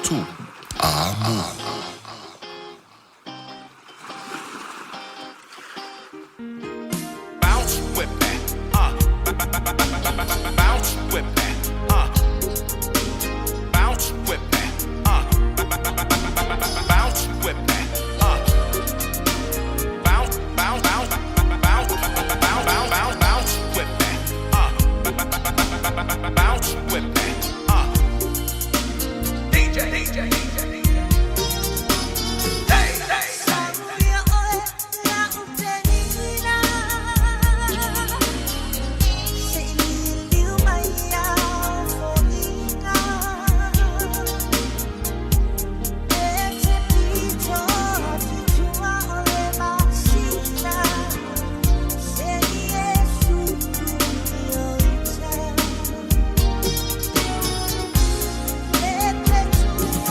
atu a mu. Bounce with me. Bounce with me. Bounce with me. Bounce with me. Bounce, bounce, bounce, bounce, bounce, bounce, bounce, bounce with me. Bounce with me. DJ, DJ, DJ. Hey, hey. Famulia oe la utenina Se liliu mai au foʻiga E te pito atu i tua o le masina Se Iesu o ita E te tu o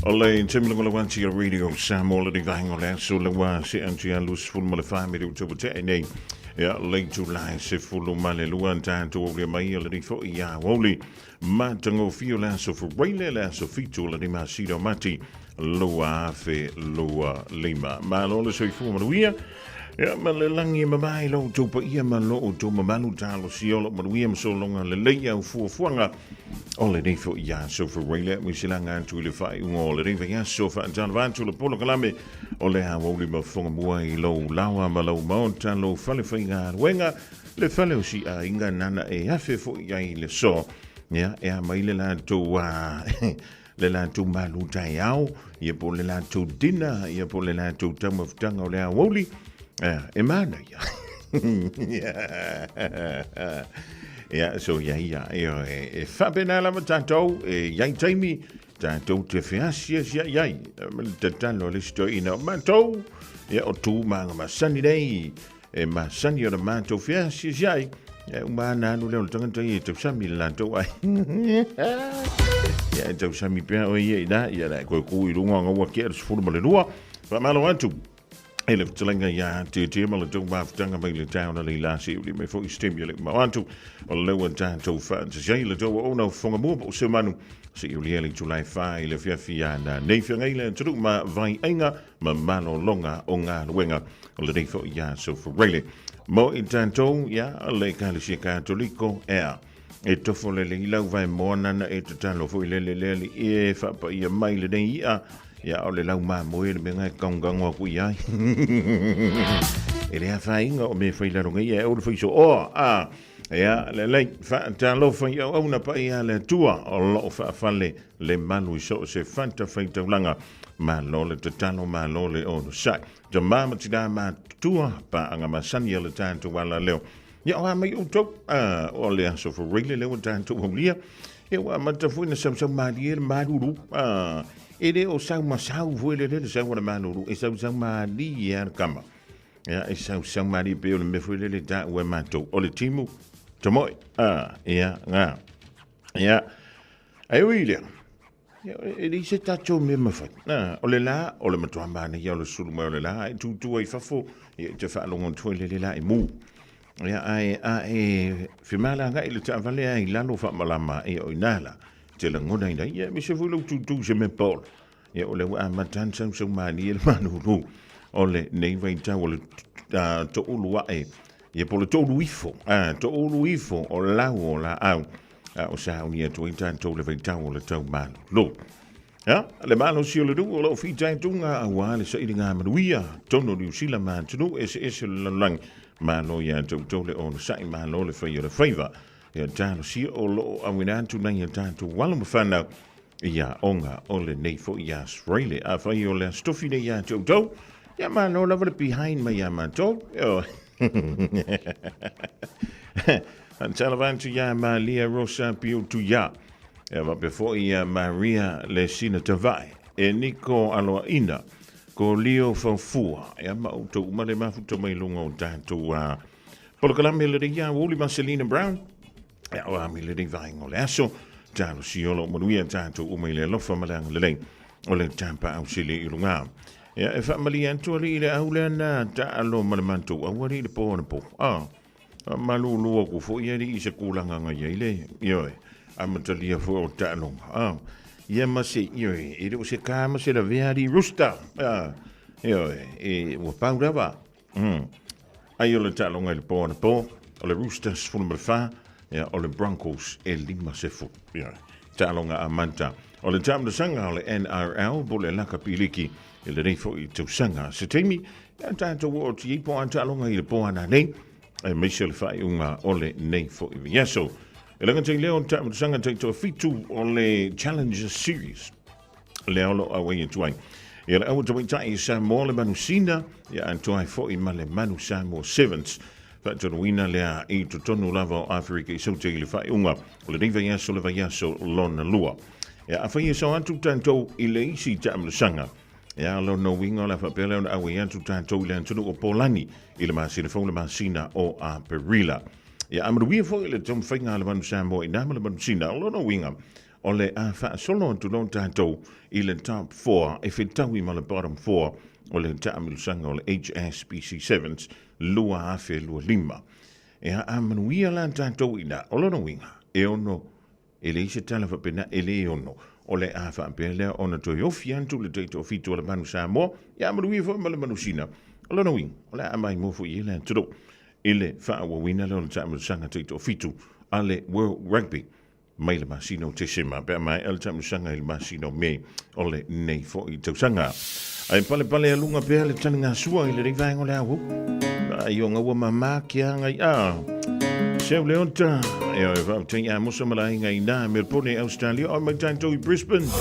O le taimi lagolago atu i Radio Samoa le vaega o le aso le ua se atu ia 24 me te ua nei. Ia le itula e 12 tatou aulia mai le nei foi ia aoauli matagofie o le aso Faraile le aso 7 o le masina o Mati 2025. Malo le soifua manuia. Ia ma le lagi e mamae lo outou paia ma lo outou mamalu talosia o lo manuia ma sologa lelei au fuafuaga o lenei foi aso Faraile mo se laga atu i le faaiuga o lenei vaiaso faatalofa atu le polokalame o le aoauli ma fogamua i lou laoa ma lou maota lou fale faigaluega le fale o si aiga nana e afe foi ai le so ia e a mai le latou a le latou malu taeao ia po le latou dinner ia po le latou taumafataga o le aoauli e manaia ia so ia ia e, e faapena lava tatou e iai taimi tatou te feasiasia'i ai ma le tatalo a le isi toeaina o matou ia o tumaga masani nei e masani ona matou feasiasia'i e uma ana alu lea o le tagata ia e tausami le latou ai ia e tausami pea oe ia ina ia la e koe ku i luga o gaua kea le 12 faamalo atu e le fetalaiga iā Tietie ma le tou mafutaga mai le taeao na leila se uli mai foi se taimi e le mau atu o lea ua tatou faatasi ai le tou auauna o fofoga mua po o se manu se i ulia le itula e 4 i le afiafi ana nei feagai le atunuu ma vaiaiga ma malologa o galuega o lenei foi aso Faraile mo i tatou ia le Ekalesia Katoliko ea e tofo lelei lau vaemoa nana e tatalo foi lele le alii e faapaia mai lenei i'a ia o le lau mamoe le mea e kagokago aku i ai e le afaina o mea fai lalo nei e o le fai sooa a ia lelei faatalofa i auauna paia a le Atua o loo faafale le malu i so o se fatafaitaulaga malo le tatalo malo le onosai tamā ma tinā matutua paaga masani a le tatou ala leo Ia o a mai outou, a, o le aso Faraile lea ua tatou aulia, ia ua amata foi na sausau malie le malulu, a, e le o sau ma sau foi le le sau o le malulu, e sausau malie a le kama. Ia, e sausau malie pei o le mea foi lele taua e matou, o le timu tamoe, a, ia, ngā. Ia, ae ui lea, ia, e leai se tatou mea mafai. A, o le la, o le matua manaia o le sulu mai o le la, e tutu ai fafo, ia, e te faalogo atu ai le le la e mu. Ia, ae, a e femalagai le taavale a i lalo faamalama, ia, o i ina la, te lagona ina, ia, aemaise foi lou tutu i se mea paolo. Ia, o lea ua amata ona sausau malie le malulu o lenei vaitau o le toulu ae, ia, po o le toulu ifo, a, toulu ifo o lau o laau. A o sauni atu ai tatou le vaitau o le tau malolo. Ia, le malosi o le nuu o loo fitaituga aua le sailiga manuia totonu o Niu Sila ma atunuu eseese o le lalolagi. Malo iā te outou le onosai, malo le fai o le faiva. Ia talosia o loo auina atu nai a tatou alo ma fanau i aoga o lenei foi Australia. Afai o le Aso Tofi nei iā te outou, ia malo lava le behind mai iā matou. Ioe. Faatalofa atu iā Malia Rosa Piutuia, e faapea foi ia Maria Lesina Tavae, e Niko Aloaina, ko Leo Faufua, ia ma outou uma le mafuta mai luga o tatou a polokalame lenei ia Uli ma Selina Brown, ia o ami lenei vaega o le aso, talosia o loo manuia tatou uma i le alofa ma le agalelei o le tapaau sili i luga. Ia e faamalie atu alii le au lea na taalo ma le matou au alii le po anapo. Ah. Malulu aku foi alii i se kulaga na i ai le, ioe, amatalia foi o taaloga. Ah, ia ma se, ioe, e le o se ka ma se lavea alii rooster. Ah, ioe, e, ua pau lava. Ai o le taaloga i le po anapo, o le Roosters 14, ia, o le Broncos e 50. Ioe, taaloga amata o le taamilosaga o le NRL po o le Lakapi Liki i lenei foi tausaga. Se taimi, ia tatou oo atu i ai po a taaloga i le po ana nei, aemaise o le faaiuga o lenei foi vaiaso. E le gata i lea o le taamilosaga taitoafitu o le Challenger Series, lea o lo o auai atu ai. Ia le aua tamaitai i Samoa le Manusina, ia atoa ai foi ma le Manu Samoa Sevens. Faatonuina lea i totonu lava o Aferika i Saute i le faaiuga o lenei vaiaso le vaiaso lona lua. Ia, afai e sao atu tatou i le isi taamilosaga, ia lona uiga o le a faapea lea ona auai atu tatou i le atunuu o Polani i le masina fou le masina o Aperila. Ia, a manuia foi le taumafaiga a le Manu Samoa i na ma le Manusina, o lona uiga, O le a faasolo atu loa tatou i le top 4 e fetaui ma le bottom 4 o le taamilosaga o le HSBC Sevens 2025. E a manuia la tatou i ina, o lona uiga, e ono e leai se tala faapena e le ono o le a faapea lea ona toe ofi atu le taitoafitu o le Manu Samoa, ia manuia foi ma le Manusina. O lona uiga, o le a maimoa foi i ai le atunuu i le faaauauina lea o le taamilosaga taitoafitu a le World Rugby mai le masina o Tesema pe a maea le taamilosaga i le masina o Me o lenei foi tausaga. Ae palepale aluga pea le taligasua i lenei vaega o le au. Ai o ngaua mama ke anga i a. Seu le ota, e oe faafetai a mosa ma lainga i nā Melbourne, Australia, o mai tatou i Brisbane.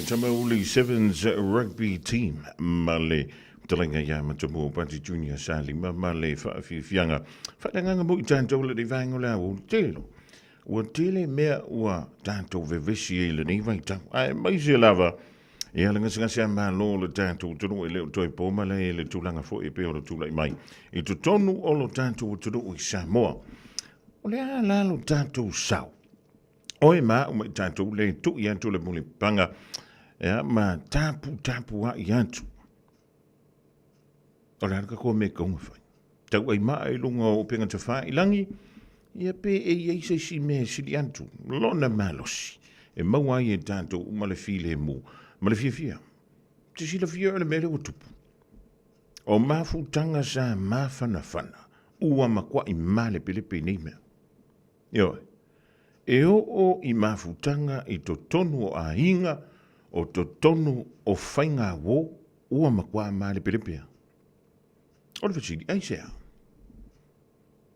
Tamauli Sevens Rugby Team ma le fetalaiga ia Matamua Pati Junior Salima ma le faafiafiaga faaleagaga mo i tatou le vaega o le aoauli tele. Ua tele mea ua tatou vevesi ai i lenei vaitau, aemaise lava ia le gasegase a Malo o le tatou atunuu e le o toe po ma le tulaga foi e pei ona tulai mai i totonu o lo tatou atunuu i Samoa. O le a la lo tatou sao? Oe ma au ma i tatou le tui atu le mulipapaga ia, ma tapu tapu ai atu. O le a le tatou mea e tatau ona fai? Tauai maa i luga o upega tafailagi, ia pe e i ai se isi mea e sili atu lona malosi e maua ai e tatou uma le filemu ma le fiafia. Te silafia o le mea lea ua tupu. O mafutaga sa mafanafana ua matuai malepelepe i nei mea. Ioe. E oo i mafutaga i totonu o aiga, o totonu o faigauo, ua matua malepelepe lava. O le fesili, aisea?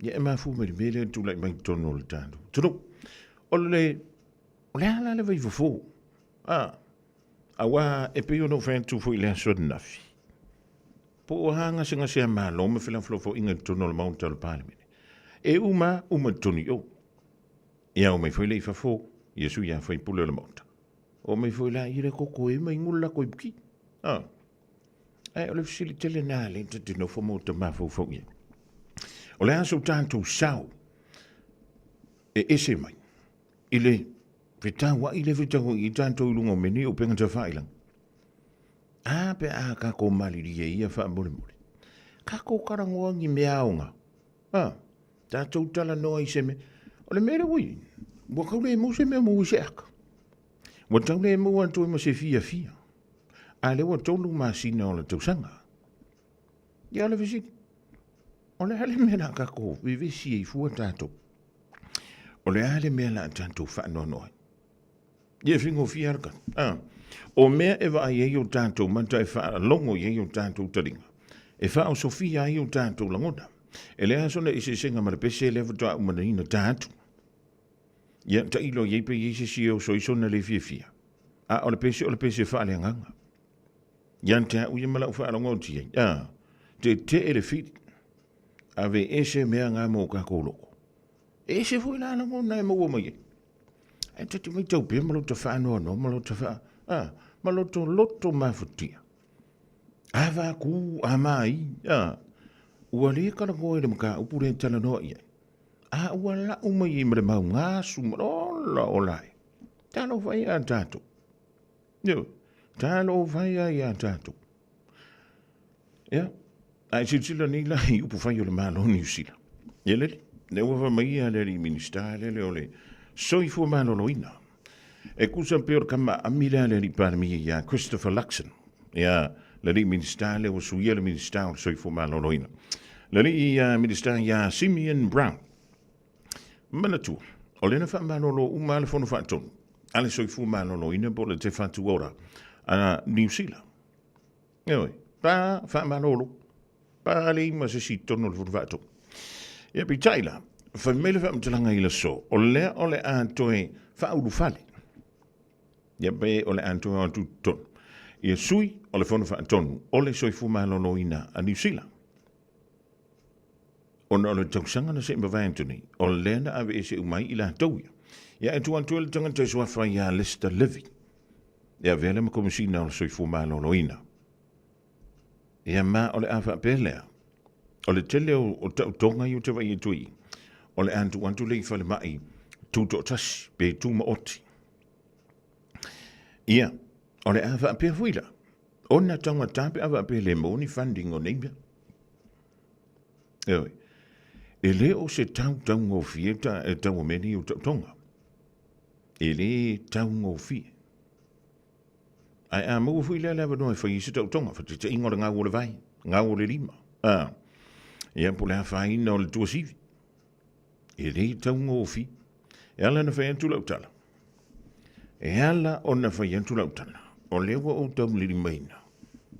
Ia e mafua mai le mea lea e tulai mai i totonu o le tatou atunuu. O le, o le a la le vaifofo? A, aua e pei ona ou fai atu foi i le aso ananafi, po o a gasegase a Malo ma felafolafoaiga i totonu o le Maota o le Palemene, e uma uma i totonu i o. Ia omai foi lea i fafo, ia sui a faipule o le Maota. Omai foi la ia le koko e mai ngula lakou i puki. A. Ae o le fesili tele na lea ta te nofo ma ta mafaufau i ai. O le a so tatou sao e ese mai i le fetauai le fetauai i tatou i luga o mea nei o upega tafailagi. A pe a tatou malilie ia faamolemole. Tatou talanoa ni mea aoga. A, tatou talanoa i se mea. O le mea lea ua i ai, ua tau le maua se mea maua i se ata. Ua tau le maua atu ai ma se fiafia. A lea ua 3 masina o le tausaga. Ia o le fesili, o le a le mea la tatou vevesi ai fua tatou? O le a le mea la tatou faanoanoa ai? Ia e faigofie lava le tali. Ah, o mea e vaai ai o tatou mata e faalogo i ai o tatou taliga, e faaosofia ai o tatou lagona. E leai sona eseesega ma le pese lea faatoa uma nei ona ta atu. Ia tailo i ai pe i ai se isi e oso ai sona le fiafia. A o le pese o le pese faaleagaga. Ia te au ia ma lau faalogo atu i ai. Ah, tetee le fili. Ave ese mea ngā mō kākou loko. E ese foi la lagona e maua mai ai. Ae ta te matau pea ma lota faanoanoa ma lota faa, a, ma loto loto mafatia. A vākū, a māi, a, ua le talanoa i le mataupu lea e talanoa i ai. A ua lau mai ai ma le mau gasu ma ola ola ai. Talofa ia tatou. Ioe, talofa ia ia tatou. Ia, a e silasila nei la i upu fai o le Malo o Niu Sila. Ia lele, lea ua fai mai ia le alii Minisita lele o le Soifua Maloloina. E tusa pei o le tama aami lea a le alii Palemia ia Christopher Luxon. Ia, le alii Minisita lea ua suia le Minisita o le Soifua Maloloina. Le alii Minisita ia Simeon Brown. Manatua, o lea na faamalolo uma lava le Fono Faatonu a le Soifua Maloloina po o le Te Whatu Ora a Niu Sila. Ioe, pa faamalolo, pa leai ma se isi i totonu o le Fono Faatonu. Ia, peitai la, fai mai le faamatalaga i le aso, o lea o le a toe faaulufale, ia pe o le a toe o atu i totonu, ia sui o le Fono Faatonu o le Soifua Maloloina a Niu Sila. Ona o le tausaga na se i mavae atu nei, o lea na aveese uma ai i latou ia. Ia e tuu atu ai le tagata e suafa ia Lester Levy, e avea lea ma Komesina o le Soifua Maloloina. Ia ma o le a faapea lea, o le tele o, o tautoga ia ou te vaai atu i, o le a tuu atu lea i falemai tutoatasi pe tumaoti. Ia, o le a faapea foi la, ona taugata pe a faapea e le maua ni funding o nei mea. Ioe, e le o se tau taugofie ta, e tau o mea nei o tautoga. E le taugofie. Ae a maua foi lea le avanoa e fai ai se tautoga, faataitaiga o le gau o le vai, gau o le lima, a, ia po o le afaina o le tuasivi. E le taugofie. E ala ona fai atu lau tala, e ala ona fai atu lau tala, o lea ua ou taulilimaina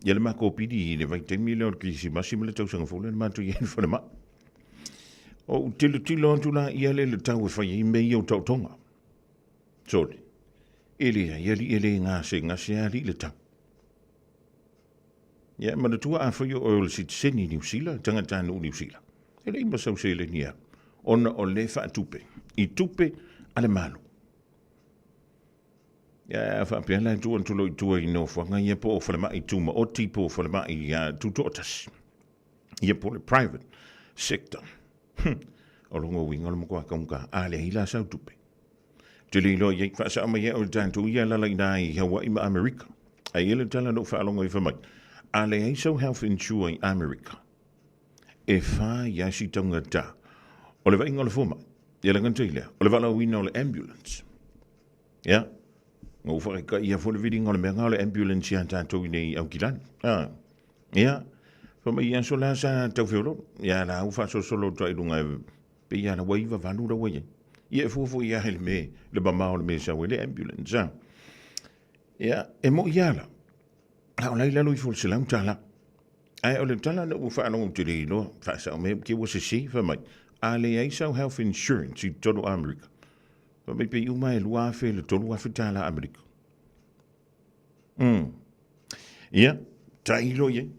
ia le matou pili i le vaitaimi lea o le Kerisimasi ma le tausaga fou lea na matou i ai i le falemai. Ou tilotilo atu la ia le tau e fai ai mea ia o taotoga. Sole. E leai alii e le gasegase a alii le tau. Ia, manatua afai o oe o le sitiseni Niu Sila, tagatanuu Niu Sila, e leai ma sau seleni e alu, ona o le faatupe i tupe a le Malo. Ia, a faapea la e tuu atu loa i tua i nofoaga ia po o falemai tumaoti po o falemai tutoatasi, ia po o le private sector. O lona uiga o le matua taugata, a leai la sau tupe. Te le iloa i ai, faasao mai au i le tatou ia lala i na i Hawaii ma Amerika. Ai e le tala na ou faalogo ai fai mai, a leai sau health insure i Amerika, e fa ia si taugata. O le vaaiga o le fomai, ia le gata i lea, o le valaauina o le ambulance. Ia, na ou faataitaia foi le viliga o le mea na o le ambulance ia tatou i nei i Aukilani. Ah, ia, fai mai i aso la sa tau feololo. Ia la ua faasolosolo atu ai i luga e pei lava ua iva valu la ua i ai. Ia e fua foi lava i le mea, le mamao o le mea e sau ai le ambulance. Ah. Ia, e moi lava la, a o la i lalo ifo o le $100. Ae o le tala na ua faalogo ou te le iloa, faasao mai ke ua sese, fai mai, a leai sau health insurance i totonu o Amerika, fai mai pei uma e 2,000 i le 3,000 tala Amerika. Ia, tailo i ai.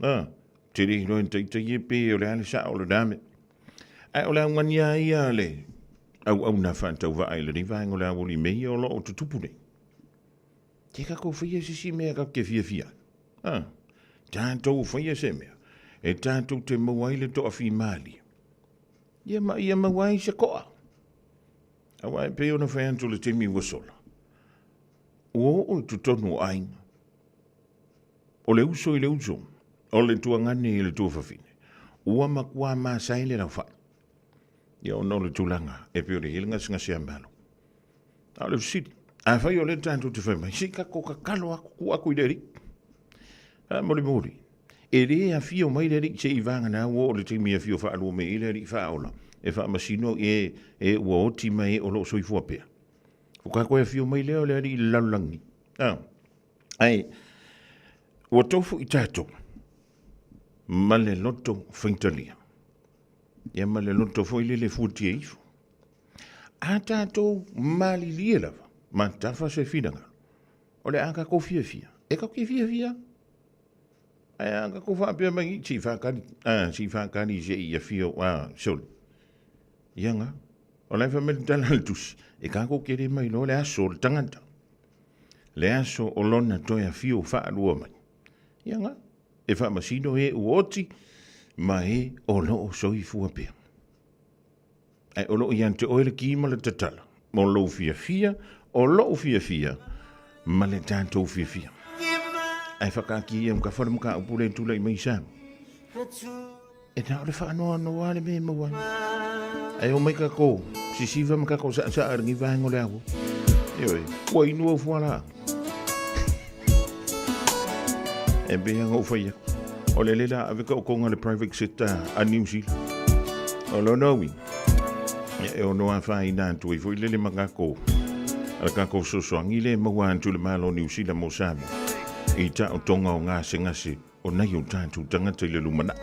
Ah, te le iloa e taitai e pe o le a le sao o lena mea. Ae o le augani lava ia a le auauna faatauvaa i lenei vaega o le aoauli i mea ia o lo o tutupu nei. Te tatou faia se isi mea tatou te fiafia ai. Ah, tatou faia se mea e tatou te maua ai le toafimalie. Ia ma ia maua ai se koa. Aua e pei ona fai atu le taimi ua sola, ua oo i totonu o aiga. O le uso i le uso, o le tuagane i le tuafafine, ua matua masae le laufai. Ia ona o le tulaga e pei ona i ai le gasegase a Malo. A o le fesili, afai o lea tatou te fai mai, se i tatou tatalo atu, tuu atu i le Alii. A molimoli, e le afio mai le Alii se i vagana ua oo i le taimi e afio faalua mai ai le Alii faaola, e faamasino e, e ua oti ma e o lo o soifua pea. Faatoa toe afio mai lea o le Alii i le lalolagi. A, ae ua tofu i tatou ma le loto faitalia, ia ma le loto foi lele fuatia ifo. A tatou malilie lava ma tafa se finagalo, o le a tatou fiafia, e tatou te fiafia. Ae a tatou faapea mai, se i faatali, a, se i faatali se i afio, a, sole. Ia nga, o la e fai mai le tala a le tusi, e tatou te le mailoa le aso o le tagata, le aso o lona toe afio faalua mai. Ia nga, e faamasino e ua oti ma e o lo o soifua pea. Ae o lo o ia te oe le ki ma le tatala, o lou fiafia, o lou fiafia, ma le tatou fiafia. Ae whakaaki ia ka whare maka upu le tulai mai sa. E na o le whaanoanoa le me maua. Ae o mai ka ko, sisiva ma ka ko sa sa arangi vaenga o le aho. Eoi, ua inu au fuala. E pei anga ou fai aku. O le le la ave ka okonga le private sector a New Zealand. O lona uiga, e ono afaina atu ai foi lele ma kako a le kako fesoasoani le maua atu le Malo o Niu Sila mo Samoa i taotoga o gasegase o nai o tatou tagata i le lumanai.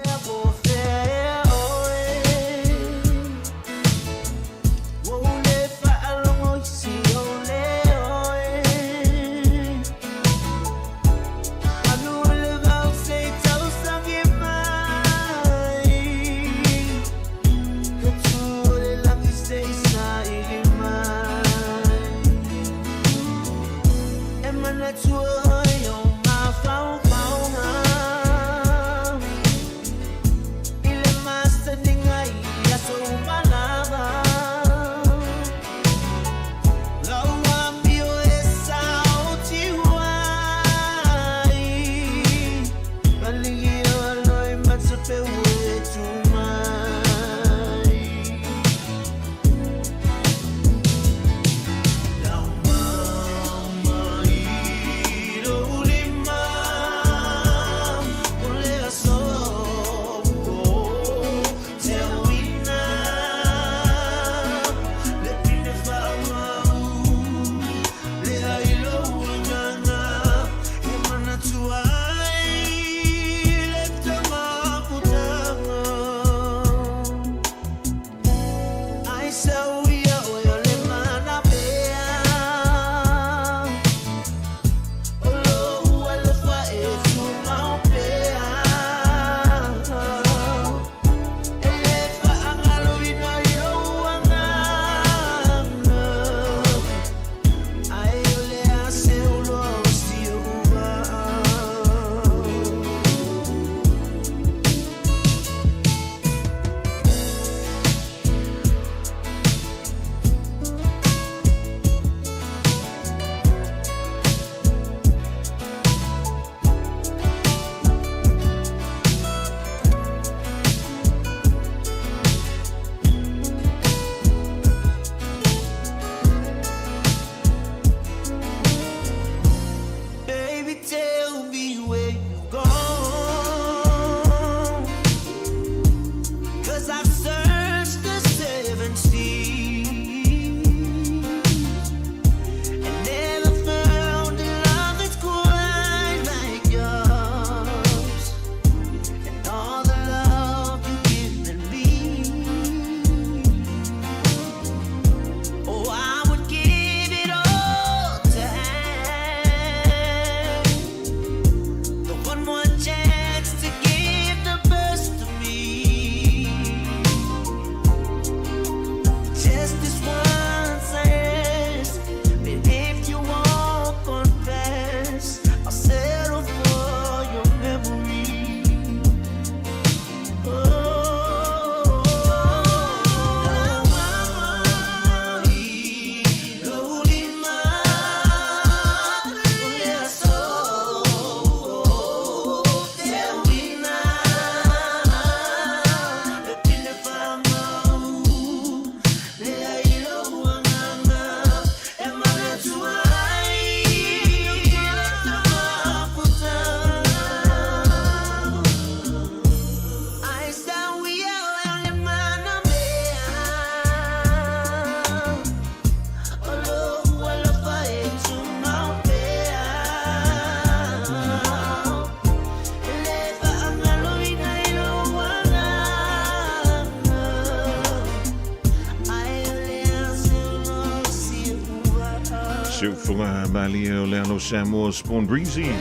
Siufuga malie o le alo Samoa Spawn Breezy.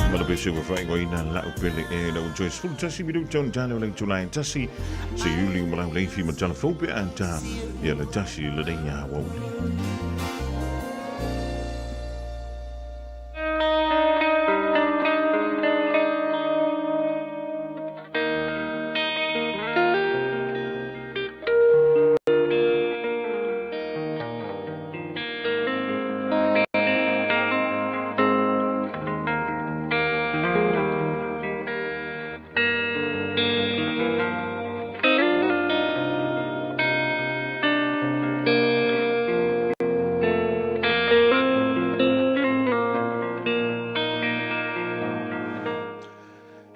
Ma le pese ua faaigoaina lau pele e lau Joyce 11 minuta ona tale o le itula e tasi se iuli ma lau leifi ma tala fou pe a ta ia le tasi le nei a wauli.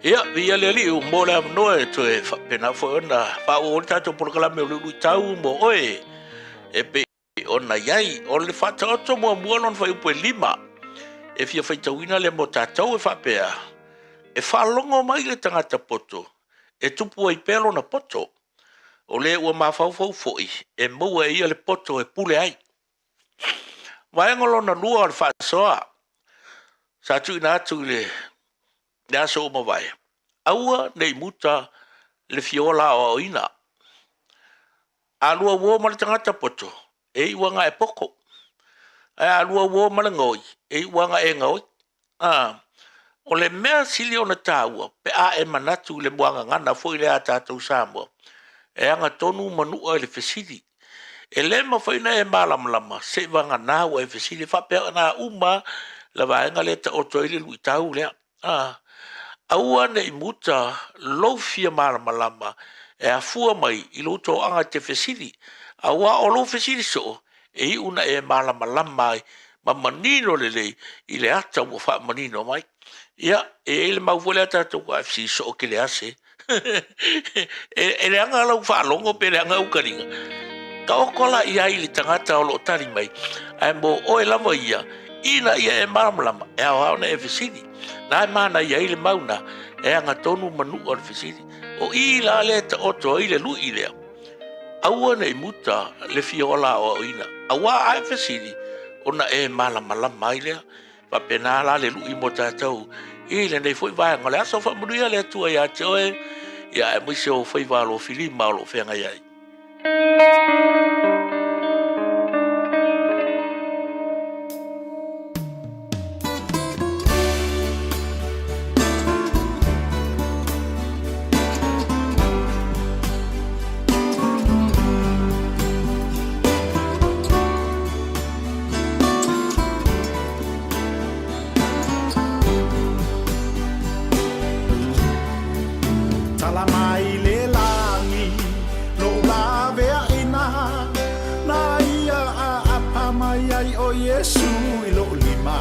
Ia, viia le Alii mo le avanoa e toe faapena foi ona faaauau ai le tatou polokalame o le Uluitau mo oe e pei ona i ai. O le faataoto muamua lona fuaiupu e 5 e fia faitauina lea mo tatou e faapea, E faalogo mai le tagata poto e tupu ai pea lona poto, o le ua mafaufau foi e maua e ia le poto e pule ai. Vaega lona lua o le faasoa sa tuuina atu i le aso ua mavae, aua ne i muta le fia ola aoaoina. A lua uo ma le tagata poto, e iu lava e poto. Ae a lua uo ma le gaoi, e iu lava e gaoi. O le mea sili ona taua, pe a e manatu i le muagagana foi lea a tatou Samoa, e agatonu manua i le fesili. E le mafai ona e malamalama seivagana ua e fesili. E faapena uma lava le vaega lea e taoto ai le luitau lea. Aua ne i muta lou fia malamalama e afua mai i lou toaga e te fesili, aua o lou fesili soo e iu na e malamalama ai ma manino lelei i le ata ua faamanino mai. Ia, e i ai le mau foi lea a tatou, a e fesili soo e te le ase. E leaga lau faalogo pe leaga au taliga. Taoto la i ai le tagata o lo o tali mai, ae mo oe lava ia, ina ia e malamalama, e ao lava ona e fesili. Na e manaia ai le mau na, e agatonu manua o le fesili. O i la lea e taoto ai le lui lea. Aua ne i muta le fia ola aoaoina, aua a e fesili, ona e malamalama ai lea. Faapena la le lui mo tatou i lenei foi vaega o le aso. Faamanuia le Atua ia te oe, ia aemaise o faiva alofilima o lo o feagai ai. Tala mai le lagi lou laveaina, Na ia aapa mai ai o Iesu i lou lima,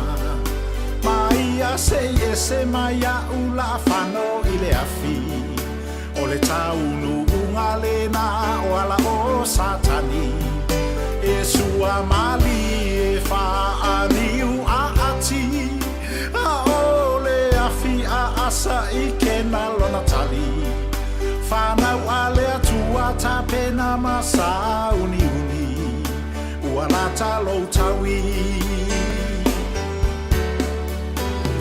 Ma ia sei ese mai iaʻu laafano i le afi, O le taunuuga lena o ala o Satani, E sua malie faaniu aati, A o le afi aasa i kena lona tali. Fanau a le Atua tapena ma sauniuni, Ua lata lou taui.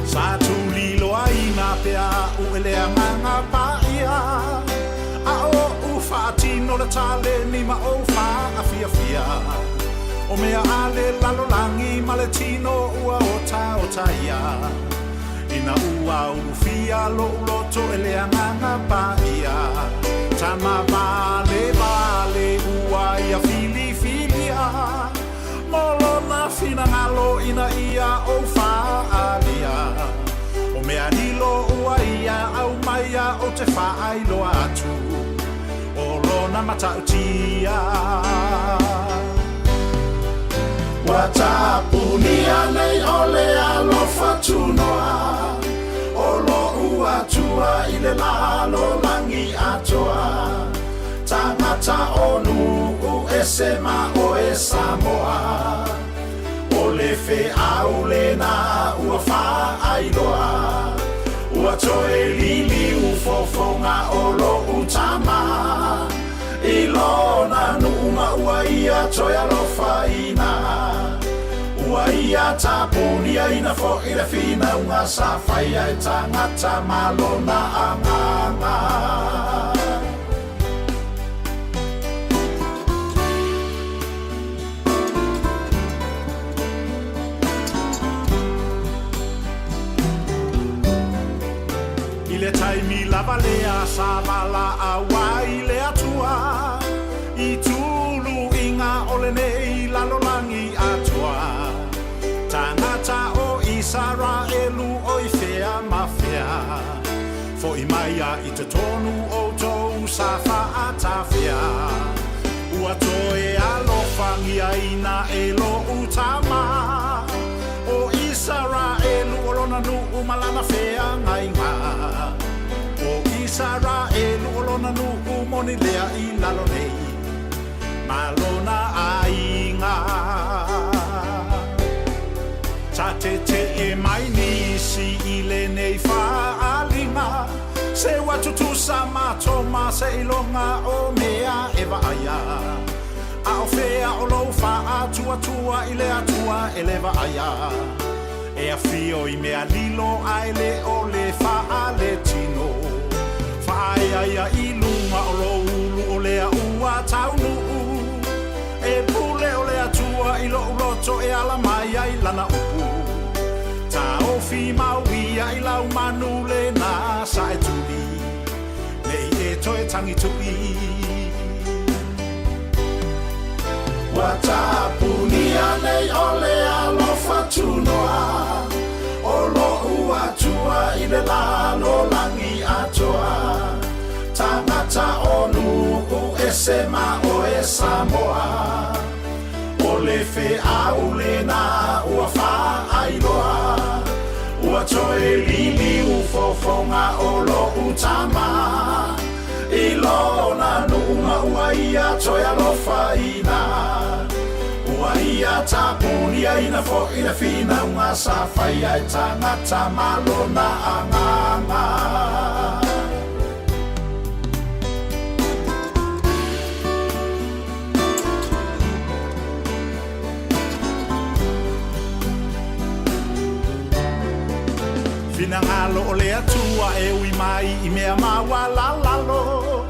Sa tuliloaina pea aʻu e le Agaga Paia, a oʻu faatino le taleni ma ou faafiafia. O mea a le lalolagi ma le tino ua otaotaia, ina ua ulufia loʻu loto e le Agaga Paia. Tama valevale ua ia filifilia. Mo lona finagalo ina ia ou faaalia, O mea lilo ua ia aumaia ou te faailoa atu, O lona matautia. Ua tapunia nei o le alofa tunoa, O loʻu Atua i le lalolagi atoa. Tagata o nuu ese ma oe Samoa, O le feau lena ua faailoa, Ua toe liliu fofoga o loʻu tama, I lona nuu ma ua ia toe alofaina. Ua ia tapuniaina fo'i le finauga sa faia e tagata ma lona agaga. I le taimi lava lea sa valaau ai le Atua i tuluiga o lenei lalolagi atoa, tagata o Isaraelu o i fea ma fea, fo'i mai a i totonu outou sa fa'atafea, ua toe alofagiaina e lo'u Tama o Isaraelu o lona nu'u ma lana feagaiga. O Isaraelu o lona nu'u moni lea i lalo nei ma lona aiga. Sa tete'e mai nisi i lenei faaaliga, se ua tutusa matou ma seiloga o mea e vaaia. A o fea o lou faatuatua i le Atua e le vaaia? E afio i mea lilo ae le o le faaletino. Faaeaea i luga o lou ulu o lea ua taunuu. E pule o le Atua i lo'u loto e ala mai ai lana upu. Taofi mau ia i lau manu lena sa e tuli, nei e toe tagitu'i. Ua tapunia nei o le alofa tunoa o lo'u Atua i le lalolagi atoa, tagata o nu'u ese ma oe Samoa. O le feau lena ua faailoa, ua toe liliu fofoga o lo'u Tama i lona nu'u ma ua ia toe alofaina. Ua ia tapuniaina fo'i le finauga sa faia e tagata ma lona agaga. Finagalo o le Atua e ui mai i mea maualalalo,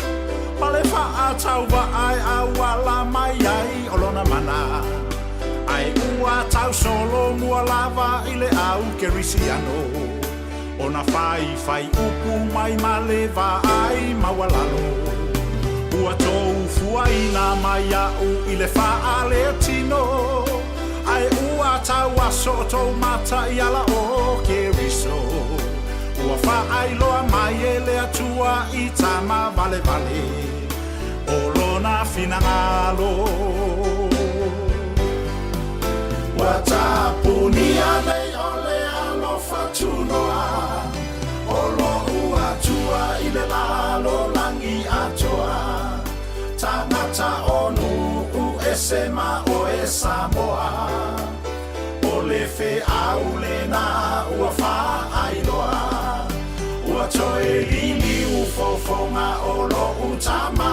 ma le faatauva'a e auala mai ai o lona mana, ae ua tausolomua lava i le au kerisiano ona faifai upu mai ma le vaai maualalo. Ua tou fuaina mai a'u i le faaletino, ae ua tauaso tou mata i ala o Keriso. Ua faailoa mai e le Atua i tama valevale o lona finagalo. Ua tapunia nei o le alofa tunoa o lo'u Atua i le lalolagi atoa, tagata o nu'u ese ma oe Samoa. O le feau lena ua faailoa, ua toe liliu fofoga o lo'u Tama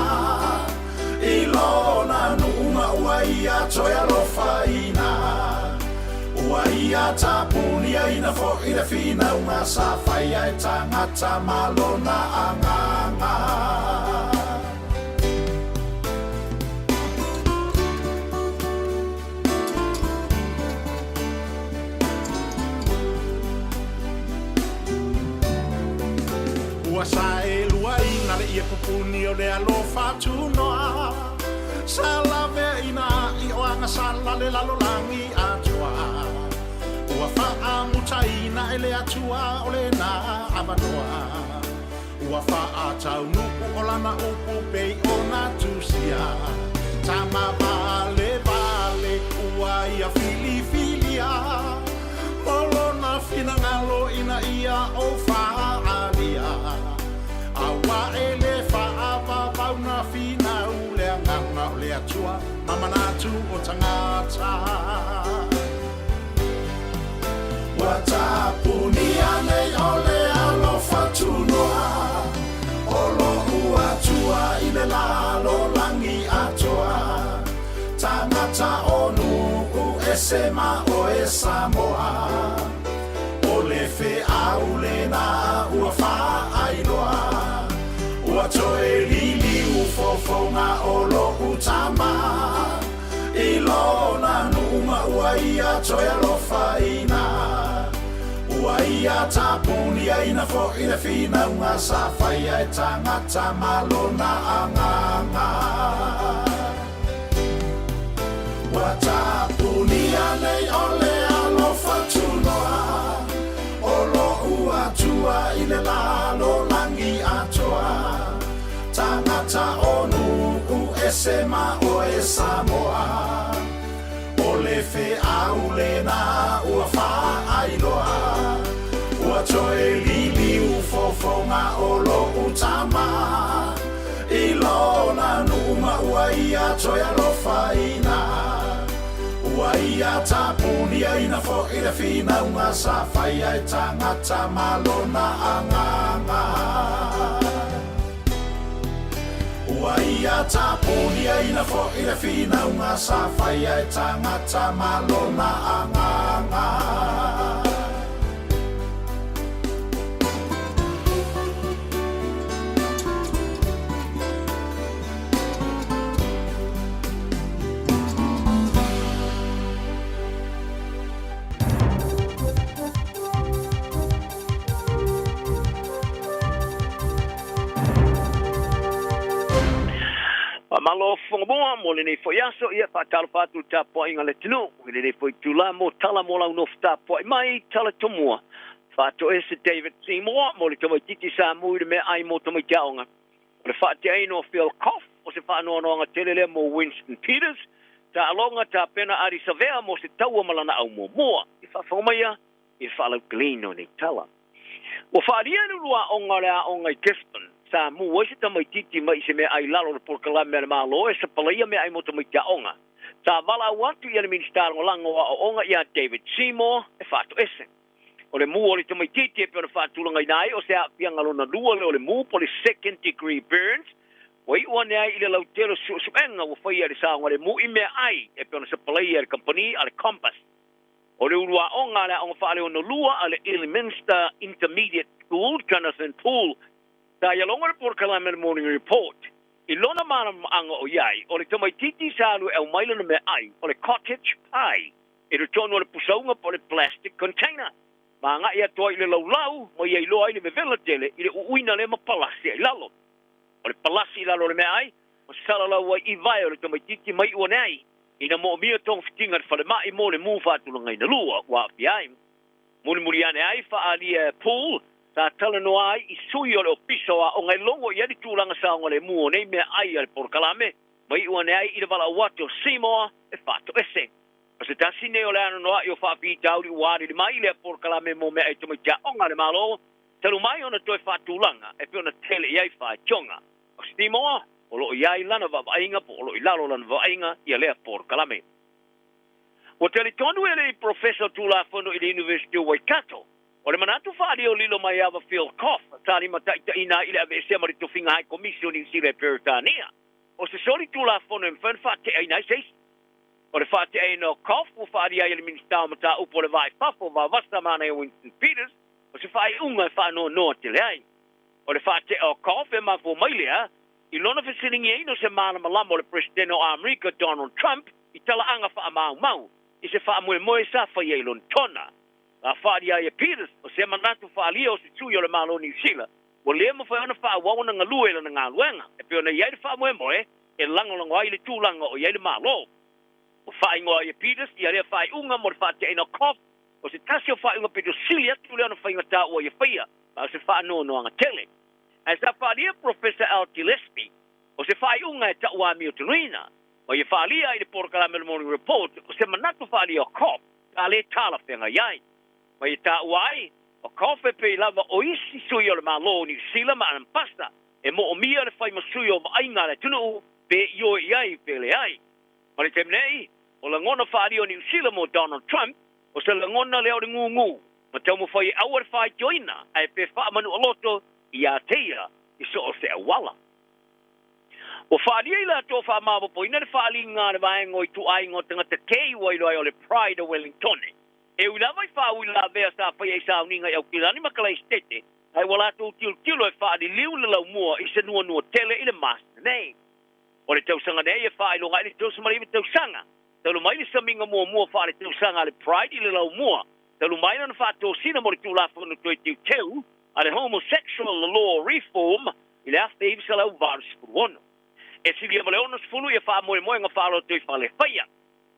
i lona nu'u ma ua ia toe alofaina. Ua ia tapuniaina fo'i le finauga sa faia e tagata ma lona agaga. Ua saeluaina le ie pupuni o le alofa tunoa, sa laveaina i o agasala le lalolagi atoa. Ua faamutaina e le Atua o lena avanoa, ua faataunu'u o lana upu pei ona tusia, tama valevale ua ia filifilia mo lona finagalo ina ia ou faaalia. Auā e lē faavavau na finau le agaga o le Atua ma manatu o tagata. Ua tapunia nei o le alofa tunoa o lo'u Atua i le lalolagi atoa, tagata o nu'u ese ma oe Samoa. O le feau lena ua faailoa, ua toe liliu fofoga o lo'u tama i lona nuu ma ua ia toe alofaina. Ua ia tapuniaina fo'i le finauga sa faia e tagata ma lona agaga. Ua tapunia nei o le alofa tunoa o lo'u Atua i le lalolagi atoa. Tagata o nuu ese ma oe Samoa. O le feau lena ua faailoa, ua toe liliu fofoga o lo'u tama i lona nuu ma ua ia toe alofaina. Ua ia tapuniaina fo'i le finauga sa faia e tagata ma lona agaga. Ua ia tapuniaina fo'i le finauga sa faia e tagata ma lona agaga. Faamalo Fofoga mo lenei foi aso, ia faatalofa atu i le tapuaiga a le atunuu i lenei foi itula mo tala mo lau nofo tapuai mai tala tomua. Faatoese David Seymour mo le tamaitiiti sa mu i le meaai mo tamaiti aoga. O le faateaina o Phil Koff o se faanoanoaga tele lea mo Winston Peters. Taaloga tapena Adi Savea mo se taua ma lana au muamua. I faafofoga maia i le faalauteleina o nei tala. Ua faaalia le uluaoga o le aoga i Gisborne, sa mu ai se tamaitiiti mai i se meaai i lalo o le polokalame a le Malo e sapalaia meaai mo tamaiti aoga. Sa valaau atu ia le Minisita Lagolago o Aoaoga ia David Seymour e faatoese. O le mu o le tamaitiiti e pei ona faatulagaina ai o se aafiaga lona lua lea o le mu po o le second degree burns, ua iu ane ai i le lautele o suesuega ua faia e le saogalemu i meaai e pei ona sapalaia e le kamupani a le Compass. O le uluaoga a le Aoga Faaleonolua a le Ilminster Intermediate School, Jonathan Poole, sa ia logo le polokalame a le Morning Report i lona malamalamaaga o i ai, o le tamaitiiti sa alu e aumai lana meaai, o le cottage pie, i totonu o le pusauga po o le plastic container, ma agai atu ai i le laulau ma ia iloa ai le vevela tele i le uuina lea ma palasi ai i lalo. O le palasi i lalo o le meaai, ma salalau ai i vae o le tamaitiiti ma iu ane ai ina moomia togafitiga i le falemai mo le mu faatulagaina lua ua aafia ai. Mulimuli ane ai faaalia e Poole sa talanoa ai i sui o le Ofisa o Aoga e logo i ai le tulaga saogalemu o nei meaai a le polokalame ma iu ane ai i le valaau atu o Seymour e faatoese. O se tasi nei o le anoanoai o faafitauli ua alili mai i lea polokalame mo meaai tamaiti aoga a le Malo talu mai ona toe faatulaga e pei ona tele i ai faitioga. O Seymour o lo o i ai lana vaavaaiga po o lo o i lalo lana vaavaaiga ia lea polokalame. Ua talitonu e le Profesa o Tulafono i le University o Waikato, o le manatu faaalia o lilo mai ava Phil Koff sa limataitaiina ai i le aveesea ma le tofiga Hai Komisi o Niu Sila e Peretania, o se soli Tulafono e mafai ona faateaina ai se isi. O le faateaina o Koff ua faaalia ai e le Minisita o Mataupu o le Va i Fafo, Vavasa Manaia Winston Peters, o se faaiuga e faanoanoa tele ai. O le faatea o Koff e mafua mai lea i lona fesiligiaina o se malamalama o le Peresetene o Amerika Donald Trump i talaaga faamaumau i se faamoemoe sa faia i Lonetona. Sa faaalia ai e Peters o se manatu faaalia o se sui o le Malo o Niu Sila ua le mafai ona faaauau ona galue i lana galuega e pei ona i ai le faamoemoe e lagolago ai i le tulaga o i ai le Malo. Ua faaigoa ai e Peters ia lea faaiuga mo le faateaina o Koff o se tasi o faaiuga pito sili atu lea ona faigata ua ia faia ma o se faanoanoaga tele. Ae sa faaalia Professor Al Gillespie o se faaiuga e tau amiotonuina ma ia faaalia i le polokalame o le Morning Report o se manatu faaalia o Koff sa le talafeagai ai. Ma ia taua ai o Koff e pei lava o isi sui o le Malo o Niu Sila ma Anampasa e moomia le fai ma sui o vaaiga a le atunuu pe ioe i ai pe leai. Ma le taimi nei, o lagona faaalia o Niu Sila mo Donald Trump, o se lagona lea o le gūgū ma taumafai e aua le faitioina ae pe faamanualoto iā te ia i so o se auala. Ua faaalia i latou faamaopoopoina le faaaliga a le vaega o ituaiga o tagata kei ua iloa ai o le Pride o Wellingtone. E ui lava i faauilavea sa faia i sauniga i Aukilani ma Kalaisitete, ae ua latou tilotilo e faaliliu le laumua i se nuanua tele i le masina nei. O le tausaga nei e faailoga ai le 39 tausaga talu mai le samiga muamua faaletausaga a le Pride i le laumua talu mai lona faatosina mo le Tulafono Toe Teuteu a le Homosexual Law Reform i le 1986. E silia ma le 60 ia faamoemoega faalotoifale faia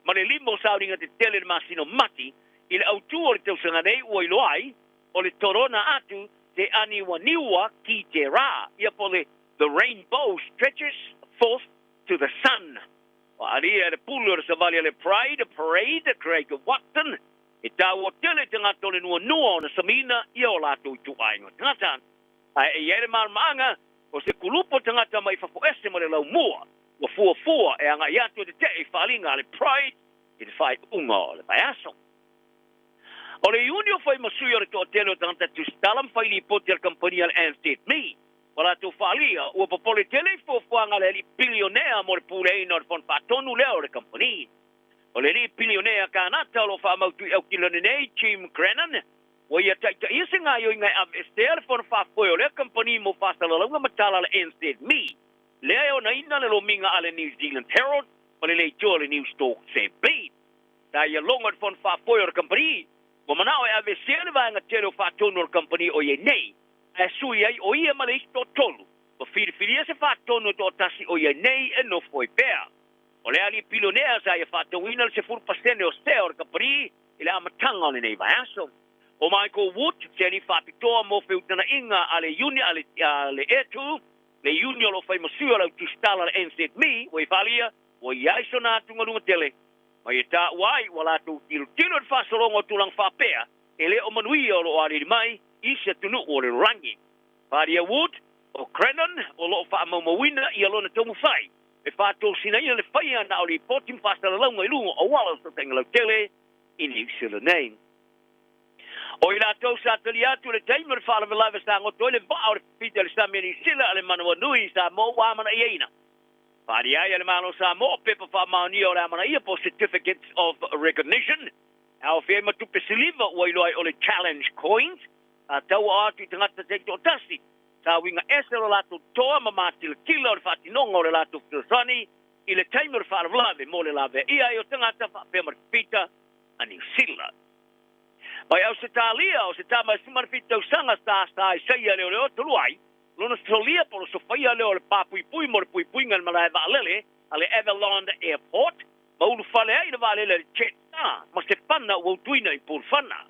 ma le lima o sauniga tetele i le masina o Mati i le autū o le tausaga nei ua iloa ai o le torona atu te aniuaniua ki te rā, ia po le The Rainbow Stretches Forth to the Sun. Ua alia e le pule o le savali a le Pride Parade, Craig Watson, he taua tele tagata o le nuanua ona samiina ia o latou ituaiga o tagata. Ae e i ai le malamaanga, o se kulupu o tagata mai fafo ese ma le laumua, ua fuafua e agai atu e tetee i faaaliga a le Pride i le faaiuga o le vaiaso. O le Iuni o fai ma sui o le toatele o tagata tusitala ma fai lipoti a le kamupani a le NZME. Ua latou faaalia, ua popole tele i fuafuaga a le alii pilionea mo le puleaina o le fono faatonu lea o le kamupani. O le alii pilionea Kanata o lo o faamautu i Aukilani nei, Jim Grannon, ua ia taitaia se gaoioiga e aveesea le fono faafoe o lea kamupani mo faasalalauga ma tala a le NZME, lea e onaina le lomiga a le New Zealand Herald ma le leitioa a le Newstalk ZB. Sa ia logo i le fono faafoe o le kamupani, ua manao e aveesea le vaega tele o faatonu o le kamupani o i ai nei, ae sui ai o ia ma le isi toatolu, ua filifilia se faatonu e toatasi o i ai nei e nofo ai pea. O le alii pilionea sa ia faatauina le 10% o sea o le kamupani i le amataga o lenei vaiaso. O Michael Wood, se alii faapitoa mo feutagaiga a le Iuni a le Airtu, le Iuni o lo o fai ma sui o le au tusitala a le NZME, ua i faaalia, ua i ai sona atugaluga tele ma ia taua ai ua latou tilotilo i le faasologa o tulaga faapea e le o manuia o lo o aliali mai i se atunuu o le lalolagi. Fadia Wood, o Crennan o lo o faamaumauina ia lona taumafai e faatosinaina le faia na o lipoti ma faasalalauga i luga o auala o fesootaiga lautele i Niu Sila nei. O i latou sa talia atu i le taimi o le faalavelave sa goto ai le vaa o le fita i le sami a Niu Sila a le manawanui i Samoa ua amanaiaina. Faaalia ai e le Malo o Samoa pepa faamaonia o le amanaia po o Certificates of Recognition, e aofia ai ma tupe siliva ua iloa ai o le Challenge Coins, sa tauaao atu i tagata taitoatasi, sa uiga ese lo latou toa ma matilatila o le faatinoga o le latou fesoasoani i le taimi o le faalavelave mo le laveaia ai o tagata faapea ma le fita a Niu Sila. Mai Ausetalia, o se tama e 17 tausaga sa sa Isaia leoleo talu ai, lona solia po o le sofaia lea o le papuipui mo le puipuiga i le malae vaalele a le Avalon Airport ma ulufale ai le vaalele a le Jetstar ma se fana ua utuina i Pulufana.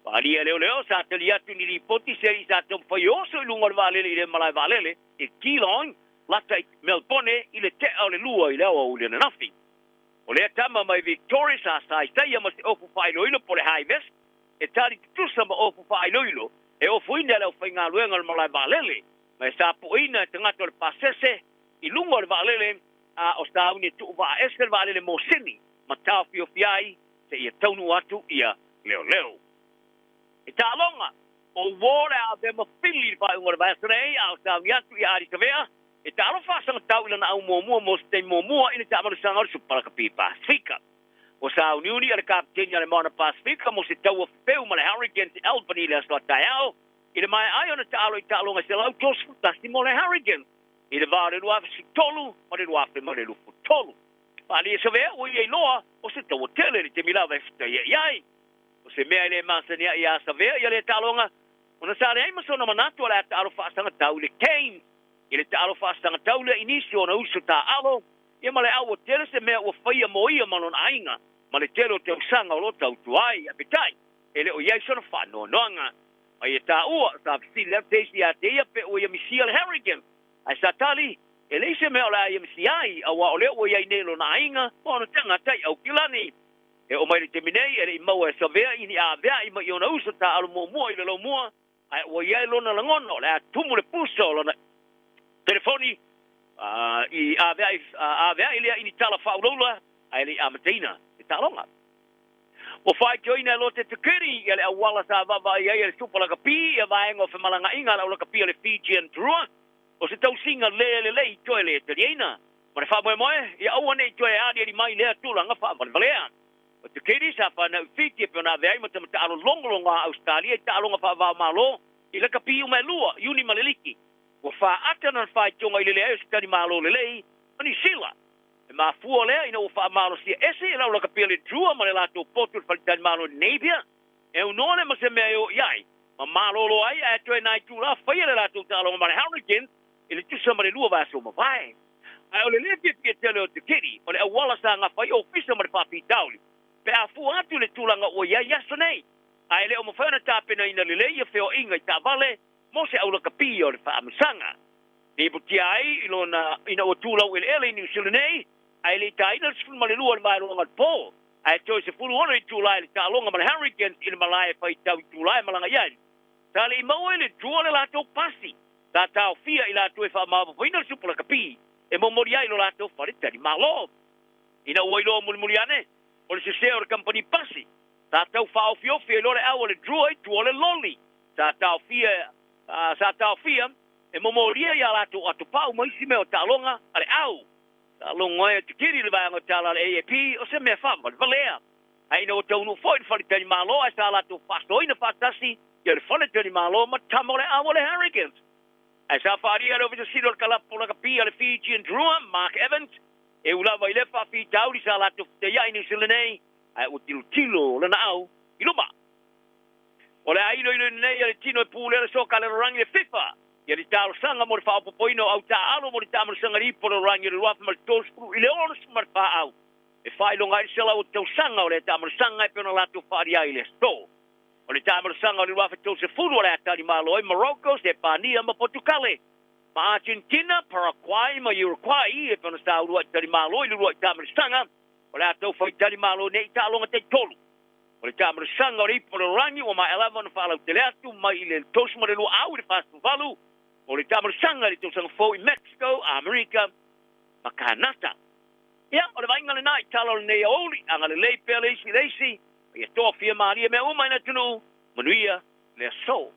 Faaalia leoleo sa tali atu ni lipoti se alii sa taumafai e oso i luga o le vaalele i le malae vaalele i Geelong lata i Melbone i le tea o le 2 i le aoauli ananafi. O lea tama mai Victoria sa saitaia ma se ofu faailoilo po o le high vis e tali tutusa ma ofu faailoilo e ofuina e le aufaigaluega o le malae vaalele ma e sapoeina e tagata o le pasese i luga o le vaalele a o sauni e tuuvaa ese le vaalele moseni ma taofiofia ai seia taunuu atu ia leoleo. E taaloga o uō le a avea ma fili i le faaiuga o le vaiaso nei a o sauni atu ia Adi Savea e taalofa faasagatau i lana au muamua mo se taimi muamua i le taamanusaga o le Supalakapi Pasefika. Ua sauniuni a le kapeteni a le Moana Pasefika mo se taua fefeu ma le Hurricanes i Albany i le aso a taeao i le maea ai ona taalo i taaloga e 131 mo le Hurricanes i le va o le 2013 ma le 2023. Faaalia Savea ua ia iloa o se taua tele le taimi lava e fetaia'i ai. O se mea e le masani ai iā Savea ia lea taaloga, ona sa leai ma sona manatu o le a taalo faasagatau i le Canes. I le taalo faasagatau lea i nisi o ona uso taaalo, ia ma le au ua tele se mea ua faia mo ia ma lona aiga ma le tele o tausaga o lo o tautua ai. Aepeitai, e le o i ai sona faanoanoaga. Ma ia taua, sa fesili atu se isi ia te ia pe ua ia misia le Harrigan. Ae sa tali, e leai se mea o le a ia misia ai, auā o lea ua i ai nei lona aiga ma ona tagata i Aukilani. E oo mai le taimi nei, e le i maua e Savea i ni avea'i mai i ona uso taaalo muamua i le laumua, ae ua i ai lona lagona o le a tumu le pusa o lona telefoni i avea'i, avea'i lea i ni tala faaulaula ae le i amataina le taaloga. Ua faitioina e Lote Tekeri ia le auala sa vaavaai ai e le Supa Lakapi ia vaega o femalagaaiga a le aulakapi a le Fijian Drua. O se tausiga lē lelei toe lē taliaina. Ma le faamoemoe, ia aua ne i toe aliali mai lea tulaga faavalevalea. O Tekedi sa fanau i Fiti e pei ona avea ai ma tama taalo logologo a Ausetalia i taaloga faava-o-Malo i lakapi uma e lua, Iuni ma le Liki. Ua faata lana faitioga i le leai o se talimalo lelei ma Niu Sila. E mafua lea ina ua faamalosia ese e le au lakapi a le Drua ma le latou potu i le faletalimalo i Napier, e aunoa lea ma se mea e o i ai ma malolo ai ae toe nai itula faia le latou taaloga ma le Hurricanes i le tusa ma le lua vaiaso ua mavae. Ae o le lē fiafia tele o Tekedi o le auala sa gafa ai ofisa ma le faafitauli pe a fua atu i le tulaga ua i ai i aso nei, ae le o mafai ona tapenaina lelei ia feoaiga i taavale mo se aulakapi o le faamasaga. Lipotia ai i lona ina ua tu laueleele i Niu Sila nei, ae le i taina le 12 o le vaeluaga o le po, ae toe 16 itula i le taaloga ma le Hurricanes i le malae e faitau itula e malaga i ai. Sa le i maua i le Drua le latou pasi. Sa taofia i latou e faamaopoopoina le supa lakapi e momoli ai lo latou faletali malo. Ina ua iloa mulimuli ane, o le sese o le kamupani pasi, sa tau faaofiofi ai loa le au a le Drua i tua o le loli. Sa taofia, sa taofia e momolia i a latou atopau ma isi mea o taaloga a le au. Sa logo ai a Tikiri i le vaega o tala a le AAP o se mea faavalevalea. Ae ina ua taunuu foi i le faletalimalo ae sa latou faasoaina faatasi ia le faletalimalo ma tama o le au a le Hurricanes. Ae sa faaalia e le Ofisa Sili o le Kalapu Lakapi a le Fijian Drua, Mark Evans, e ū lava i lea faafitauli sa latou fetaiai i Niu Sila nei, ae ua tilotilo lana au i luma. O le a iloiloina nei e le tino e pulea le soka a le lalolagi le FIFA ia le talosaga mo le faaopoopoina o au taaalo mo le taamalosaga lipo lalolagi o le 2030 i le 64 au e faailoga ai le selau o tausaga o lea taamalosaga e pei ona latou faaalia ai i le aso. O le taamalosaga o le 2030 o le a talimalo ai Morocco, Sepania ma Potukale, ma Argentina, Paraguay ma Uruguay e pei ona sa uluai talimalo i le uluai taamalosaga o le a tau fai talimalo nei i taaloga taitolu. O le taamalosaga o le ipu o le lalolagi ua maea lava ona faalautele atu mai i le 32 au i le 48 o le taamalosaga i le tausaga fou i Mexico, Amerika ma Kanata. Ia, o le vaaiga lena i tala o lenei aoauli, agalelei pea le isi i le isi, ma ia toafia malie mea uma i le atunuu, manuia le aso.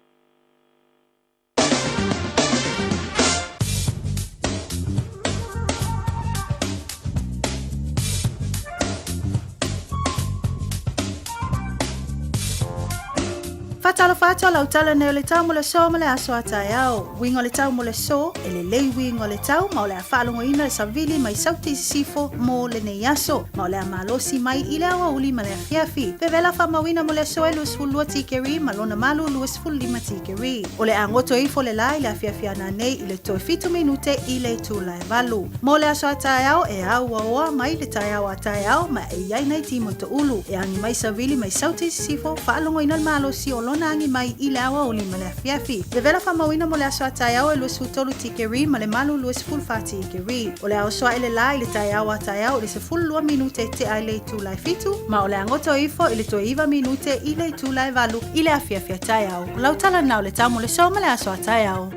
Faatalofa atu a lau tala nei o le tau mo le aso ma le aso a taeao. Uiga o le tau mo le aso, e lelei uiga o le tau ma o le a faalogoina le savili mai Sauti i Sisifo mo lenei aso, ma o le a malosi mai i le aoauli ma le afiafi. Vevela faamauina mo le aso e 22 tikeri ma lona malu 25 tikeri. O le a goto ifo le la i le afiafi ana nei i le toe 7 minute i le itula e valu. Mo le aso a taeao e auaoa mai le taeao a taeao ma e i ai nai timo toulu. E agi mai savili mai Sauti i Sisifo, faalogoina le malosi o lona agi mai i le aoauli ma le afiafi. Vevela faamauina mo le aso a taeao e 23 tikeri ma le malu 24 tikeri. O le a oso ae le la i le taeao a taeao i le 12 minute tea i le itula e 7, ma o le a goto ifo i le toe 9 minute i le itula e 8 i le afiafi a taeao. O lau tala na o le tau mo le so ma le aso a taeao.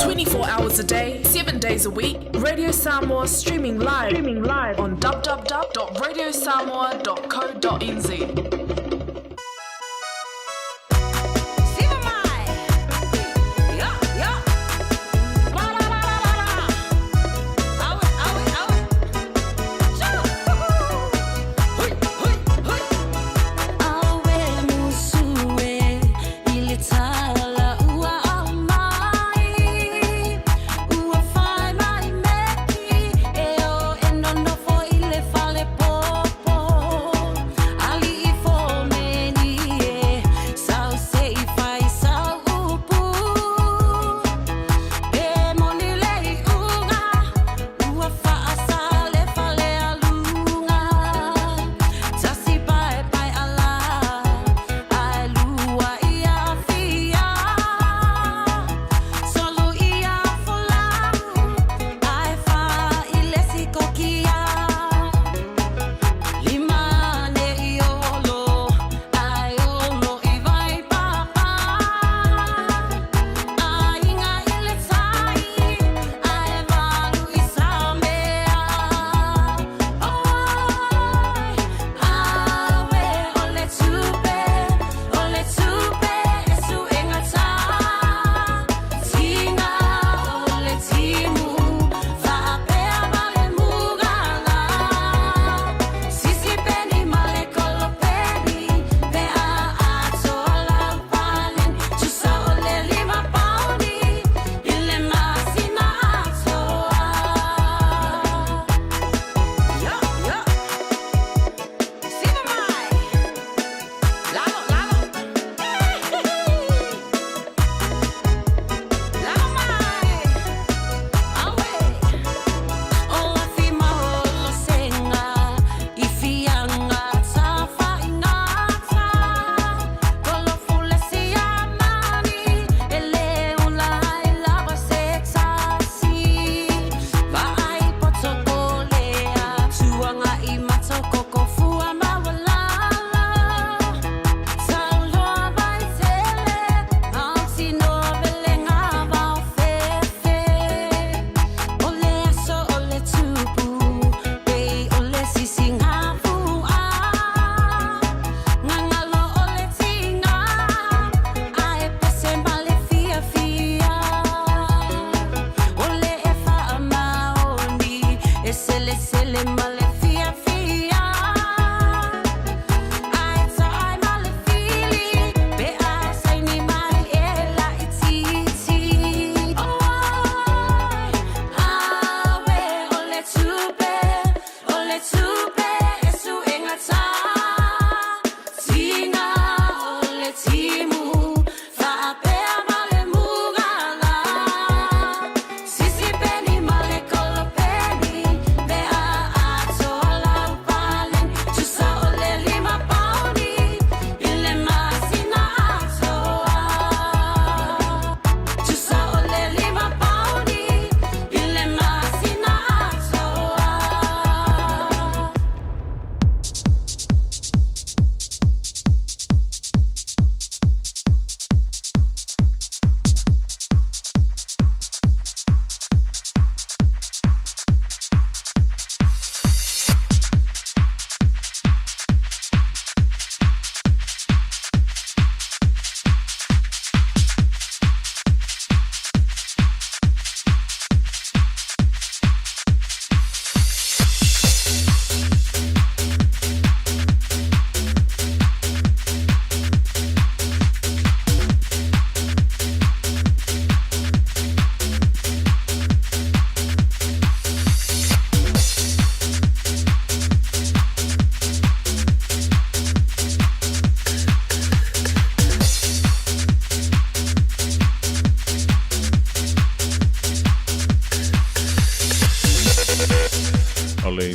24 hours a day, 7 days a week, Radio Samoa streaming live, streaming live on www.radiosamoa.co.nz.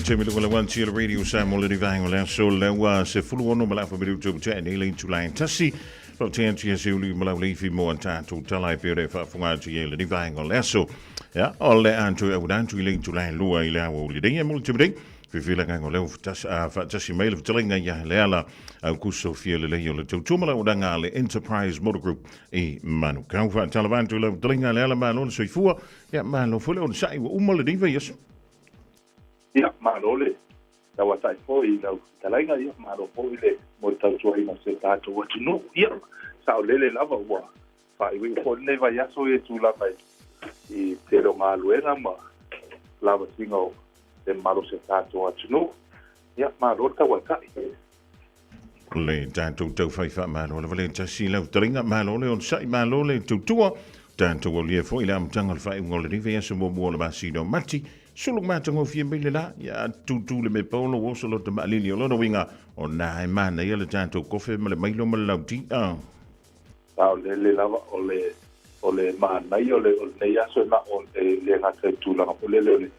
taimi luga le 1 le Radio Samoa le vaenga o le aso le ua 16 ma le afa minute ua tea nei le itula e tasi. Faafetai atu ia Seuli ma lau leifi mo a tatou tala e pei ona e faafofoga atu i ai le vaenga o le aso. Ia, o le a toe auina atu i le itula e lua i le aoauli nei e mo le taimi nei. Fiafia le agaga o lea ua faatasi mai le fetalaiga ia Leala Aukuso fia lelei o le tautua ma le auaunaga a le Enterprise Motor Group i Manukau. Faatalofa atu i lau fetalaiga Leala, malo le soifua. Ia, malo foi le onosai ua uma lenei vaiaso. Ia, malo le tauatai foi i lau fetalaiga, ia, malo foi le mo le tautuaina o si o tatou atunuu. Ia, saolele lava ua faaiuiu foi lenei vaiaso i tulaga i tele o galuega ma lavasiga o le mamalu o si o tatou atunuu. Ia, malo le tauatai. Le tatou taufai faamalo lava le tasi lau fetalaiga, malo le onosai, malo le tautua. Tatou aulia foi le amataga o le faaiuga o lenei vaiaso muamua o le masina o Mati. Sulu matagofie mai le la, ia tūtū le mea paolo ua oso lota maalili o lona uiga, o na e manaia le tatou kofe ma le mailo ma le lauti. Ah. Saolele lava o le o le manaia o le o lenei aso e na o e le gata i tulaga foi lele o le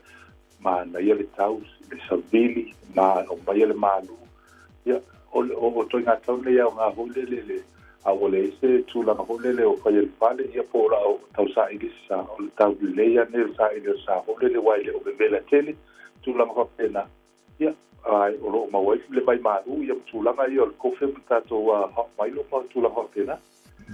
manaia le tau le savili ma o maia le malu ia o le o o ituaiga tau nei aoga foi lele le a ua leai se tulaga foi lele o fai e le fale ia po o la o tau saili se sa o le tau lelei lava lenei o le saili o le sa foi lele aua e le o vevela tele tulaga faapena. Ia, ae o lo o maua ai le vai malu ia ma tulaga ia o le kofe ma tatou hot milo ma tulaga faapena.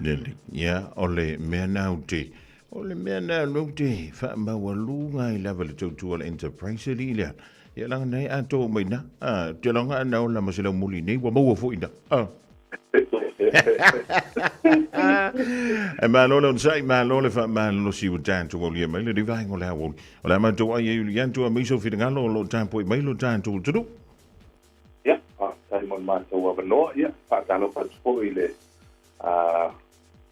Lele, ia, o le mea na ou te, o le mea na ou te faamaualuga ai lava le tautua le Enterprise alii lea. Ia laga nei a tō mai na, a, te laga ana ola ma se lau muli nei, ua maua foi na. A. E malo le onosai, malo le faamalolosi ua tatou aulia mai lenei vaega o le aoauli. O le a matou ai e uli atu a mai sou finagalo o lo o tapuai mai lo tatou atunuu. Ia, faafetai mo le matou avanoa. Ia, faatalofa atu foi i le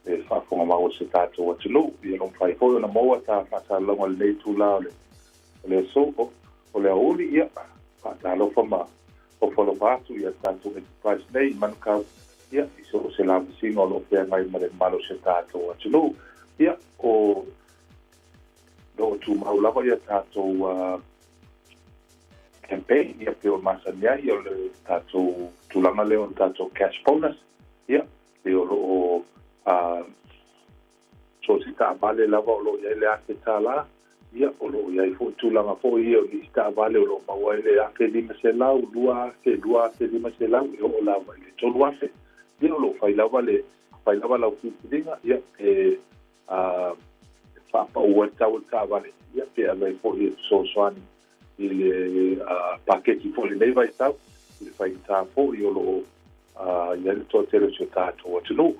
le faafofoga mau o si o tatou atunuu. Ia, o lo o mafai foi ona maua ta faasalalauga i lenei itula o le o le aso o le aoauli. Ia, faatalofa ma ofo alofa atu i a tatou enterprise nei i Manukau, ia, i so o se lavasiga o lo o feagai ma le mamalu o si o tatou atunuu. Ia, o lo o tumau lava ia tatou campaign, ia, pei ona masani ai, o le tatou tulaga lea o le tatou cash bonus, ia, pei o lo o so o se taavale lava o lo o i ai le $1,000, ia, o lo o i ai foi tulaga foi ia o nisi taavale o lo o maua ai le $1,500, $2,000, $2,500, e oo lava i le $3,000. Ia, o lo o fai lava le, fai lava lau filifiliga, ia, e, a, e faapau ai le tau o le taavale, ia, pe ave ai foi e fesoasoani i le paketi foi i lenei vaitau, i le faigata foi o lo o i ai le toatele o si o tatou atunuu.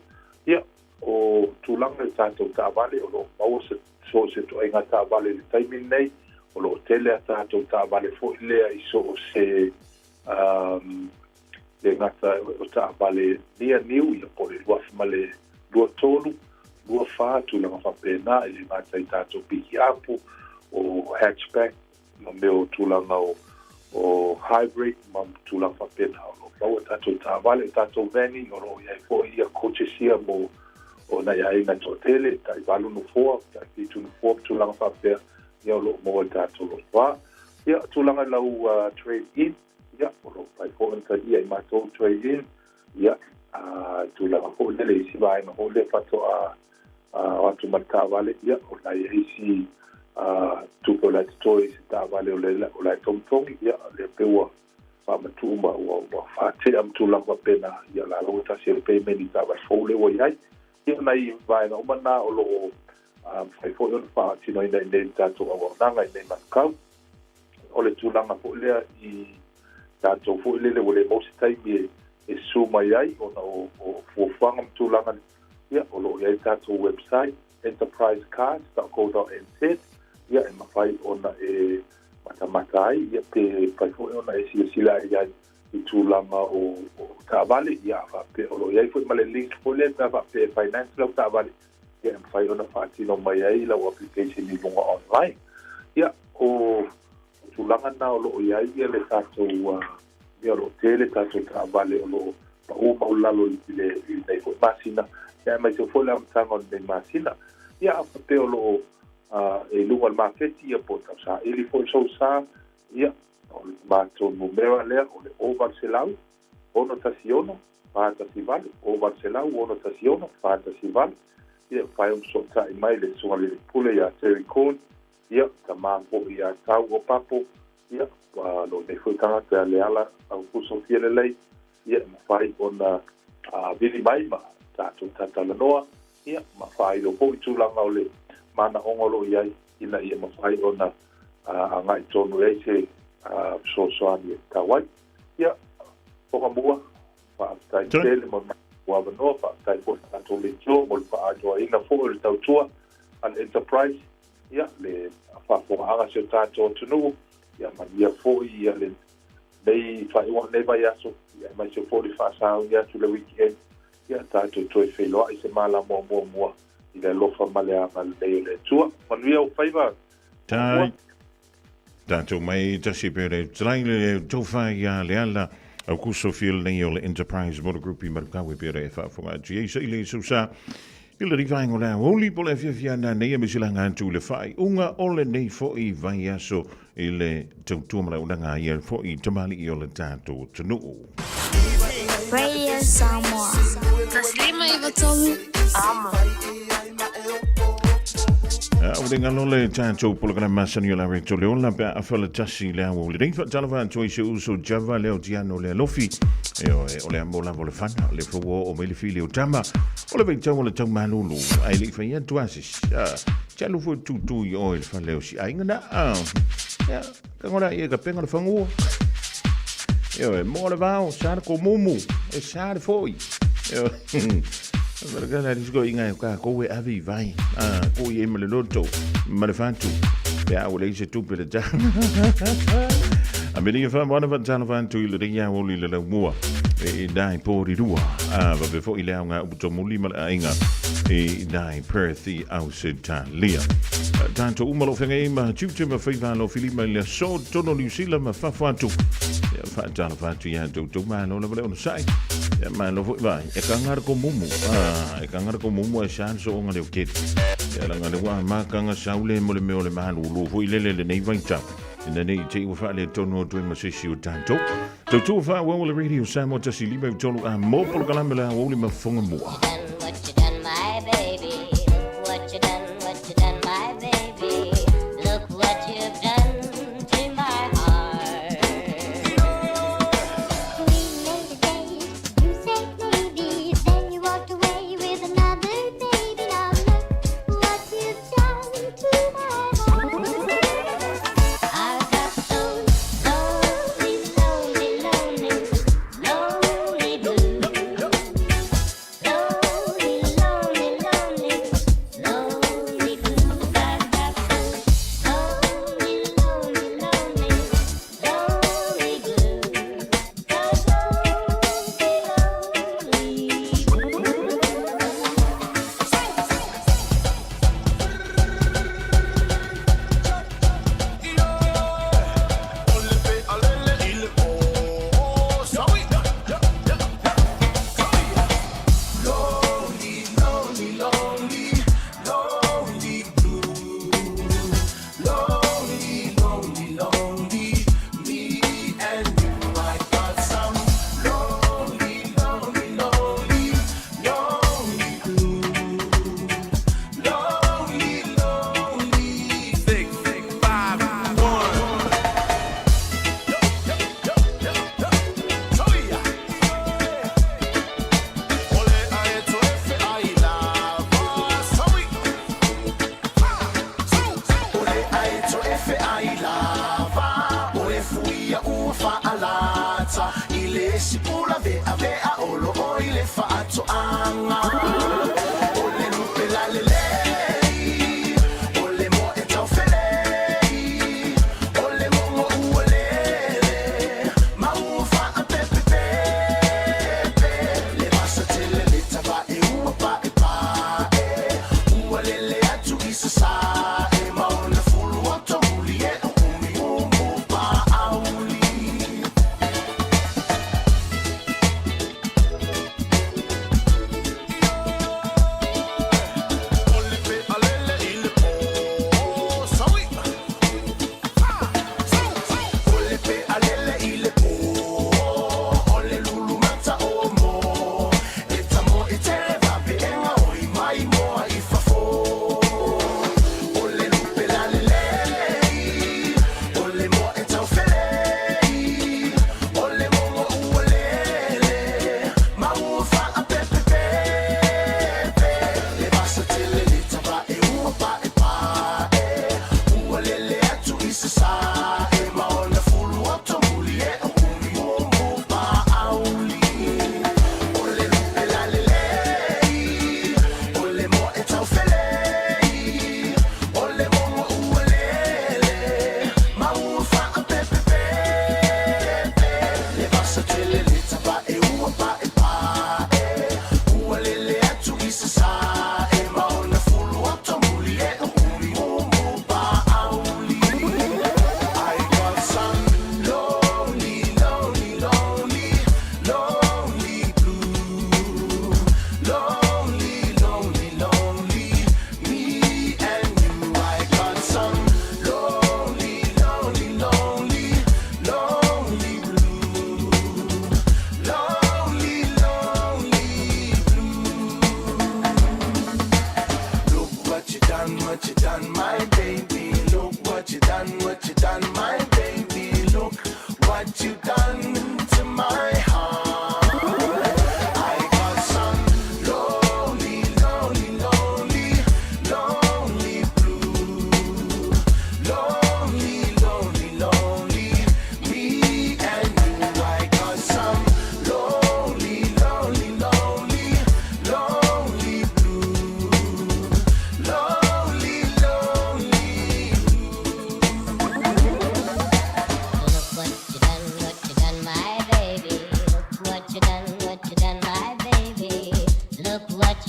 Ia, o tulaga i tatou taavale, o lo o maua se so o se ituaiga taavale i le taimi lenei, o lo o tele a tatou taavale foi lea i so o se le gata o taavale nia niu, ia po o le 2023, 24, tulaga faapena, e le gata i tatou pikiapu, o hatchback, ma mea o tulaga o o hybrid ma tulaga faapena. O lo o maua tatou taavale, o tatou vani, o lo o i ai foi ia coaches ia mo o nai aiga toatele, tai valu nofoa, tai fitu nofoa ma tulaga faapea, ia o lo o maua i tatou lotoa. Ia, tulaga i lau trade in, ia, o lo o mafai foi ona talia i matou trade in, ia, tulaga foi lele i si vaega foi lea faatoa o atu ma le taavale, ia, o la e i ai isi tupe o la e totoe i se taavale o la e togitogi, ia, lea pei ua faamatuu ma ua faatea ma tulaga faapena, ia, o la ua tasi ai le payment i taavale fou lea ua i ai. Ia, o nai vaega uma na o lo o mafai foi ona faatinoina i inei i le tatou auaunaga i inei i Manukau. O le tulaga foi lea i tatou foi lele ua le maua se taimi e susu mai ai ona o fuafuaga ma tulaga, ia, o lo o i ai le tatou website enterprisecars.co.nz, ia, e mafai ona e matamata ai, ia, pe mafai foi ona e silasila ai ai i tulaga o taavale, ia, a faapea o lo o i ai foi ma le link foi lea pe a faapea e finance lau taavale, ia, e mafai ona faatino mai ai lau application i luga online. Ia, o tulaga na o lo o i ai ia le tatou ia o lo o tele tatou taavale o lo o pau maualalo i le i lenei foi masina, ia aemaise foi le amataga o lenei masina. Ia, a faapea o lo o e i luga o le maketi, ia, po o tausaili foi sou sa, ia, O le matou numera lea o le 0800 616 418, 0800 616 418. Ia, e mafai ona fesootai mai le Susuga i le Alii Pule ia Terry Corn, ia, tama foi ia Tau o Papo, ia, lou nei foi tagata ia Leala Aukuso Fialelei, ia, e mafai ona vili mai ma tatou talatalanoa, ia, ma faailoa foi tulaga o le manaoga o lo o i ai, ina ia mafai ona agai tonu i ai se fesoasoani e tatau ai. Ia, Togamua, faafetai tele mo le matou avanoa, faafetai foi i le tatou leitio mo le faaatoaina foi o le tautua a le Enterprise, ia, le faafofogaaga a si o tatou atunuu, ia manuia foi ia lenei faaiuga o lenei vaiaso, ia aemaise foi le faasauni atu i le weekend, ia tatou toe feiloai i se malama o muamua i le alofa ma le agalelei o le Atua. Manuia ou faiva, Togamua. Tai. Tatou mai tasi pe le trai le taufa ia le ala au kuso fil nei o le Enterprise Motor Group i Marukawe pe re whaafonga atu i sa i le susa i le rivaenga o le aoli po le fiafia na nei e misilanga atu le whai unga o le nei foi vai aso i le tautua ma le unanga ia foi tamali i o le tātou tunuu. Radio Samoa. Taslima Ivatolu. Amo. A o le ngalo le tātou polokana masani o la reto le ola pe a whala tasi le awa o le reifa talawa atu ai se uso java le o tiano le alofi e o e o le amo lava o le fana le fauo o mai le fili o tama o le veitau o le tau malulu ai le ifa ia tuasis talo fo tutu i o le fale o si ainga na ya kangora ia ka penga le fangua e o e mo le vao sa le ko mumu e sa le foi e o Varagala risiko inga ka ko we avi vai a ko ye ma le loto ma le fatu pe a o le se tupe le ta a me fa wana fa tala fa tu i le ria o li le lau mua e dai pori rua a va pe fo i le aunga u to muli ma le ainga e dai Perth i Ausitalia Tātou uma lo whenga e ma tiute ma whaiva lo filima i le so tono New Zealand ma whawhatu ia whaatala whatu ia tau tau malo lava le ona sai ia malo foi vai e ka ngara ko mumu ah e ka ngara ko mumu e san so onga le o kete ia langa le wa makanga saule mo le mea o le malulu foi lele le nei vaitau ina nei te iwa whaale tono o tui ma sisi o tātou tau tua wha wa le radio Samoa tasi lima i tolu a mō polokalame la o le mafonga mua. What you done, my baby? Look what you done, what you done, my baby. Look what you've done to my heart. We made a date, you said maybe, then you walked away with another baby. Now look what you've done to my heart. I got those lonely, lonely, lonely, lonely blues. Lonely, lonely, lonely, lonely blues. I got those lonely, lonely, lonely, lonely blues. Those lonely, lonely blues.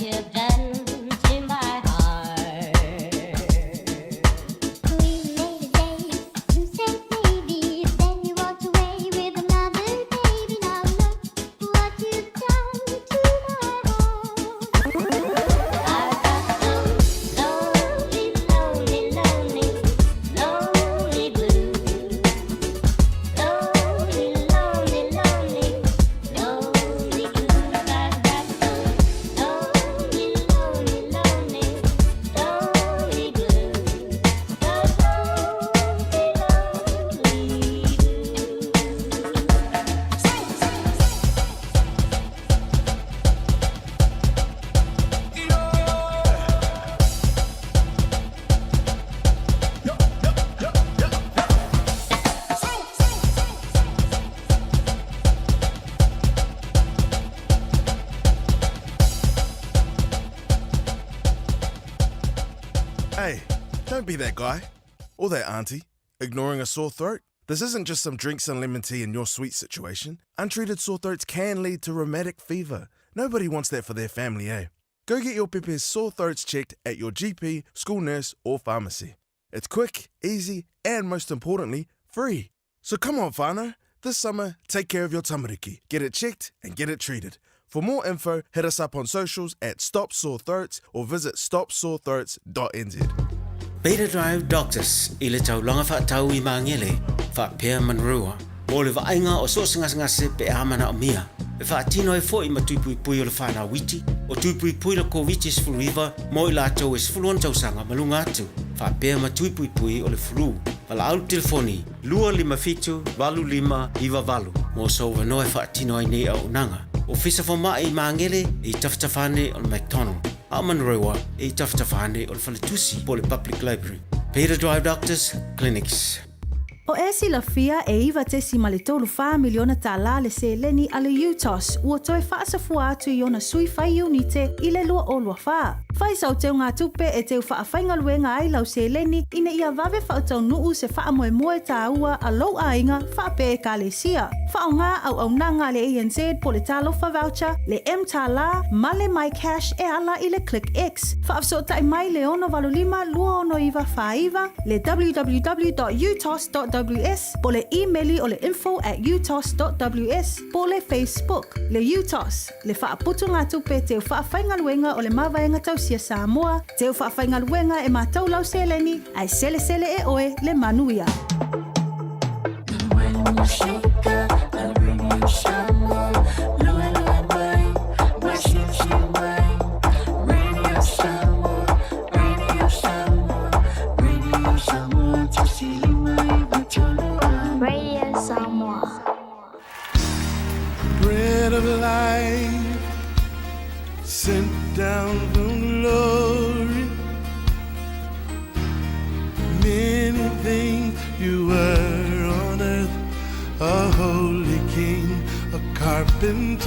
you've done to my heart. We made a date, you said maybe, then you walked away with another baby. Now look what you've done to my heart. I've got those lonely, lonely, lonely, lonely blues. Lonely, lonely, lonely, lonely blues. I've got those lonely, lonely, lonely, lonely blues. Those lonely, lonely blues. Hey, don't be that guy or that auntie ignoring a sore throat. This isn't just some drinks and lemon tea in your sweet situation. Untreated sore throats can lead to rheumatic fever. Nobody wants that for their family, eh? Go get your pepe's sore throats checked at your GP, school nurse, or pharmacy. It's quick, easy, and most importantly, free. So come on, whānau. This summer, take care of your tamariki. Get it checked and get it treated. For more info, hit us up on socials at Stop Sore Throats or visit stopsorethroats.nz. Beta Drive Doctors i le taulaga faatau i Magele faapea Manurewa mo le vaaiga o so o se gasegase pe a manaomia e faatino ai foi ma tui puipui o le fanau iti o tui puipui le Koviti-19 mo i latou e 16 tausaga ma luga atu faapea ma tui puipui o le flu. Valaau le telefoni 257 8598 mo sou avanoa e faatino ai nei auaunaga. Ofisa Fomai i Magele e i tafatafa ane o le McDonald, a o Manurewa e i tafatafa ane o le Faletusi po o le Public Library. Beta Drive Doctors Clinics. O e silafia e $9.34 miliona tālā le seleni a le UTOS ua toe faasafua atu i ona sui fai iunite i le 2024. Fai sau teugatupe e teu faafaigaluega ai lau seleni ina ia vave faataunuu se faamoemoe tāua a lou aiga faapea Ekalesia. Faaaoga auaunaga a le ANZ po le Talofa Voucher, le mTālā ma le MyCash e ala i le ClickX. Faafesootai mai le 685 269 49, le www.utos.ws po le imeli o le info at utos.ws po le Facebook, le UTOS, le Faaputugatupe Teu Faafaigaluega o le Mavaega Tausia Samoa, Teu Faafaigaluega e Matau Lau Seleni, ae Selesele e Oe le Manuia. Radio Samoa. Bread of life sent down from glory. Many things you were on earth, a holy king, a carpenter.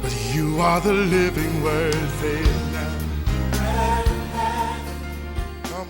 But you are the living word, say it now. Come on.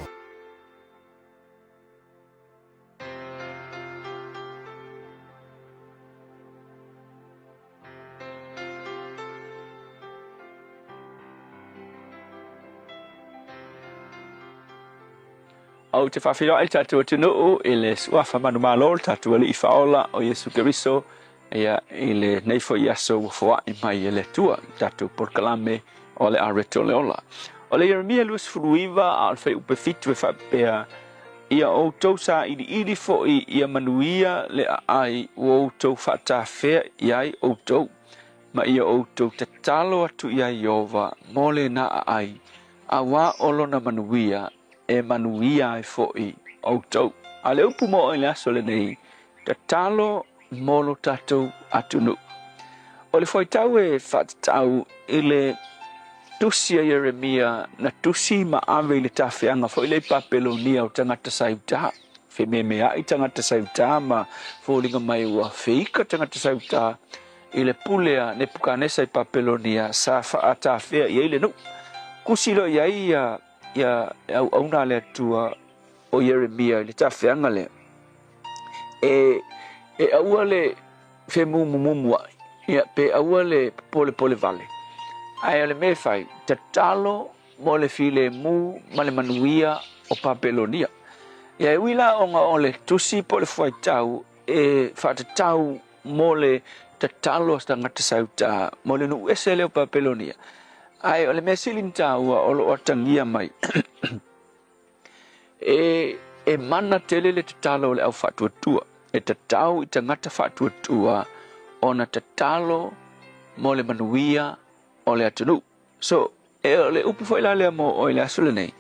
Ou te faafeiloai le tatou atunuu i le Suafa manumalo o le tatou Alii Faaola o Iesu Keriso, ia, i lenei foi aso ua foai mai e le Atua i le tatou polokalame o le Areto o le Ola. O le Ieremia 29 a o le fuaiupu e 7 e faapea, Ia outou sailiili foi ia manuia le aai ua outou faatafea i ai outou, ma ia outou tatalo atu iā Ieova mo lena aai, auā o lona manuia e manuia ai foi outou. A o le upu mo oe i le aso lenei, tatalo mo lo tatou atunuu. O le fuaitau e faatatau i le tusi a Ieremia na tusi ma ave i le tafeaga foi lea i Papelonia o tagata sa i uta. Fememeai tagata sa i uta ma foliga mai ua feika tagata sa i uta i le pule a Nepukanesa i Papelonia sa faatafea i ai le nuu. Kusi loa i ai ia ia auauna a le Atua o Ieremia i le tafeaga lea, e e aua le femumumumuaʻi, ia, pe aua le polepole vale. Ae o le mea e fai, tatalo mo le filemu ma le manuia o Papelonia. Ia e ui la ona o le tusi po o le fuaitau e faatatau mo le tatalo a se tagata sautā mo le nuu ese lea o Papelonia, ae o le mea sili ona taua o lo o atagia mai e e mana tele le tatalo o le au faatuatua. E tatau i tagata faatuatua ona tatalo mo le manuia o le atunuu. So, e o le upu foi la lea mo oe i le aso lenei,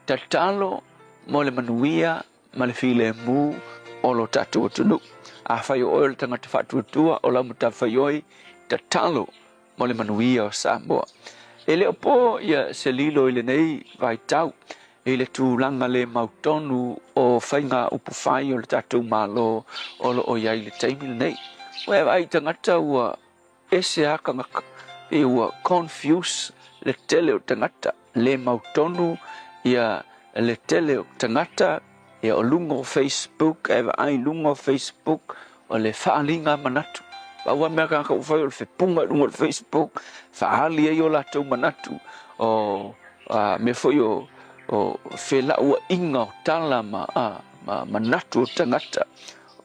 tatalo mo le manuia ma le filemu o lo tatou atunuu. Afai o oe o le tagata faatuatua, o lau matafaioi, tatalo mo le manuia o Samoa. E le o po ia se lilo i lenei vaitau i le tulaga le mautonu o faiga upufai o le tatou Malo o lo o i ai i le taimi lenei. Ua e vaai i tagata ua ese a tagata, pei ua confuse le tele o tagata, le mautonu ia le tele o tagata ia o luga o Facebook, ae vaai i luga o Facebook o le faaaliga manatu. Pau lava mea a tagata ua fai o le fepuga i luga o le Facebook, faaali ai o latou manatu, o a mea foi o o felauaiga o tala ma a ma manatu o tagata,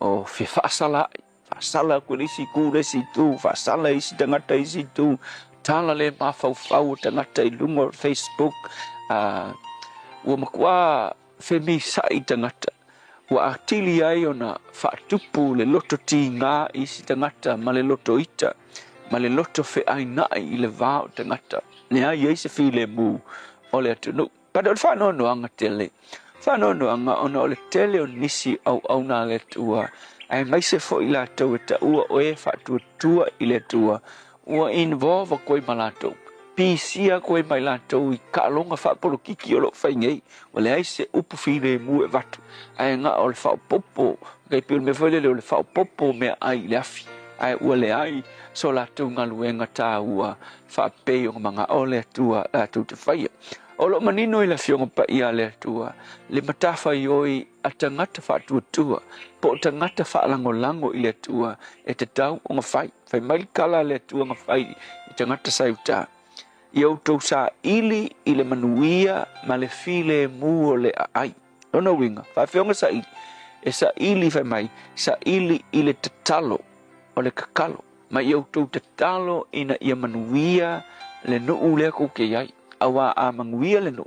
o fefaasalaai. Faasala atu i le isi itu i le isi itu, faasala i isi tagata i isi itu, tala le mafaufau o tagata i luga o Facebook, ua matua femisa'i tagata, ua atili ai ona faatupu le loto tigā i isi tagata ma le loto ita, ma le loto feaina'i i le va o tagata, leai ai se filemu o le atunuu. But o le faanoanoaga tele, faanoanoaga ona o le tele o nisi auauna a le Atua, aemaise foi i latou e taua o e faatuatua i le Atua, ua involve atu ai ma latou, pisia atu ai ma i latou i taaloga faapolokiki o lo o fai nei, ua leai se upu filemu e avatu, ae na o le faaopoopo, e pei o le mea foi lele o le faaopoopo o meaai i le afi, ae ua leai so latou galuega taua faapei ona manao le Atua latou te faia. O lo o manino i le Afioga Paia a le Atua le matafaioi a tagata faatuatua po o tagata faalagolago i le Atua e tatau ona fai. Fai mai le tala a le Atua na fai i tagata sa i uta, Ia outou saili i le manuia ma le filemu o le aai. Lona uiga, faafefea ona saili? E saili, fai mai, saili i le tatalo o le tatalo. Ma ia outou tatalo ina ia manuia le nuu lea tou te i ai, auā a manuia le nuu,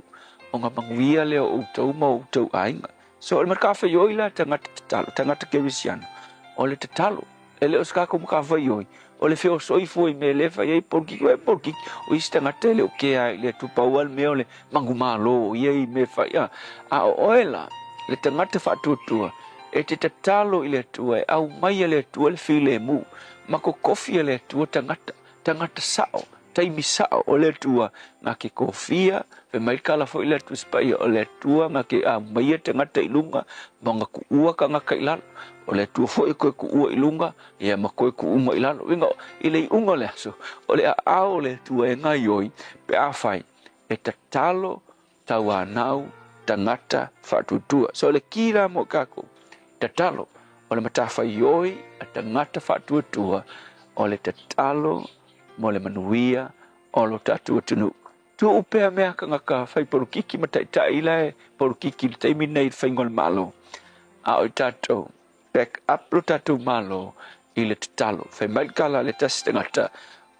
ona manuia lea o outou ma o outou aiga. So o le matafaioi la tagata tatalo, tagata kerisiano, o le tatalo. E le o se tatou matafaioi, o le feosoifua i mea lea e fai ai polokiki, uē polokiki, o isi tagata e le o kea i le Atua, pau lava le mea o le manumalo o ia i mea e fai, a, a o oe la, le tagata faatuatua, E te tatalo i le Atua e aumaia le Atua le filemu, ma kokofi e le Atua tagata, tagata sao, taimi sao o le Atua na ke kofia, fai mai le kala foi le Atua Paia o le Atua na ke aumaia tagata i luga, ma na kuua tagata i lalo, o le Atua foi e koe kuua i luga, ia ma koe kuu mai i lalo. Uiga, i le iuga o le aso, o le aao o le Atua e gaioi pe afai e tatalo tauanau tagata faatuatua. So o le ki la mo kakou, tatalo, o le matafaioi a tagata faatuatua, o le tatalo mo le manuia o lo tatou atunuu. Tuu pea mea tagata fai polokiki ma taitai la e polokiki i le taimi lenei i le faiga o le Malo, a o i tatou, back up lo tatou Malo i le tatalo. Fai mai le tala a le tasi tagata,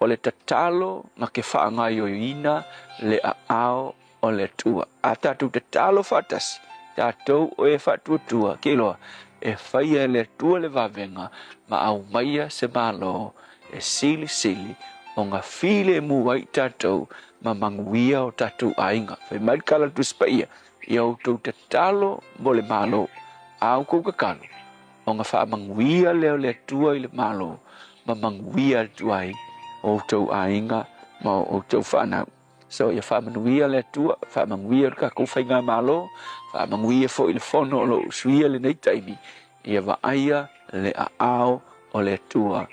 o le tatalo na ke faagaioioina le aao o le Atua. A tatou tatalo faatasi, tatou o e faatuatua, ke iloa, e faia e le Atua le vavega ma aumaia se Malo e silisili ona filemu ai tatou ma manuia o tatou aiga. Fai mai le tala a le Tusi Paia, Ia outou tatalo mo le Malo, a outou tatalo, ona faamanuia lea o le Atua i le Malo, ma manuia atu ai o outou aiga ma o outou fanau. So, ia faamanuia le Atua, faamanuia le tatou faigamalo, faamanuia foi le fono o lo o usuia lenei taimi, ia vaaia le aao o le Atua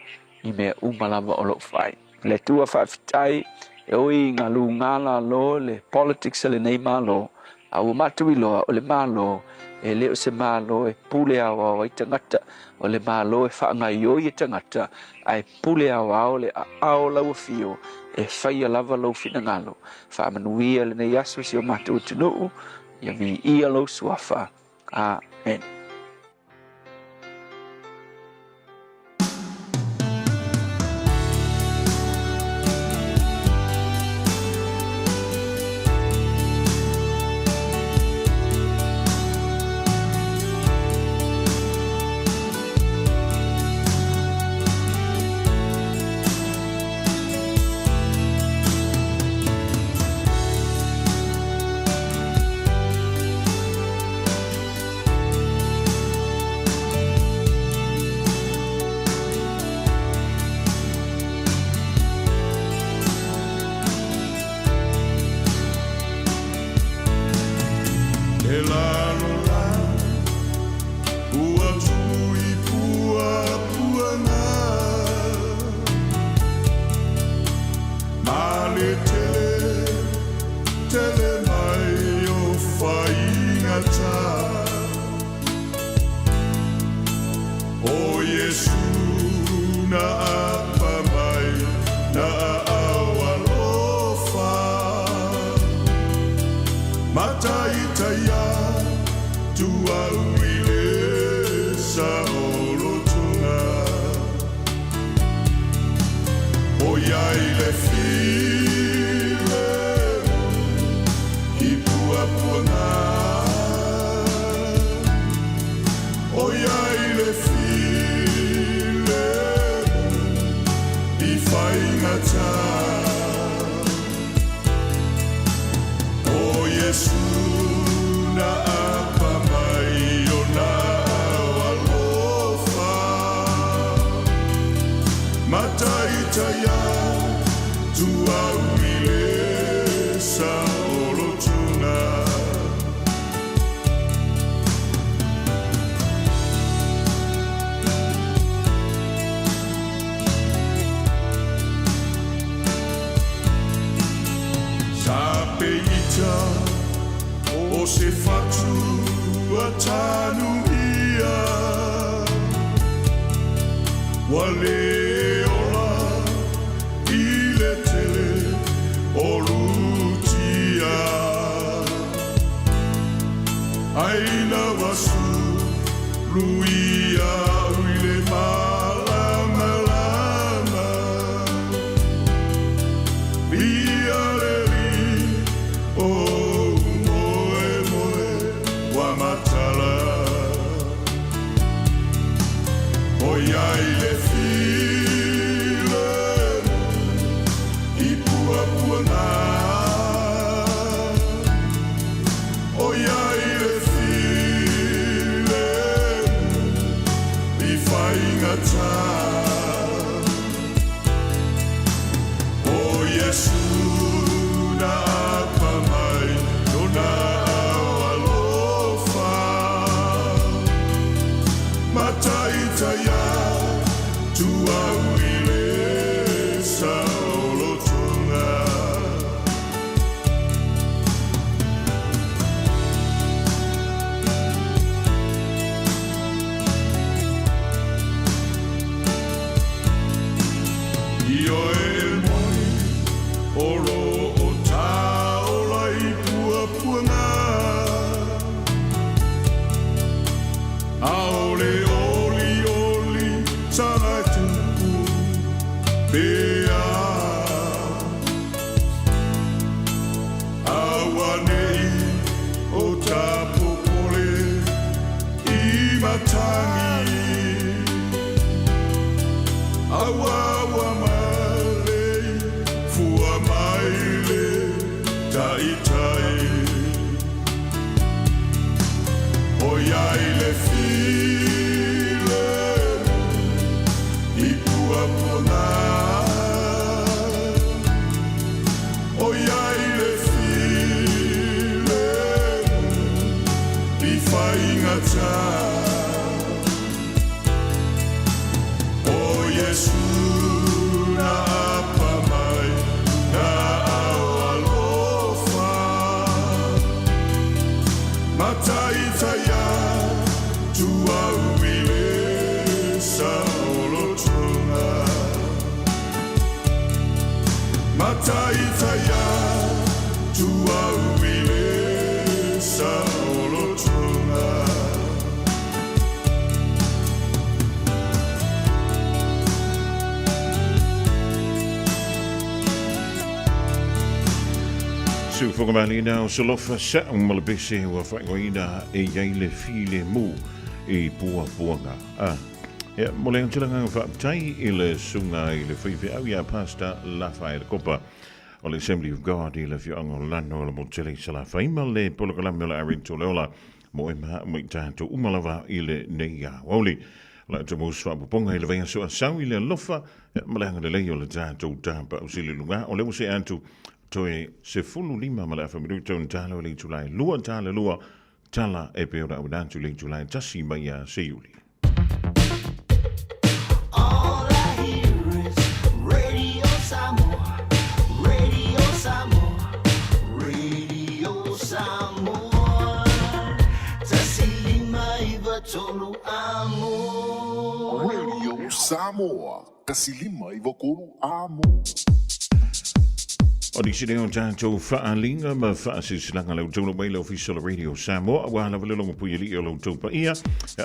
i mea uma lava o lo o fai. Le Atua faafetai e ui i galuga lalo le politics a lenei Malo, a ua matou iloa o le Malo e le o se Malo e pule aoao ai tagata, o le Malo e faagaioi e tagata, ae pule aoao le aao o lau afio e faia lava lou finagalo. Faamanuia lenei aso i si o matou atunuu, ia viia lou suafa. Amene. E lalo la ua tui puapuaga ma le tele tele mai o faigata. O Iesu na apa mai na aao alofa mataitaia tu au i le saolotoga. O iai le filemu i puapuaga. O iai le filemu i faigata. O Iesu na apa mai ona aao alofa mataitaia tu au i le saolotoga. Sa peita o se fatu a tanuia ua le ola i le tele o lutia. Aina wasu luia i le malamalama. Via le li o moe moe wa matala. O iai le filemu i puapuaga. O iai le filemu i faigata. O Iesu na apa mai lona aao alofa mataitaia tu au i le saolotoga. Ioe e moni o lo o taola i puapuaga. Aole oli oli sana tupu pea. Auanei o tapopole i matagi. Auaua ma Faataitaia tu au i le saolotoga. Siufogamalina o Solofa Sa'u ma le pese ua faaigoaina e i ai le filemu i Puapuaga. A Ia, mo le aotelagaga faafetai i le susuga i le faifeau ia Pastor Lafaele Kopa o le Assembly of God i le afioaga o Lano o le Motele i Salafai ma le polokalame o le Irene Toleola mo e maau mai tatou uma lava i le nei aoauli. O le ata mo faapopoga i le vaiaso a sau i le alofa ma le agalelei o le tatou tapa o sili luga o le ua se atu toe 15 ma le afa minuta o tala o le itula e 2 tala 2 tala e pe ora au atu le itula e 1 mai ia Seiuli. All I hear is Radio Samoa, Radio Samoa, Radio Samoa. 159 amo. Radio Samoa, 159 amo. O nisi nei o tatou faaaliga ma faasilasilaga le outou mai le Ofisa o le Radio Samoa, aua lava le logo puialii o lo outou paia,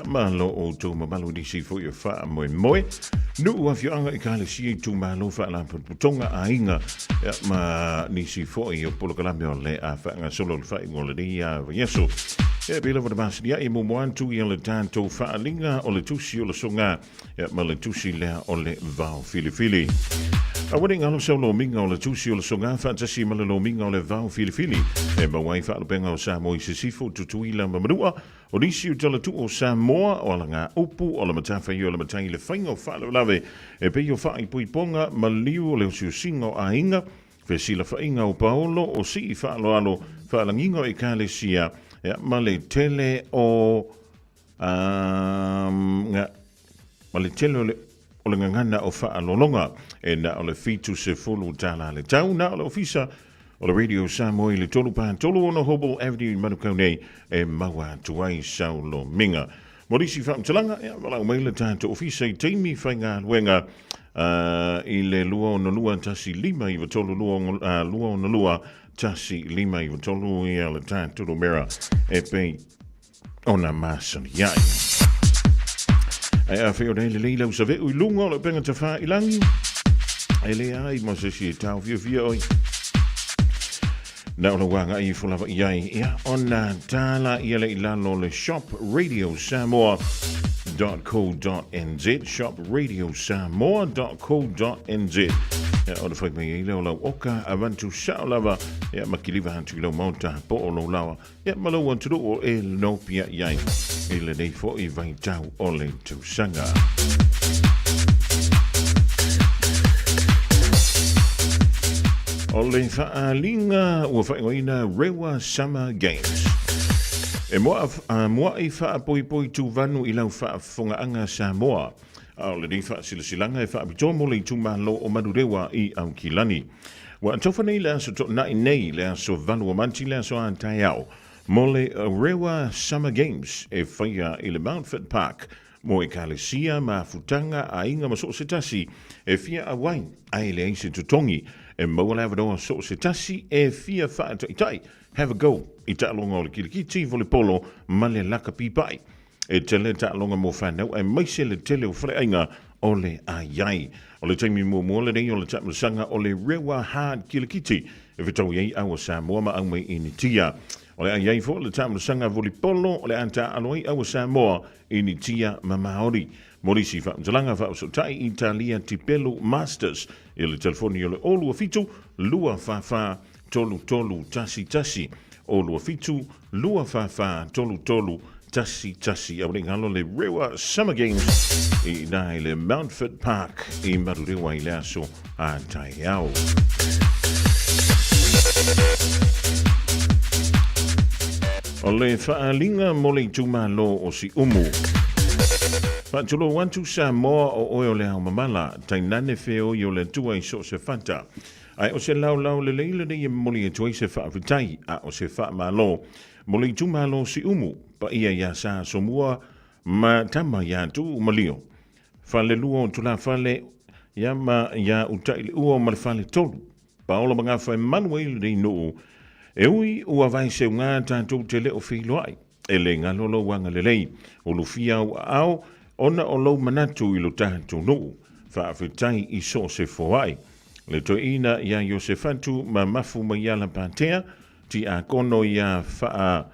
ma lo outou mamalu i nisi foi o faamoemoe. Nuu afioaga ekalesia itumalo faalapotopotoga aiga ma nisi foi o polokalame o le a faagasolo le faaiuga o lenei vaiaso. E pei lava ona masani ai e muamua atu ia le tatou faaaliga o le tusi o le soga ma le tusi lea o le vao filifili. Aua ne i galo sau lomiga o le tusi o le soga faatasi ma le lomiga o le vao filifili e maua ai faalupega o Samoa i Sisifo, Tutuila ma Manua. O nisi o talatuu o Samoa, o alagaupu, o le matafaioi o le matai i le faiga o faalavelave e pei o faaipoipoga, maliu o le osiosiga o aiga, fesilafaiga o paolo, o sii faaaloalo, faalagiga o ekalesia, ma le tele o um, ma le tele o le o le gagana o faalologa e na o le $70 le tau na o le ofisa o le Radio Samoa i le 3 pa 3 6 Hobble Avenue i Manukau nei e maua atu ai sau lomiga. Mo nisi faamatalaga, ia, valaau mai le tatou ofisa i taimi faigaluega i le 262 15 93 262 15 93 ia le tatou numera e pei ona masani ai. Ae afai o nei lelei lau saveu i luga o le upega tafailangi, e le ai ma se isi e taofiofia oi. Na o lau agai ifo lava i ai, ia, ona tala ia le i lalo le shop radio samoa .co.nz shop radio samoa .co.nz ia, ona fai mai ai lea o lau oka avantu sao lava ia, ma kiliva atu i lau maota po o lou lawa Ia, ma lou atunuu o e nopia i ai i lenei foi vaitau o le tausaga. O le faaaliga ua faaigoaina Rewa Summer Games. E moa, a, mua'i faapoipoi tuvanu i lau faafofogaaga Samoa. A o lenei faasilasilaga e faapitoa mo le itumalo o Manurewa i Aukilani. Ua tofa nei le aso toonai nei, le aso 8 o Mati, le aso a taeao, mo le Rewa Summer Games e faia i le Mountfort Park mo ekalesia, mafutaga, aiga ma so o se tasi e fia auai, ae leai se totogi e maua le avanoa so o se tasi e fia faataitai, have a go, i taaloga o le kilikiti, volepolo ma le lakapipai. E tele taaloga mo fanau aemaise le tele o faleaiga o le ai ai. O le taimi muamua lenei o le taamilosaga o le Rewa Hard Kilikiti e fetaui ai au a Samoa ma au mai Initia. O le ai ai foi le taamilosaga volipolo o le a taaalo ai au a Samoa, Initia ma Maori. Mo nisi faamatalaga faavasootai Italia Tipelu Masters i le telefoni o le 027 244 3311 027 244 33 11. Aua ne i galo le Rewa Summer Games i ina i le Mountfort Park i Marurewa i le aso a taeao. O le faaaliga mo le itumalo o Siumu. Faatulou atu Samoa o oe o le ao mamala, tainane feoi o le Atua i so o se fata. Ae o se laolao lelei lenei e momoli atu ai se faafetai a o se faamalo mo le itumalo Siumu, paia iā Sa Asomua ma tama iā Tuu Malio, Falelua o Tulafale ia ma iā Utaileuo ma le Faletolu. Paolo Magafa e malu ai lenei nuu. E ui ua vaeseugā tatou te le o feiloai, e le galo lou agalelei, ulufia au aao ona o lou manatu i lo tatou nuu. Faafetai i so o se foai. Le toeaina iā Iosefatu ma mafu mai iā Lapatea, tiakono iā Faa,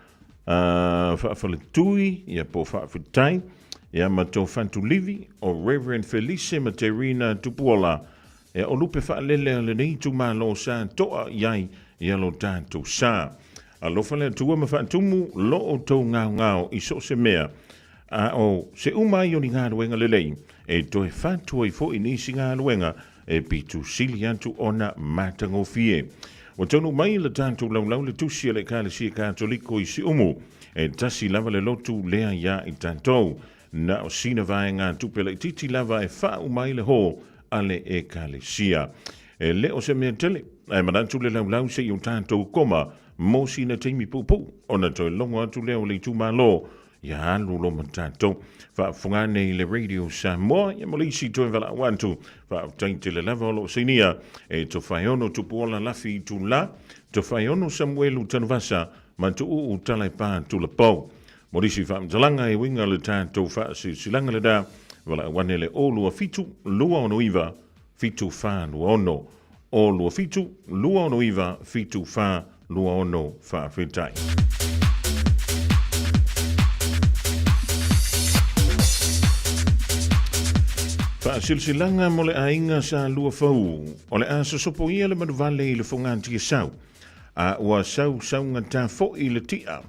Faafaletui, ia po Faafetai, ia ma Tofatu Livi, o Reverend Felise ma Terina Tupuola, ia o lupe faalele a lenei itumalo sa toa i ai ia lo tatou sa. Alofa le Atua ma faatumu lo outou gaogao i so o se mea, a o se uma ai o ni galuega lelei, e toe fatu ai foi nisi galuega e pitu sili atu ona matagofie. Ua taunuu mai le tatou laulau le tusi a le Ekalesia Katoliko i Siumu, e tasi lava le lotu lea iā i tatou. Na o sina vaega tupe laitiiti lava e faauma ai le hō a le Ekalesia. E le o se mea tele, ae manatu le laulau se i o tatou koma mo sina taimi puupuu ona toe logo atu lea o le itumalo ia alu loma tatou. Faafofoga ane i le Radio Samoa, ia mo le isi toe valaau atu. Faafetai tele lava o lo o sainia e Tofaeono Tupuola Lafi Itula, Tofaeono Samuelu Tanuvasa ma Tuuu Talaepā Tulapou. Mo nisi faamatalaga e uiga le tatou faasilasilaga lena, valaau ane le 027 269 7426. 027 269 7426. Faafetai. Faasilasilaga mo le aiga sa lua fou. O le a sosopo ia le manuvale i le fogatiasau, a ua sausaugata foi le tia.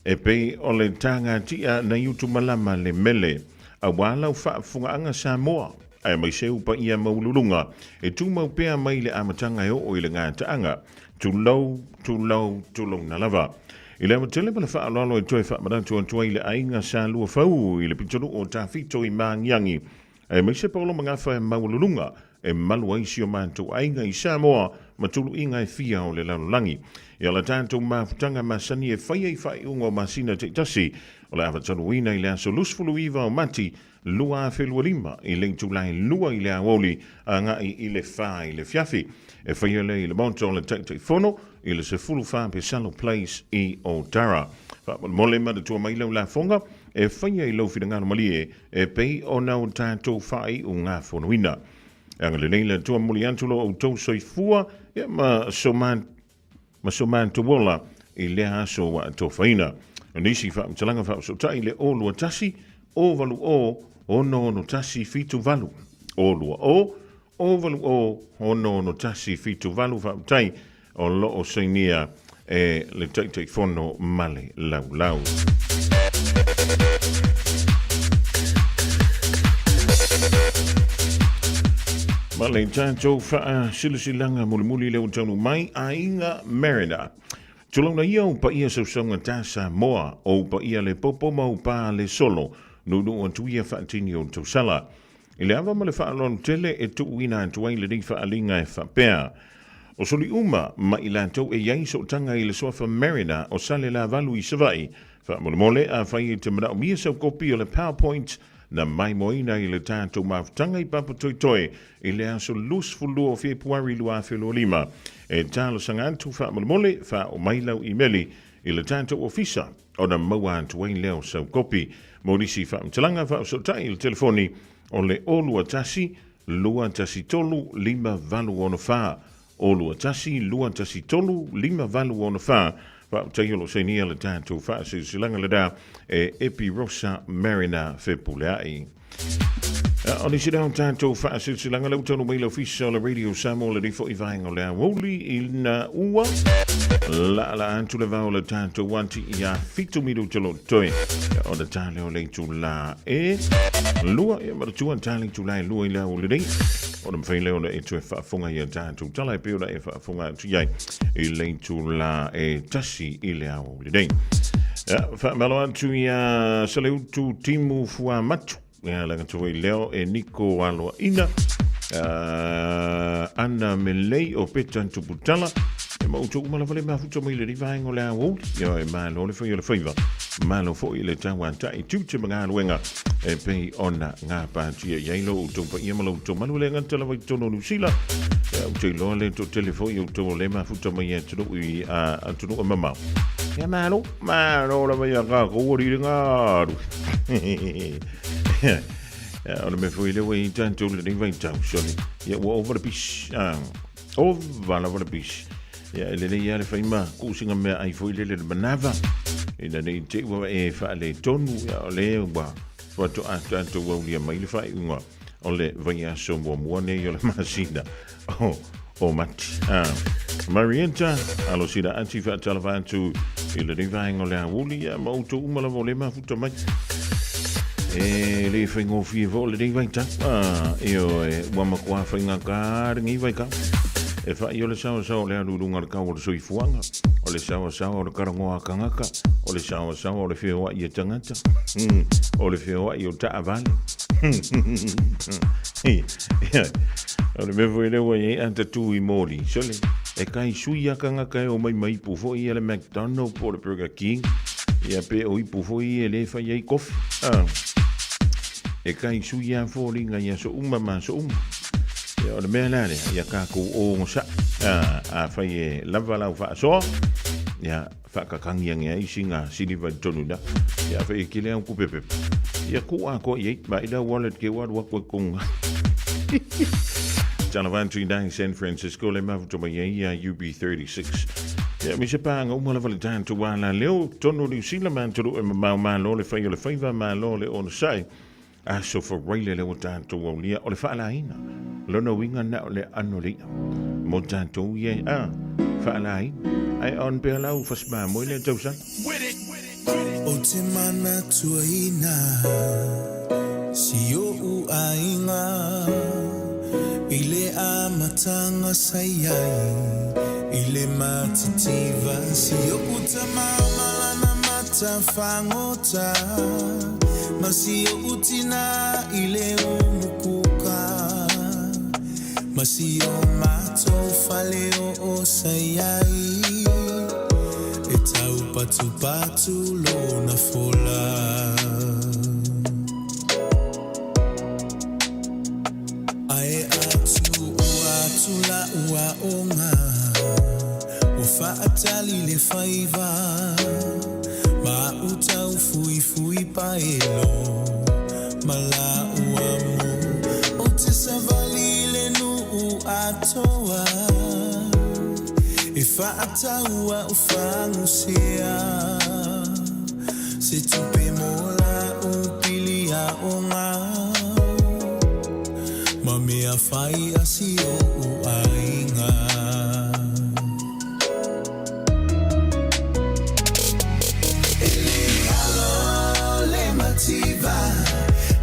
E pei o le tagatia nai utumalama le mele, aua lau faafofogaaga Samoa, aemaise u paia maualuluga e tumau pea mai le amataga e oo i le gataaga. Tulou, tulou, tulouna lava. I le amatele ma le faaaloalo e toe faamanatu atu ai le aiga sa lua fau i le pitonuu o Tafito i Maagiagi, aemaise Paolo Magafa e maualuluga e malu ai si o matou aiga i Samoa ma tuluiga e fia o le lalolagi. Ia la tatou mafutaga masani e faia i faaiuga o masina taitasi, o le a faatanuuina i le aso 29 o Mati 2025 i le itula e 2 i le aoauli agai i le 4 i le afiafi. E faia lea i le Maota o le Taitaifono i le 14 Pesalo Place i Otara. Faamolemole manatua mai lau lafoga e faia i lou finagalo malie e pei ona o tatou faaiugafonoina. E agalelei le Atua momoli atu lo outou soifua ia ma so ma so matou ola i lea aso ua atofaina. O nisi faamatalaga faafesootai le 021 080 661 78 020 080 661 78 Faafetai o lo o sainia e le Taitaifono ma le Laulau. Ma le tatou faasilasilaga mulimuli lea ua taunuu mai, Aiga Mariner. Tulauna ia o paia sausauga ta Samoa, o paia le popo ma o pā le solo, nuunuu atu ia faatini o tausala. I le ava ma le faaaloalo tele e tuuina atu ai lenei faaaliga e faapea, O soli uma ma i latou e i ai sootaga i le suafa Mariner o Salelavalu i Savaii, faamolemole afai e te manaomia sau kopi o le PowerPoint na maimoaina i le tatou mafutaga i Papatoetoe i le aso 22 o Fepuari 2025, e talosaga atu faamolemole faaoo mai lau imeli i le tatou ofisa ona maua atu ai lea o sau kopi. Mo nisi faamatalaga, faafesootai i le telefoni o le 021 213 5864, 021 213 5864. Faafetai o lo o sainia le tatou faasilasilaga lena e Epi Rosa Mariner Fepuleai. O nisi lea o tatou faasilasilaga lea ua taunuu mai le ofisa o le Radio Samoa lenei foi vaega o le aoauli ina ua laalaa atu le vao o le tatou ati ia 7 minuta lo toe ona tā lea o le itulā e 2 ia manatua tā le itulā e 2 i le aoauli nei ona mawhai lea ona e toe faafofoga ia tatou tala e pei ona e faafofoga atu i ai i le itulā e 1 i le aoauli nei. Ia, faamalo atu ia Saleutu Timu Fuamatu. Ia, laga tu i leo e Niko Aloaina. Ana Melei o Peta Tuputala. E ma utu uma lava le mafuta mai le rivaenga o le aoauli. Ia, e malo le whai o le whaiva. Malo foi le tauatai tute ma galuega. e pei ona gapatia i ai lo outou paia ma lo outou malu le gata lava i totonu o Niusila. Ia, ou te iloa le toatele foi o outou o le mafuta mai i atunuu i atunuu e mamao. Ia malo, malo lava ia kākou o le galu. Ia, o le mea foi lea ua i ai tatou i lenei vaitau, sole. Ia, ua ova le pisi. Ova lava le pisi. Ia, e lelei lava le fai ma kuusiga mea ai foi lele le manava. Ina ne i te i ua e faaletonu, ia, o lea ua faatoa tatou aulia mai le faaiuga o le vaiaso muamua nei o le masina o Mati. Marietta, alo sila ati faatalava atu i lenei vaega o le aoauli, ia, ma outou uma lava o lea mafuta mai. E le faigofie foi lenei vaitau. Ioe, ua matua faigata lenei vaitau. E fai o le saoasaoa o le alu i luga o le tau o le soifuaga, o le saoasaoa o le talanoa a tagata, o le saoasaoa o le feoai a tagata, o le feoai o taavale. O le mea foi lea ua i ai a tatū i moli, sole, e kai sui a tagata e omai ma ipu foi ia le McDonald po o le Burger King, ia pe o ipu foi ia e le fai ai kofi. E kai sui a foliga i aso uma ma aso uma. Ia, o le mea la lea, ia kākou ogosaʻi. Afai e lava lau faasoa, ia faakakangi ane ai sina siliva i totonu i ina. Ia afai e tele au tupe pepa, ia tuu atoa i ai, ma i lau wallet ke ua alu atu ai totonu ina. Tala atu i ina i San Francisco le mafuta mai ai ia UB36. Ia, me se pāga uma lava le tatou alaleo, totonu o Niu Sila ma atunuu e mamao, malo le fai o le faiva, malo le onosai. Aso Faraile lea ua tatou aulia o le faalaina. Lona uiga na o le aano o le i'a mo tatou ia e a faalaina. Ae on pea lau fasimamoe lea tausaga. Ou te manatuaina si oʻu aiga I le amataga sa i ai i le matitiva Si oʻu tama ma lana mata fagota Ma si oʻu tinā i le umukuka Ma si o matou fale oo sa i ai E taupatupatu lona fola. Ae a tuua atu la'u aoga Ua faatali le faiva Ma a'u taufuifui paelo Ma la'u amo Ou te savali i le nuu atoa E faatau a'u fagusea Se tupe mo la'u pili aoga Ma mea fai a si o'u aiga. E le alo le mativa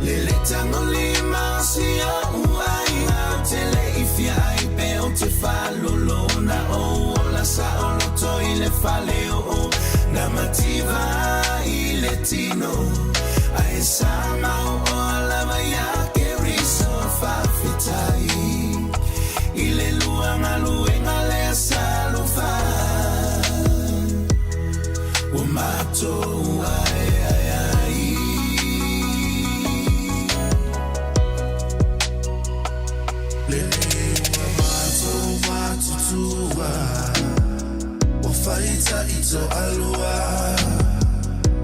Le le tagolima o si o'u aiga Ou te le i fia ai pe ou te faalolo Na ou ola saoloto i le fale oo Na mativa i le tino Ae sa mao'oa lava iā Keriso Faafetai i le lua galuega lea sa alofa Ua matou aeae ai. Lenei ua matou matutua Ua faitaʻi toalua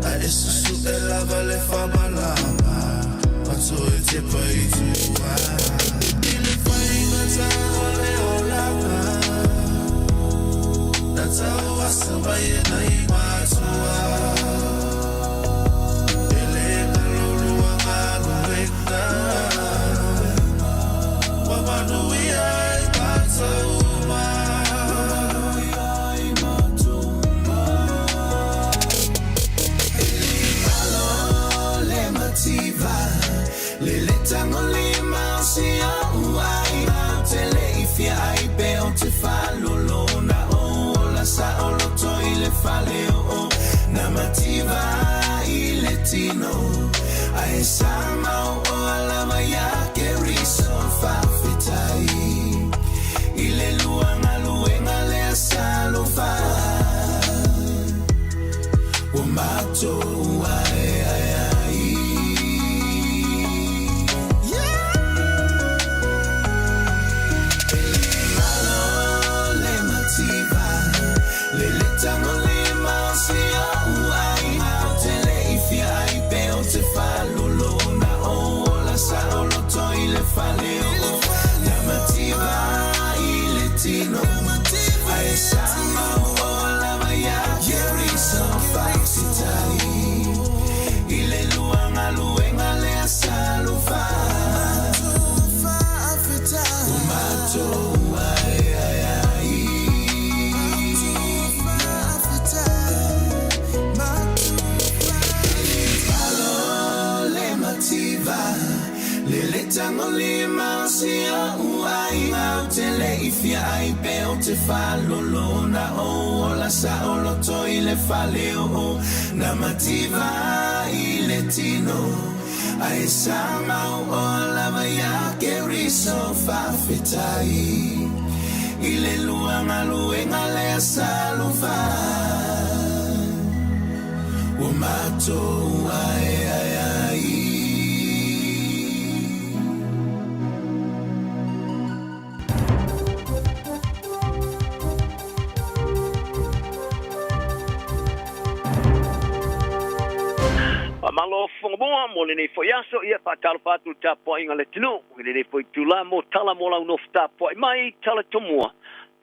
Ae e susuʻe lava le faamalama Ma toe tepa i tua I le faigata o le olaga Na tauasa mai e nai matua E le galo lua galuega Ua manuia ai matou uma. E le alo le mativa Le le tagolima o si o'u aiga Ou te le i fia ai pe ou te faalolo Na ou ola saoloto i le fale oo Na mativa i le tino Ae sa mao'oa lava iā Keriso Faafetai i le lua galuega lea sa alofa Ua matou aeae ai. tino Ae sa mau o lava ia Keriso fa'afetai I le lua galuega lea sa lofa Ua matou aeae ai. Alo le mativa le le tagolima o si o'u aiga ou te le i fia ai pe ou te faalolo na ou ola saoloto i le fale oo na mativa i le tino ae sa mau o lava iā Keriso faafetai i le lua galuega lea sa lofa ua matou aeae ai. Faamalo Fogamoa mo lenei foi aso, ia faatalofa atu i le tapuaiga a le atunuu i lenei foi itula mo tala mo lau nofo tapuai mai, tala tomua.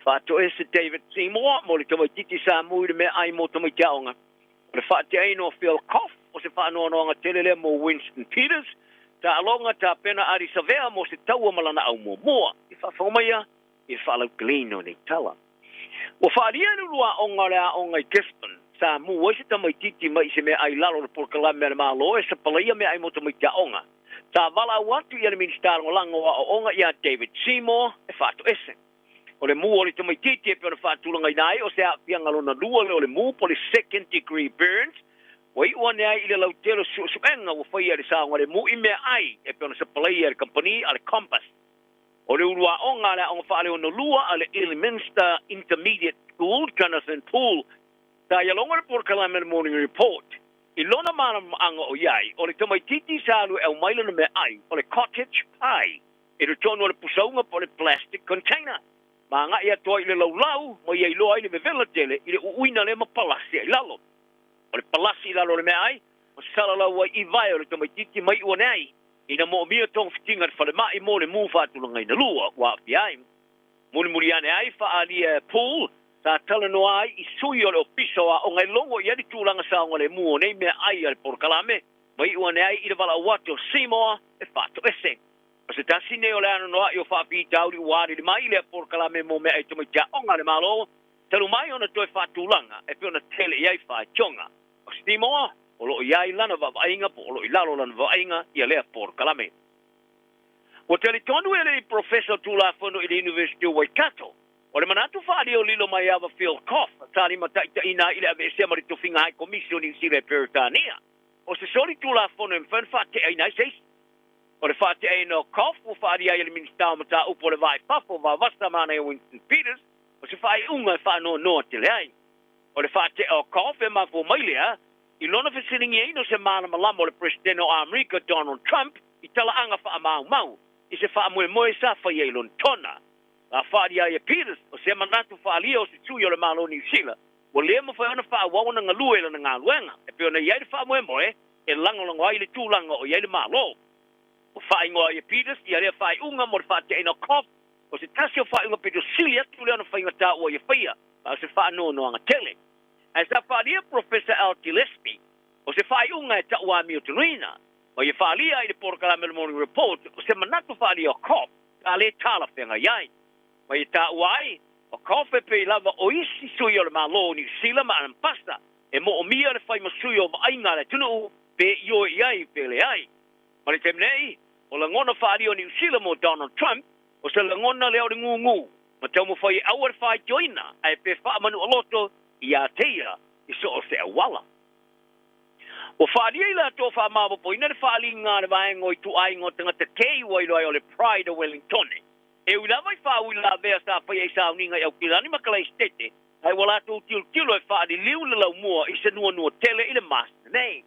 Faatoese David Seymour mo le tamaitiiti sa mu i le meaai mo tamaiti aoga. O le faateaina o Phil Koff o se faanoanoaga tele lea mo Winston Peters, taaloga tapena Adi Savea mo se taua ma lana au muamua. I faafofoga maia i le faalauteleina o nei tala. Ua faaalia le uluaoga o le aoga i Gisborne, sa mu ai se tamaitiiti mai i se meaai i lalo o le polokalame a le Malo e sapalaia meaai mo tamaiti aoga. Sa valaau atu ia le Minisita Lagolago o Aoaoga ia David Seymour e faatoese. O le mu o le tamaitiiti e pei ona faatulagaina ai o se aafiaga lona lua lea o le mu po o le second degree burns, ua iu ane ai i le lautele o suesuega ua faia e le saogalemu i meaai e pei ona sapalaia e le kamupani a le Compass. O le uluaoga a le Aoga Faaleonolua a le Ilminster Intermediate School, Jonathan Poole, sa ia logo le polokalame a le Morning Report. I lona malamalamaaga o i ai, o le tamaitiiti sa alu e aumai lana meaai, o le cottage pie, i totonu o le pusauga po o le plastic container. Ma agai atu ai i le laulau ma ia iloa ai le vevela tele i le uuina lea ma palasi ai lalo. O le palasi i lalo o le meaai, ma salalau ai i vae o le tamaitiiti ma iu ane ai. Ina moomia togafitiga i le falemai mo le mu faatulagaina lua ua aafia ai. Mulimuli ane ai faaalia e Poole, sa talanoa ai i sui o le Ofisa o Aoga e logo i ai le tulaga saogalemu o nei meaai a le polokalame, ma iu ane ai i le valaau atu o Seymour e faatoese. O se tasi nei o le anoanoai o faafitauli ua alili mai lea polokalame mo meaai tamaiti aoga a le Malo, talu mai ona toe faatulaga e pei ona tele i ai faitioga. O Seymour, o lo o i ai lana vaavaaiga po o lo o i lalo o lana vaaiga ia lea polokalame. Ua talitonu e le Profesa o Tulafono i le University o Waikato, o le manatu faaliolilo mai ava Phil Koff sa limataitaiina ai i le aveesea ma le tofiga hai Komisi o Niu Sila e Peretania, o se soli Tulafono e mafai ona faateaina ai se isi. O le faateaina o Koff ua faaalia ai e le Minisita o Mataupu o le Va i Fafo, Vavasa Manaia Winston Peters, o se faaiuga e faanoanoa tele ai. O le faatea o Koff e mafua mai lea i lona fesiligiaina o se malamalama o le Peresetene o Amerika Donald Trump i talaaga faamaumau i se faamoemoe sa faia i Lonetona. A faaalia ai e Peters o se manatu faaalia o se sui o le Malo o Niu Sila ua le mafai ona faaauau ona galue i lana galuega e pei ona i ai le faamoemoe e lagolago ai le tulaga o i ai le Malo. Ua faaigoa ai e Peters ia lea faaiuga mo le faateaina o Koff o se tasi o faaiuga pito sili atu lea ona faigata ua ia faia a o se faanoanoaga tele. Ae sa faaalia Professor Al Gillespie o se faaiuga e tau amiotonuina ma ia faaalia i le polokalame o le Morning Report o se manatu faaalia o Koff sa le talafeagai ai. Ma ia taua ai o Koff e pei lava o isi sui o le Malo o Niu Sila ma Anapasa e moomia le fai ma sui o vaaiga a le atunuu pe ioe i ai pe leai. Ma le taimi nei, o lagona faaalia o Niu Sila mo Donald Trump o se lagona lea o le gūgū ma taumafai e aua le faitioina ae pe faamanualoto iā te ia i so o se auala. Ua faaalia i latou faamaopoopoina le faaaliga a le vaega o ituaiga o tagata kei ua iloa ai o le Pride o Wellingtone. E ui lava i faauilavea sa faia i sauniga i Aukilani ma Kalaisitete, ae ua latou tilotilo e faaliliu le laumua i se nuanua tele i le masina nei.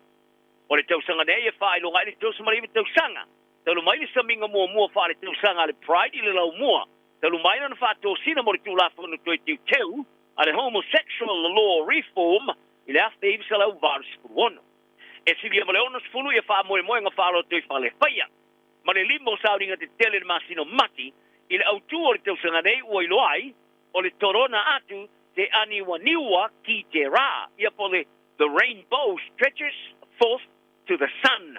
O le tausaga nei e faailoga ai le 39 tausaga talu mai le samiga muamua faaletausaga a le Pride i le laumua talu mai lana faatosina mo le Tulafono Toe Teuteu a le Homosexual Law Reform i le 1986. E silia ma le 60 ia faamoemoega faalotoifale faia ma le lima o sauniga tetele i le masina o Mati i le autū o le tausaga nei ua iloa ai o le torona atu te aniwaniwa ki te rā. Ia po le The rainbow stretches forth to the sun.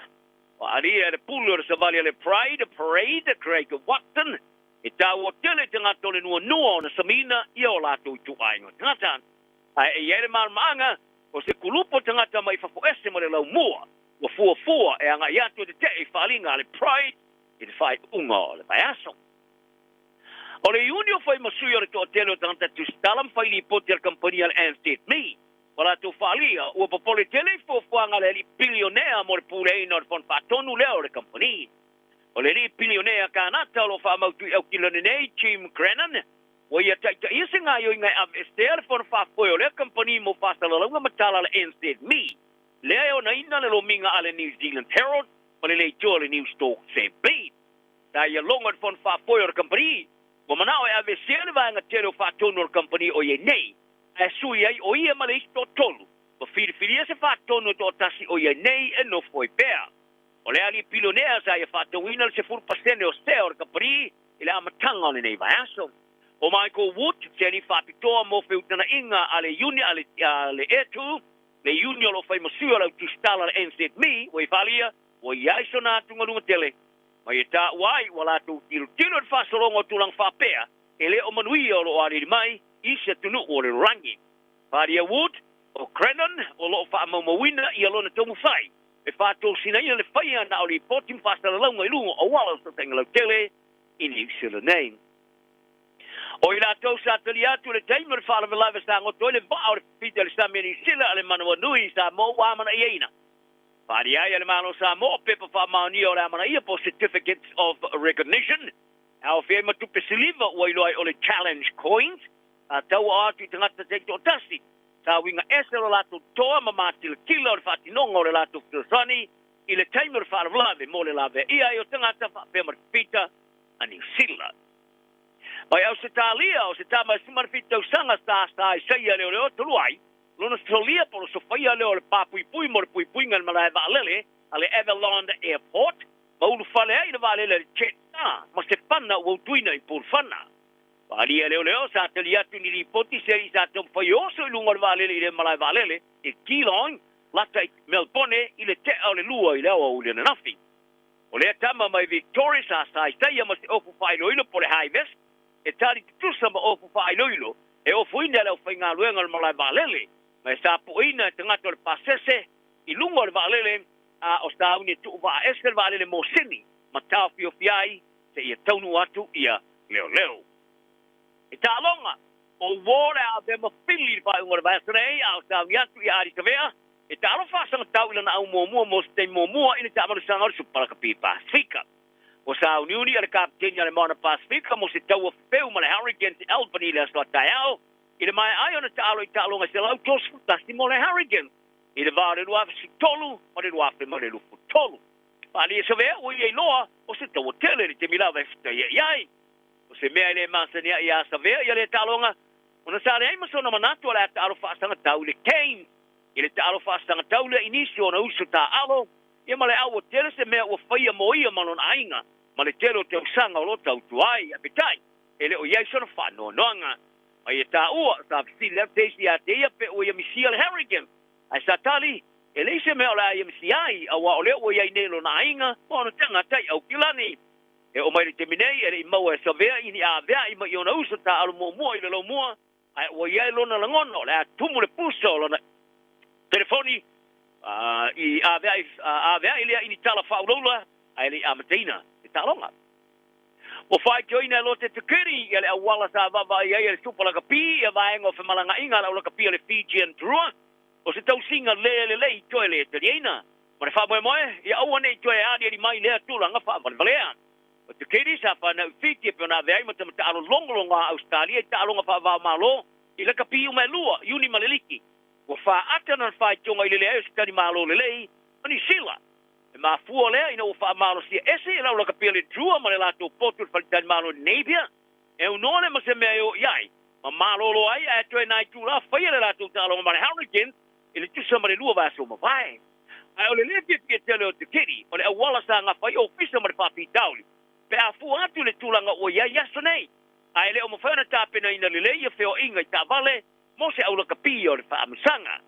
O alia e le pulu o le savali a le Pride Parade, Craig Watson, e tāua tele tagata o le nuanua ona samina ia o latou ituaiga o tagata. Ae e i ai le malamaanga, o se kulupu o tagata mai fafo ese ma le laumua, ua fuafua e agai atu e tete'e i faaaliga a le Pride i le faaiuga o le vaiaso. O le Iuni o fai ma sui o le toatele o tagata tusitala ma fai lipoti a le kamupani a le NZME. Ua latou faaalia, ua popole tele i fuafuaga a le alii pilionea mo le puleaina o le Fono Faatonu lea o le kamupani. O le alii pilionea Kanata o lo o faamautu i Aukilani nei, Jim Grennan, ua ia taitaia se gaoioiga e aveesea le fono faafoe o lea kamupani mo faasalalauga ma tala a le NZME, lea e onaina le lomiga a le New Zealand Herald ma le leitioa a le Newstalk ZB. Sa ia logo i le fono faafoe o le kamupani, ua manao e aveesea le vaega tele o faatonu o le kamupani o i ai nei, ae sui ai o ia ma le isi toatolu, ma filifilia se faatonu e toatasi o i ai nei e nofo ai pea. O le alii pilionea sa ia faatauina le 10% o sea o le kamupani i le amataga o lenei vaiaso. O Michael Wood, se alii faapitoa mo feutagaiga a le Iuni a le Airtu, le Iuni o lo o fai ma sui o le au tusitala a le NZME, ua i faaalia, ua i ai sona atugaluga tele ma ia taua ai ua latou tilotilo i le faasologa o tulaga faapea e le o manuia o lo o aliali mai i se atunuu o le lalolagi. Faaalia Wood, o Crennan o lo o faamaumauina ia lona taumafai e faatosinaina le faia na o lipoti ma faasalalauga i luga o auala o fesootaiga lautele i Niu Sila nei. O i latou sa talia atu i le taimi o le faalavelave sa goto ai le vaa o le fifita i le sami a Niu Sila a le manawanui Samoa ua amanaiaina. Faaalia ai e le Malo Samoa pepa faamaonia o le amanaia po o Certificates of Recognition e aofia ai ma tupe siliva ua iloa ai o le Challenge Coins a tauao atu i tagata taitoatasi sa uiga ese lo latou toa ma matilatila o le faatinoga o le latou fesoasoani i le taimi o le faalavelave mo le laveaia ai o tagata faapea ma le fifita a Niu Sila. Mai Ausetalia, o se tama e 17 tausaga sa sa Isaia leoleo talu ai lona solia po o le sofaia lea o le papuipui mo le puipuiga i le malae vaalele a le Avalon Airport ma ulufale ai i le vaalele a le Jetstar ma se fana ua utuina i Pulufana. Faaalia e leoleo sa tali atu i ni lipoti se alii sa taumafai e oso i luga o le vaalele i lea malae vaalele i Geelong lata i Melbone i le tea o le 2 i le aoauli ananafi. O lea tama mai Victoria sa saitaia ma se ofu faailoilo po o le high vest e tali tutusa ma ofu faailoilo e ofuina e le aufaigaluega o le malae vaalele ma e sapoina e tagata o le pasese i luga o le vaalele a o sauni e tuuvaa ese le vaalele moseni ma taofiofia ai seia taunuu atu ia leoleo. E taaloga, o uō le a avea ma fili i le faaiuga o le vaiaso nei, a o sauni atu ia Ardie Savea e taalofa faasagatau i lana au muamua mo se taimi muamua i le taamalosaga o le Supa Lakapi Pasefika. Ua sauniuni a le kapeteni a le Moana Pasefika mo se taua fefeu ma le Hurricanes i Albany i le aso a taeao, i le maea ai ona taalo i taaloga 131 mo le Hurricanes i le va o le 2013 ma le 2023. Faaalia Savea ua ia iloa o se taua tele le taimi lava e fetaia'i ai. O se mea e le masani ai iā Savea ia lea taaloga, ona sa leai ma sona manatu o le a taalo faasagatau i le Canes. I le taalo faasagatau lea i nisi o ona uso taaalo, ia ma le au ua tele se mea ua faia mo ia ma lona aiga ma le tele o tausaga o lo o tautua ai. Aepeitai, e le o i ai sona faanoanoaga. Ma ia taua, sa fesili atu se isi ia te ia pe ua ia misia le Hurricanes. Ae sa tali, e leai se mea o le a ia misia ai, auā o lea ua i ai nei lona aiga ma ona tagata i Aukilani. E oo mai le taimi nei, e le i maua e Savea i ni avea'i mai ona uso taaalo muamua i le laumua, ae ua i ai lona lagona o le a tumu le pusa o lona telefoni i avea'i, avea'i lea i ni tala faaulaula ae le i amataina le taaloga. Ua faitioina e Lote Tekeri ia le auala sa vaavaai ai e le Supa Lakapi ia vaega o femalagaaiga a le aulakapi a le Fijian Drua, o se tausiga le lelei toe le taliaina. Ma le faamoemoe, ia aua ne i toe aliali mai lea tulaga faavalevalea. O Tekeri sa fanau i Fiti e pei ona avea ai ma tamataalo logologo a Ausetalia i taaloga faava-o-Malo i lakapi uma e lua, Iuni ma le Liki. Ua faaata lana faitioga i le leai o se talimalo lelei ma Niu Sila. E mafua lea ina ua faamalosia ese i lau lakapi a le Drua ma le latou potu i le faletalimalo i Napier, e aunoa lea ma se mea e o i ai, ma malolo ai ae toe nai itula faia le latou taaloga ma le Hurricanes i le tusa ma le 2 vaiaso ua mavae. Ae o le le fiafia tele o Tekeri, o le auala sa gafa ai ofisa ma le faafitauli pe a fua atu i le tulaga ua i ai i aso nei. Ae le o mafai ona tapenaina lelei ia feoaiga i taavale mo se aulakapi o le faamasanga.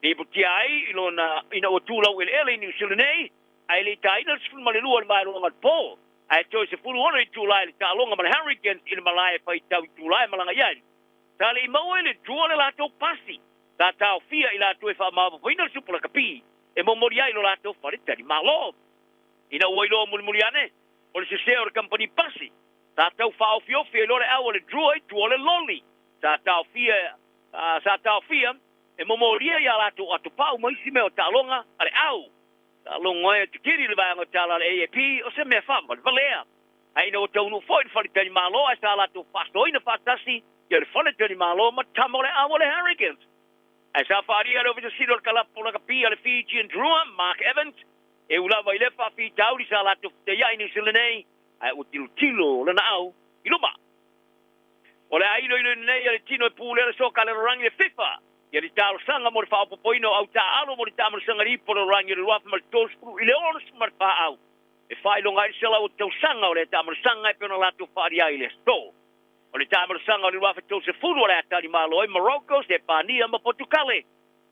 Lipotia ai i lona ina ua tu laueleele i Niu Sila nei, ae le i taina le 12 o le vaeluaga o le po, ae toe 16 itula i le taaloga ma le Hurricanes i le malae e faitau itula e malaga i ai. Sa le i maua e le Drua le latou pasi. Sa taofia i latou e faamaopoopoina le Supa Lakapi e momoli ai lo latou fale talimalo. Ina ua iloa mulimuli ane, o le sese o le kamupani pasi, sa tau faaofiofi ai loa le au a le Drua i tua o le loli. Sa taofia, sa taofia e momolia i a latou atopau ma isi mea o taaloga a le au. Taalogo ai a Tikiri i le vaega o tala a le AAP o se mea faavalevalea. Ae ina ua taunuu foi i le faletalimalo ae sa latou faasoaina faatasi ia le faletalimalo ma tama o le au a le Hurricanes. Ae sa faaalia e le Ofisa Sili o le Kalapu Lakapi a le Fijian Drua, Mark Evans, e ū lava i lea faafitauli sa latou fetaiai i Niu Sila nei, ae ua tilotilo lana au i luma. O le a iloiloina nei e le tino e pulea le soka a le lalolagi le FIFA ia le talosaga mo le faaopoopoina o au taaalo mo le taamalosaga lipo lalolagi o le 2030 i le 64 au e faailoga ai le 100 o tausaga o lea taamalosaga e pei ona latou faaalia ai i le aso. O le taamalosaga o le 2030 o le a talimalo ai Morocco, Sepania ma Potukale,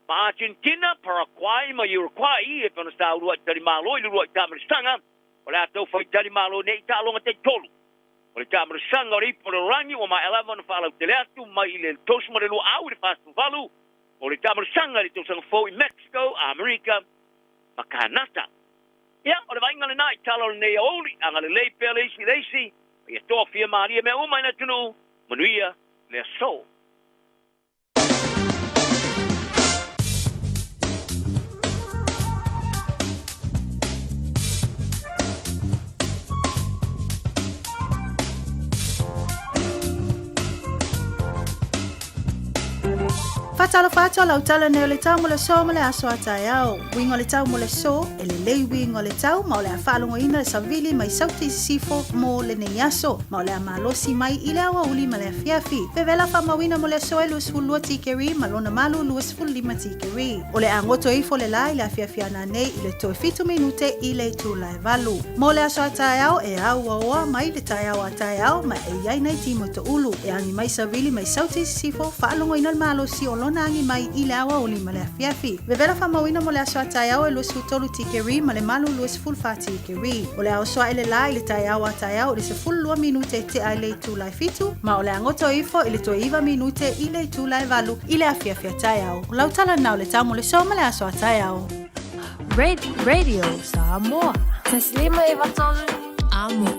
ma Argentina, Paraguay ma Uruguay e pei ona sa uluai talimalo i le uluai taamalosaga o le a tau fai talimalo nei i taaloga taitolu. O le taamalosaga o le ipu o le lalolagi ua maea lava ona faalautele atu mai i le 32 au i le 48 o le taamalosaga i le tausaga fou i Mexico, Amerika ma Kanata. Ia, o le vaaiga lena i tala o lenei aoauli, agalelei pea le isi i le isi, ma ia toafia malie mea uma i le atunuu, manuia le aso. Faatalofa atu a lau tala nei o le tau mo le aso ma le aso a taeao. Uiga o le tau mo le aso, e lelei uiga o le tau ma o le a faalogoina le savili mai Sauti i Sisifo mo lenei aso, ma o le a malosi mai i le aoauli ma le afiafi. Vevela faamauina mo le aso e 22 tikeri ma lona malu 25 tikeri. O le a goto ifo le la i le afiafi a nanei i le toe 7 minute i le itula e valu. Mo le aso a taeao e auaoa mai le taeao a taeao ma e i ai nai timo toulu. E agi mai savili mai Sauti i Sisifo, faalogoina le malosi o lona agi mai i le aoauli ma le afiafi. Vevela faamauina mo le aso a taeao e 23 tikeri ma le malu 24 tikeri. O le a oso ae le la i le taeao a taeao i le 12 minute e tea i le itula e 7, ma o le a goto ifo i le toe 9 minute i le itula e 8 i le afiafi a taeao. O lau tala na o le tau mo le so ma le aso a taeao. Radio Samoa. Taslima e vatolu. Amo.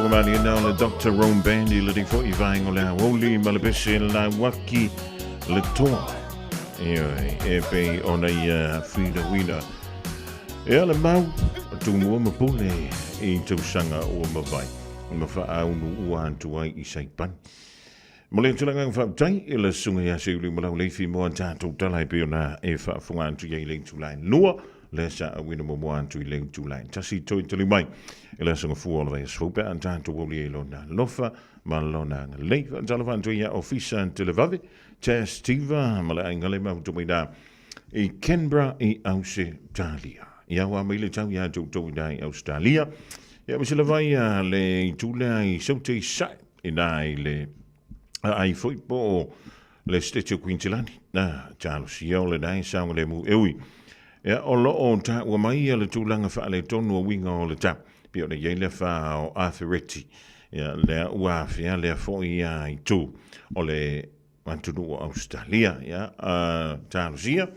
Faafofoga maliena o le Dr. Rome Band i le foi i vaenga o le aoauli ma le pese lauaki le toa. Ioe, e pei ona ia whirawira. E ala mau, tumua ma pule i tausaga ua mavae, ma faaaunu ua atu ai i Saipan. Mo le tulaga faafetai i le susuga ia Seuliu ma Lauleifi mo a tatou tala e pei ona e faafofoga atu i ai i le itula e lua, lea sa auina muamua atu i le itula e tasi toe taliu mai i le aso Gafua o le vaiaso fou pe a tatou auli ai lona alofa ma lona agalelei. Faatalofa atu ai ia Ofisa Televave, Chas Tiva ma le aiga le mafuta mai la i Canberra i Ausetalia. Ia ua mai le tau ia toutou i i Australia. Ia ma se lava ia le itu lea i Saute i Sae ina i le ai foi po o le Statue o Queensilani. Na, talosia o le nai saoga le mu e ui. Ia, o lo o taua mai ia le tulaga faaletonu o uiga o le tau. Pei ona i ai le afa o Afereti. Ia, lea ua afea lea foi ia itu o le atunuu o Ausetalia. Ia, talosia,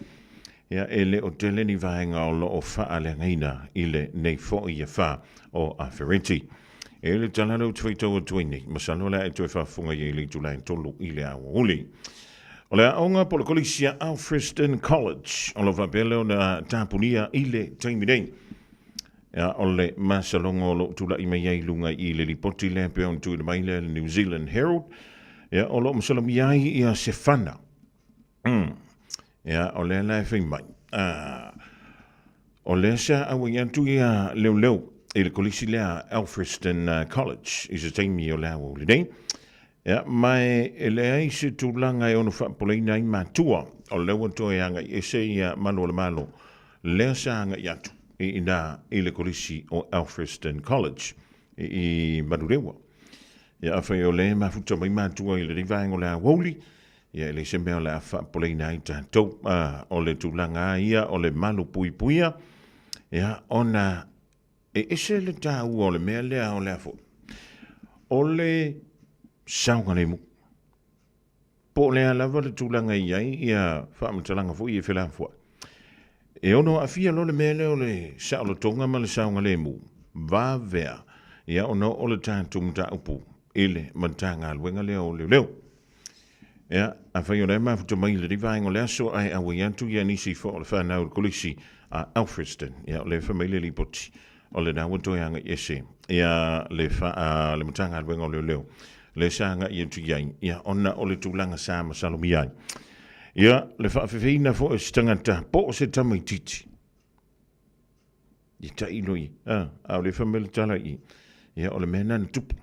ia, e le o tele ni vaega o lo o faaleagaina i lenei foi afa o Afereti. E le tala lea ou te faitau atu ai nei, masalo o le a e toe faafofoga i ai i le itula e 3 i le aoauli. O le aoga po o le kolisi a Alfriston College o lo o faapea lea ona tapunia i le taimi nei. Ia, o le masaloga o lo o tulai mai ai i luga i le lipoti lea pei ona tuuina mai lea le New Zealand Herald, ia, o lo o masalomia ai ia se fana. Ia, o lea la e fai mai. O lea sa auai atu ia leoleo i le kolisi lea Alfriston College i se taimi o le aoauli nei. Ia, ma e leai se tulaga e ono faapopoleina ai matua, o lea ua toe agai ese ia malu o le Malo, lea sa agai atu i ina i le kolisi o Alfriston College i Manurewa. Ia, afai o lea e mafuta mai matua i lenei vaega o le aoauli, ia e leai se mea o le a faapopoleina ai tatou. O le tulaga lava ia o le malu puipuia, ia, ona e ese le taua o le mea lea o le a foi, o le saogalemu. Po o le a lava le tulaga e i ai ia faamatalaga foi e felafoai. E ono aafia loa le mea lea o le saolotoga ma le saogalemu, vavea, ia ona oo le tatou mataupu i le Matagaluega lea o Leoleo. Ia, afai o lea e mafuta mai i lenei vaega o le aso ae auai atu ia nisi foi o le whanau o le kolisi a Alfriston. Ia, o lea e fai mai le lipoti, o lena ua toe agai ese ia le, fa, a, le Matagaluega o Leoleo lea sa agai atu i ai, ia, ona o le tulaga sa masalomia ai. Ia, le faafefeina foi o se tagata po o se tamaitiiti. I tailo i, a, a o lea e fai mai le tala i, ia, o le mea lena na tupu.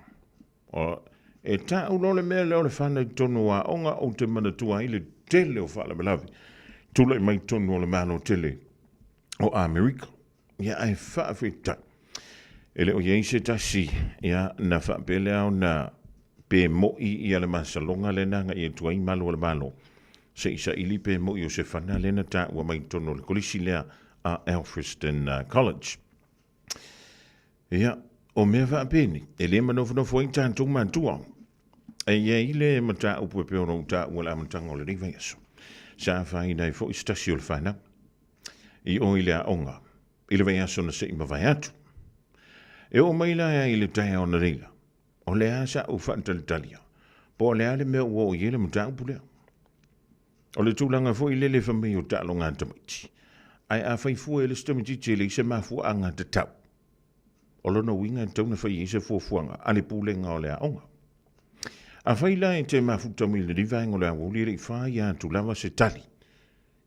O, e tau loa le mea lea o le fanau i totonu o aoga, ou te manatua ai le tele o faalavelave tulai mai totonu o le Malo tele o Amerika. Ia, ae faafetai. E le o i ai se tasi, ia, na faapea lea ona pe mo'i ia le masaloga lea na agai atu ai malu o le Malo, se i saili pe mo'i o se fana lea na taua mai totonu o le kolisi lea a Alfriston College. Ia, o mea faapenei, e le manofonofo ai tatou matua. E i ai le mataupu e pei ona ou taua i le amataga o lenei vaiaso. Sa afaina ai foi se tasi o le fanau i o i le aoga i le vaiaso na se i mavae atu. E oo mai la i le taeao analeila, o le a sa ou faatalitalia, po o le a le mea ua oo i ai le mataupu lea. O le tulaga foi lele fai mai o taaloga a tamaiti. Ae a fai fua e le isi tamaitiiti e leai se mafuaaga tatau, o lona uiga e tatau ona fai i ai se fuafuaga a le Pulega o le Aoga. Afai la e te mafuta mai i lenei vaega o le aoauli e le i whāia atu lava se tali,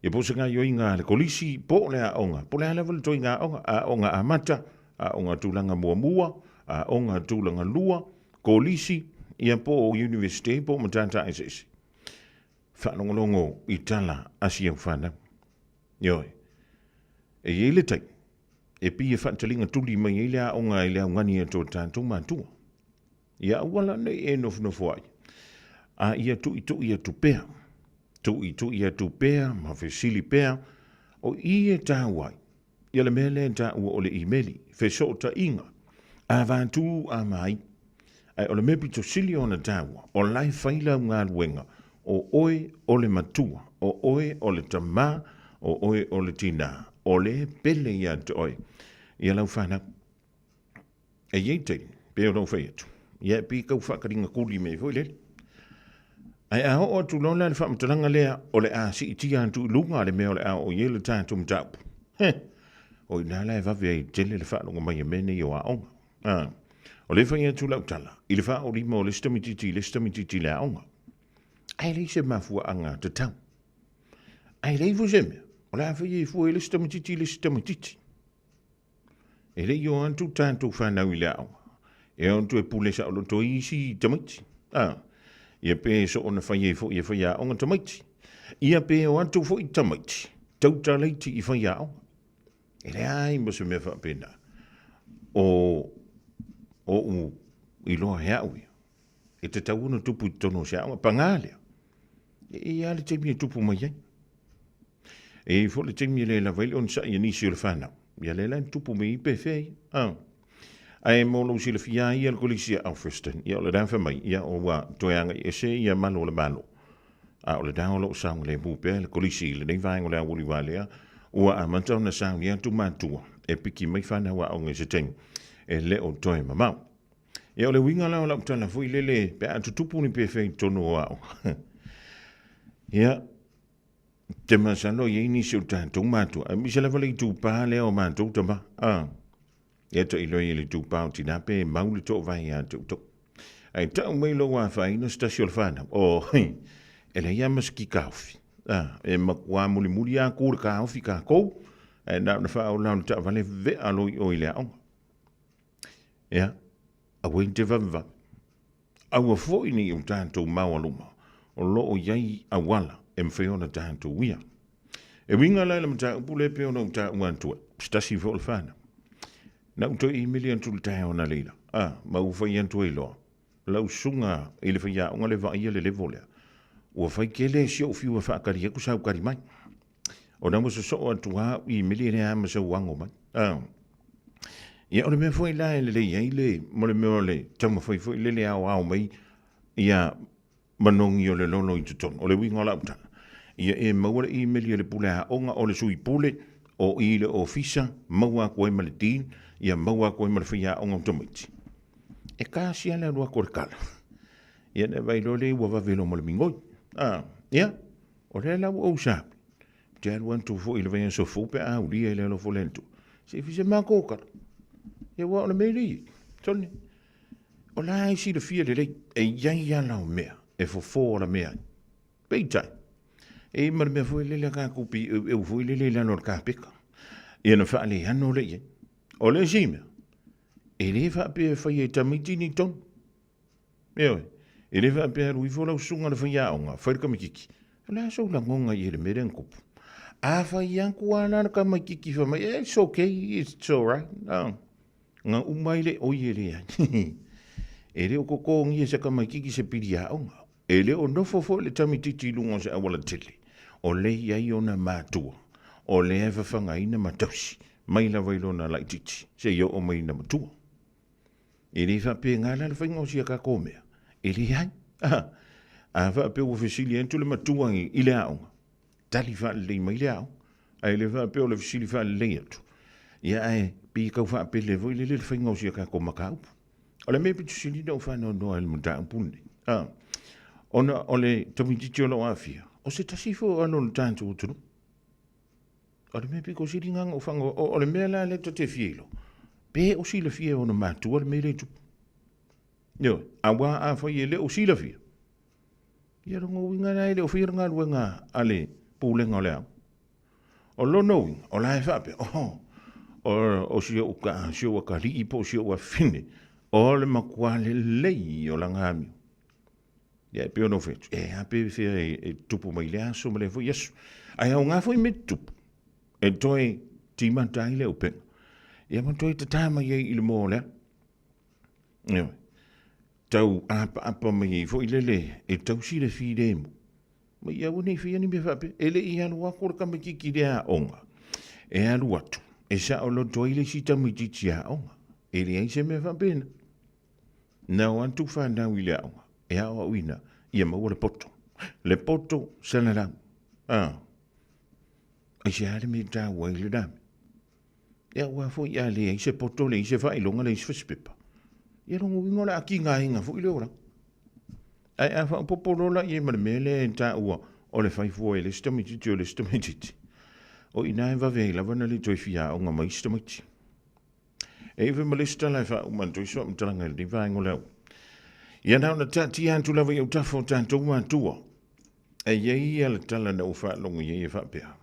ia po o se gaioiga a le kolisi, po o le aoga, po o le a lava le toiga aoga, aoga amata, aoga tulaga muamua, aoga tulaga lua, kolisi, ia po o universite, po o matata eseese. Faalogologo i tala a si au fanau. Ioe. E i ai le taimi, e pei e faataliga tuli mai ai le aoga i le augani atu o tatou matua. Ia aua la ne i e nofonofo ai, a ia tuitui atu pea, tuitui atu pea ma fesili pea, o i e taua ai. Ia le mea lea e taua o le imeli, fesootaiga, avatū amai. Ae o le mea pito sili ona taua, o la e fai lau galuega, o oe o le matua, o oe o le tamā, o oe o le tinā, o lea e pele ia te oe, ia lau fanau. E i ai taimi. Pei ona ou fai atu, ia e pei e tau faataliga tuli mai foi lele. Ae a oo atu loa la le faamatalaga lea o le a siitia atu i luga le mea o le a oo i ai le tatou mataupu, he, o i ina la e vave ai tele le faalogo mai a mea nei o aoga. A, o lea e fai atu lau tala i le faaolima o le isi tamaitiiti i le isi tamaitiiti i le aoga. Ae leai se mafuaaga tatau. Ae leai foi se mea o le a fai ai fua i le isi tamaitiiti i le isi tamaitiiti. E le i o atu tatou fanau i le aoga, e o atu e pule saoloto ai isi tamaiti. A, ia pe soona fai ai foi e faiaoga tamaiti. Ia pe o atu foi tamaiti, tautalaiti i faiaoga. E leai ma se mea faapena. O oʻu iloa e au ia, e tatau ona tupu i totonu o se aoga. Paga lea, e i ai lava le taimi e tupu mai ai. E i ai foi le taimi e le lava ai le onosai a nisi o le fanau. Ia lea la e tupu mai ai pe fea ia. Ah. Ae mo lou silafia ai ia le kolisi a Alfriston, ia o le la fai mai, ia ua toe agai ese ia malu o le Malo. A o le la o lo o saogalemu pea le kolisi i lenei vaega o le aoauli walea, ua amata ona saunia atu matua e piki mai fanau aoga i se taimi e le o toe mamao. Ia o le uiga la o lau tala foi lele pe a tutupu ni pefea i totonu o aoga. Ia, te masalo e i ai nisi o tatou matua, aemaise lava le itupa lea o matou tama. A, ia tailo i le itupa o tina pe mau le toavae ia te outou. Ae tau mai lou afaina se tasi o le fanau. Oh, e leai lava ma se ki kaofi. A, e matua mulimuli lava ku le kaofi kākou, ae na ona faaola o le taavale vea loa i o i le aoga. Ia, aua i te vavevave. Aua foi nei o tatou maualuma o lo o i ai auala e mafai ona tatou uia. E uiga la i le mataupu lea pei ona ou taua atu ai, se tasi foi o le fanau. Na ou toe imeli atu i le taeao analeila, a, ma ua fai atu ai loa, lau susuga i le faiaoga le vaaia le level lea, ua fai tele si ou fiu e faatali atu sau tali mai. Ona ua sosoo atu lava au imeli e leai lava ma sau ago mai. A. Ia o le mea foi la e lelei ai le, mo le mea o le taumafai foi lele aoao mai ia manogi o le lolo i totonu. O le uiga o lau tala, ia e maua le imeli a le pule aoga o le sui pule o i le ofisa, maua atu ai ma le dean, ia maua atu ai ma le faiaoga o tamaiti. E tasi lava le alu atu o le tala. Ia na vaai loa lea ua vave loa ma le migoi. A, ia, o lea la ua ou sapi. Te alu atu foi i le vaiaso fou pe a aulia i le alofa o le Atua. Se i fai se matou tala. Ia aua o le mea lea e i ai. Sole, o la e silafia lelei, e i ai ala o mea e fofo alamea ai. Peitai, e i ai ma le mea foi lele a tatou pīeueu foi lele i lalo o le kapeka. Ia ona faaleano lea i ai. O le isi mea, e le faapea e fai e tamaiti ni tonu. Ioe, e le faapea alu ifo lau susuga i le faiaoga, fai le tamaitiiti. O le a sou lagoga i ai i le mea lea na tupu? A fai atu lava la le tamaitiiti fai mai, it's okay, it's alright. Ah, na uma ai le oi e leai. E le o totogia e se tamaitiiti se pili aoga. E le o nofo foi le tamaitiiti i luga o se aualatele. O lea e i ai ona matua, o lea e fafagaina ma tausi mai lava i lona laitiiti seia oo mai ina matua. E le faapena la le faiga o sia tatou mea. E leai. A, a faapea ua fesili atu le matua i le aoga, tali faalelei mai le aoga. Ae le faapea o le fesili faalelei atu. Ia ae pei e tau faapele foi lele le faiga o sia tatou mataupu. O le mea pito sili ona ou faanoanoa i le mataupu lenei, a, ona o le tamaitiiti o lo o aafia, o se tasi foi o alo o le tatou atunuu. O le mea pito sili lena ona ou faanoanoa, o le mea la lea ta te fia iloa, pe o silafia e ona matua le mea lea e tupu. Ioe, aua afai e le o silafia, ia lona uiga la e le o faia le galuega a le Pulega o le Aoga. O lona uiga, o la e faapea, oh, o si ou, si ou atalii po o si ou afafine, o le matua lelei o lana amio. Ia e pei ona ou fai atu, e a pe fea e tupu mai lea aso ma lea foi aso. Ae aoga foi mea tutupu, e toe timata ai le upega. Ia ma toe tatā mai ai i le moa o le ala. Ioe. Tau apaapa mai ai foi lele e tausi le filemu. Ma ia aua ne i faia ni mea faapea. E le i alu atu le tamaitiiti i le aoga. E alu atu, e saoloto ai le isi tamaitiiti aoga. E leai se mea faapena. Na o atu fanau i le aoga e aoaoina ia maua le poto. Le poto salalau. A. Aisea le mea e taua ai lena mea? Ia aua foi a leai se poto, leai se faailoga, leai se fasipepa. Ia lona uiga o le a tigaina foi le olaga. Ae a faaopoopo loa la i ai ma le mea lea e taua o le fai fua e le isi tamaitiiti o le isi tamaitiiti, o i ina e vave ai lava ona le toe fia aoga mai isi tamaiti. E i ai foi ma le isi tala e faauma atu ai se faamatalaga i lenei vaega o le aoga. Ia na ona taatia atu lava i autafa o tatou matua, e i ai ia le tala na ou faalogo i ai e faapea,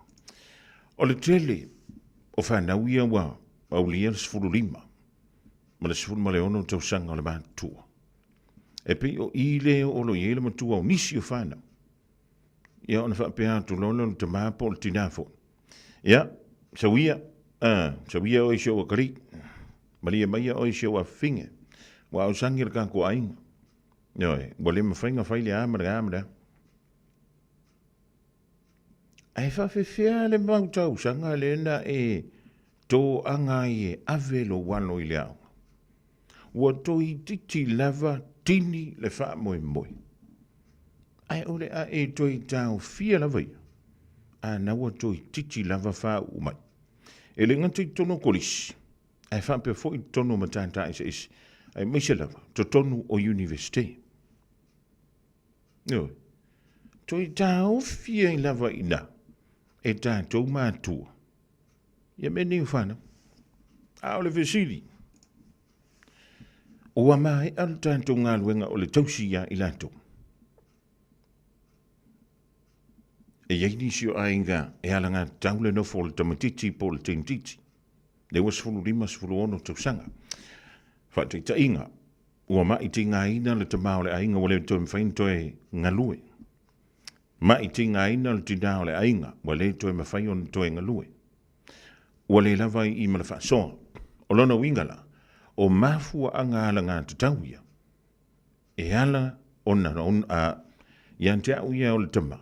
o le tele o fanau ia ua aulia le 15 ma le 16 tausaga o le matutua. E pei o i le o lo i ai le matua o nisi o fanau. Ia ona faapea atu loa lea o le tama po o le tinā foi. Ia, sau ia, sau ia oe i si ou akalii. Malie maia oe i si ou afafine. Ua ausagi le tatou aiga. Ioe, ua le mafai ona fai le a ma le a ma le a. Ae faafefea le mau tausaga lea na e toaga ai e ave lou alo i le aoga? Ua toeitiiti lava tini le faamoemoe. Ae o le a e toe taofia lava ia, a na ua toeitiiti lava faauu mai. E le gata i totonu o kolisi, ae faapea foi i totonu o matata eseese, aemaise lava totonu o Iunivesite. Ioe. Toe taofi ai lava i ina e tatou matua ia mea nei o fanau. A o le fesili, ua maea le tatou galuega o le tausi iā i latou? E i ai nisi o aiga e alagatatau le nofo o le tamaitiiti po o le teinitiiti, lea ua 15, 16 tausaga. Faataitaiga, Ua ma'i tigaina le tama o le aiga ua le toe mafai ona toe galue. Ma'i tigaina le tinā o le aiga ua le toe mafai ona toe galue. Ua le lava ai i ma le faasoa. O lona uiga la, o mafuaaga alagatatau ia e ala ona a ia te au ia o le tama,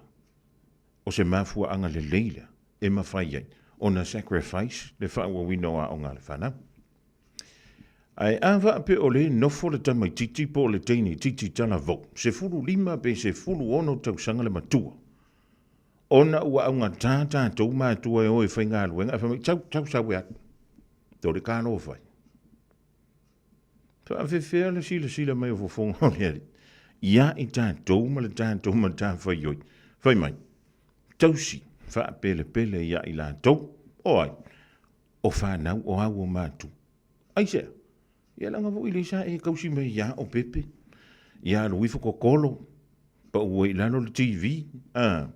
o se mafuaaga lelei lea e mafai ai ona sacrifice le faaauauina o aoga a le fanau. Ae a faapea o lea e nofo le tamaitiiti po o le teinitiiti talavou, 15 pe 16 tausaga le matua, ona ua augata tatou matua e o e faigaluega, ae fai mai, sau, sau, sau e alu. Tole talofa e. Faafefea le silasila mai o fofoga o le Alii ia i tatou ma le tatou matafaioi. Fai mai, tausi faapelepele ia i latou, o ai? O fanau o au o matua. Aisea? Ia leaga foi lea sa e tausi mai ia o Pepe, ia alu ifo kokolo, pau ai i lalo le TV, a,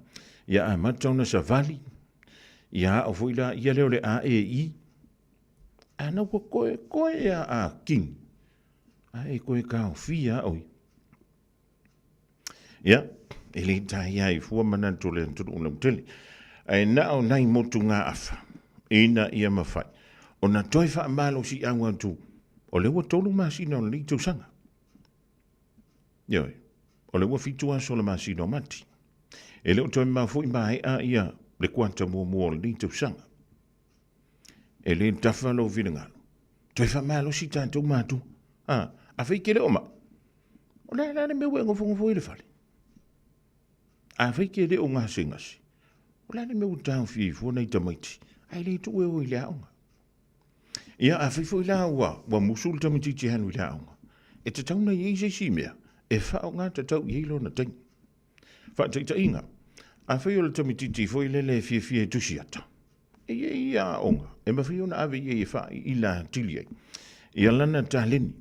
ia amata ona savali, ia ao foi la ia lea o le AEI. A na ua koe koe a a kini, a e koe taofia au ia. Ia, e le taia ai fua manatu o le atunuu lautele. Ae na o nai motugaafa ina ia mafai ona toe faamalosiau atu o lea ua 3 masina o lenei tausaga. Ioe, o lea ua 7 aso o le masina o Mati. E le o toe mamao foi maea ia le kuata muamua o lenei tausaga. E le tafa lou finagalo. Toe faamalosi tatou matua. A, afai e te le o mai, O le a la le mea ua e nofonofo ai i le fale? Afai e te le o gasegase, o le a le mea ua taofia ai fua nai tamaiti, ae le tuu e o i le aoga? Ia, afai foi la ua, ua musu le tamaitiiti e alu i le aoga, e tatau ona i ai se isi mea e faaaoga tatau i ai lona taimi. Faataitaiga, afai o le tamaitiiti foi lele e fiafia e tusi ata, e i ai ia aoga e mafai ona ave i ai e faaiila atili ai ia lana taleni.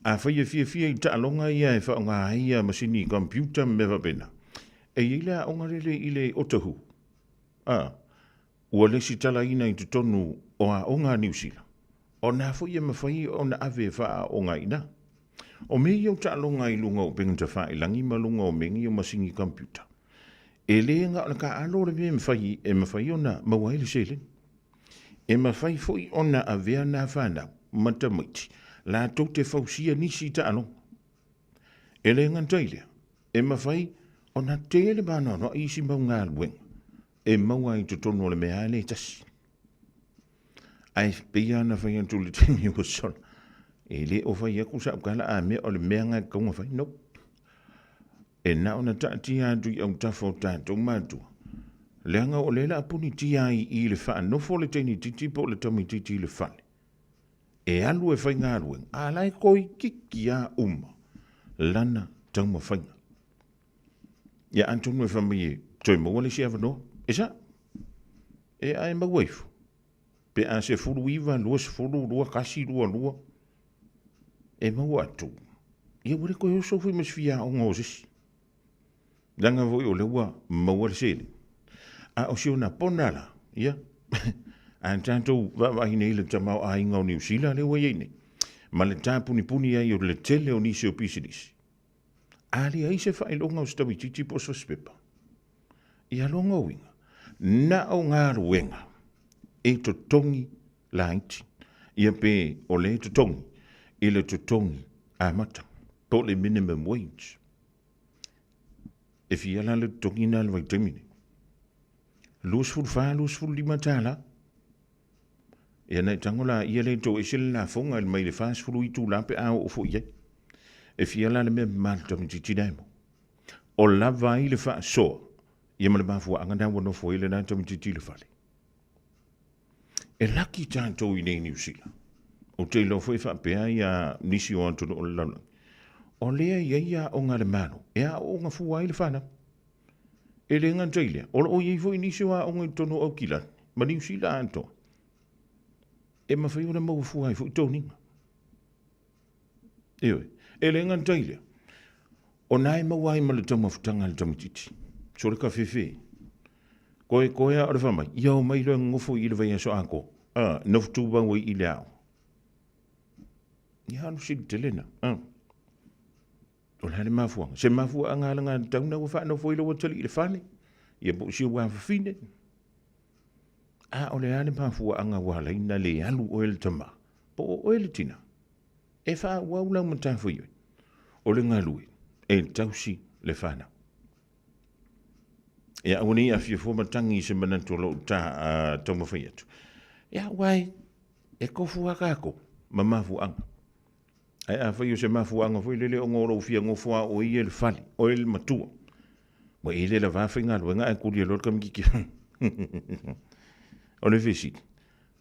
Afai e fiafia i taaloga ia e faaaoga ai ia masini computer ma mea faapena, e i ai le aoga lele i le Otahuhu, a, ua lesitalaina i totonu o aoga a Niu Sila, o na foi e mafai ona ave e faaaoga i ina. O mea ia o taaloga i luga o upega tafailagi ma luga o mea nei o masini computer, e le na o le taaalo le mea e mafai, e mafai ona maua ai le seleni. E mafai foi ona avea nā fanau ma tamaiti latou te fausia nisi taaloga. E le gata i lea, e mafai ona tele maanoanoa isi mau galuega e maua ai i totonu o le mea lea e tasi. Ae pei lava ona fai atu i le taimi ua sola, e le o fai atu sau tala a mea o le mea lena e tatau ona fai. Nope. E na ona taatia atu i autafa o tatou matua, leaga o lea o le a punitia ai i i le faanofo le teinititi po o le tamaititi i le fale. E alu e faigaluega, a la e toeitiiti lava uma lana taumafaiga. Ia atonu e fai mai e toe maua le isi avanoa. E sa'o. E a e maua ifo. Pe a 19, 20, 21, 22, e maua atu. Ia ua le toe oso foi ma se fia aoga o se isi. Leaga foi o lea ua maua le seleni. A o si ona pona la, ia, a tatou vaavaai nei i le tamaoaiga o Niu Sila lea ua i ai nei, ma le tapunipuni ai o le tele o nisi o pisinisi, a leai se faailoga o se tamaitiiti po o se fasipepa. Ia lona uiga, na o galuega e totogi laiti, ia pe o lea e totogi i le totogi amata, po o le minimum wage. E fia la le totogi na i le vaitaimi nei? 24, 25 tala. Ia na i tago la ia le tou ese le lafoga i le mai le 40 itula pe a oo foi i ai. E fia la le mea mamalu tamaitiiti la e maua. O lava ai le faasoa ia ma le mafuaaga na ua nofo ai lena tamaitiiti i le fale. E laki tatou i nei Niu Sila. Ou te iloa foi faapea ia nisi o atunuu o le lalolagi. O lea e i ai aoga a le Malo e aooga fua ai le fanau. E le gata i lea, o lo o i ai foi nisi o aoga i totonu o Aukilani ma Niu Sila atoa e mafai ona maua fua ai foi toniga. Ioe. E le gata i lea, o na e maua ai ma le taumafataga a le tamaitiiti. So le kafefe. Koe koe a o le whamai, ia o mai loa ngofo i le vaiaso atoa. A, nofo tūmau ai i le ao. Ia alu sili tele na. A. O le a le mafuaaga? Se mafuaaga alagatatau na ua faanofo ai lou atalii i le fale, ia po o si ou afafine. A o le a le mafuaaga ua ala ai ona le alu oe le tama, po o oe le tina, e faaauau lau matafaioi, o le galue e tausi le fanau. Ia aua ne i aafia fua matagi i se manatu o lou ta, taumafai atu. Ia aua e tofu lava tatou ma mafuaaga. Ae afai o se mafuaaga foi lele ona o lou fia nofo lava oe ia i le fale, oe le matua, ua e le lava faigaluega ae tuli ai loa le tamaitiiti. O le fesili,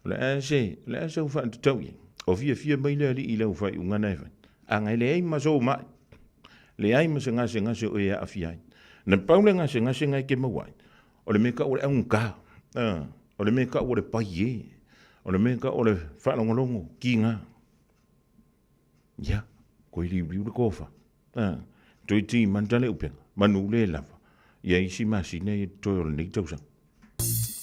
o le a se, o le a sau faatatau i ai? O fiafia mai le alii i lau faaiuga na e fai? A na e leai ma sou mai, leai ma se gasegase o e aafia ai. Na pau le gasegase na e te maua ai, o le mea tau o le augata, o le mea tau o le pai e, o le mea tau o le faalogologo kiga. Ia, koe liuliu le kofa. A, toe timanta le upega, manu le lava, ia isi masina ia totoe o lenei tausaga.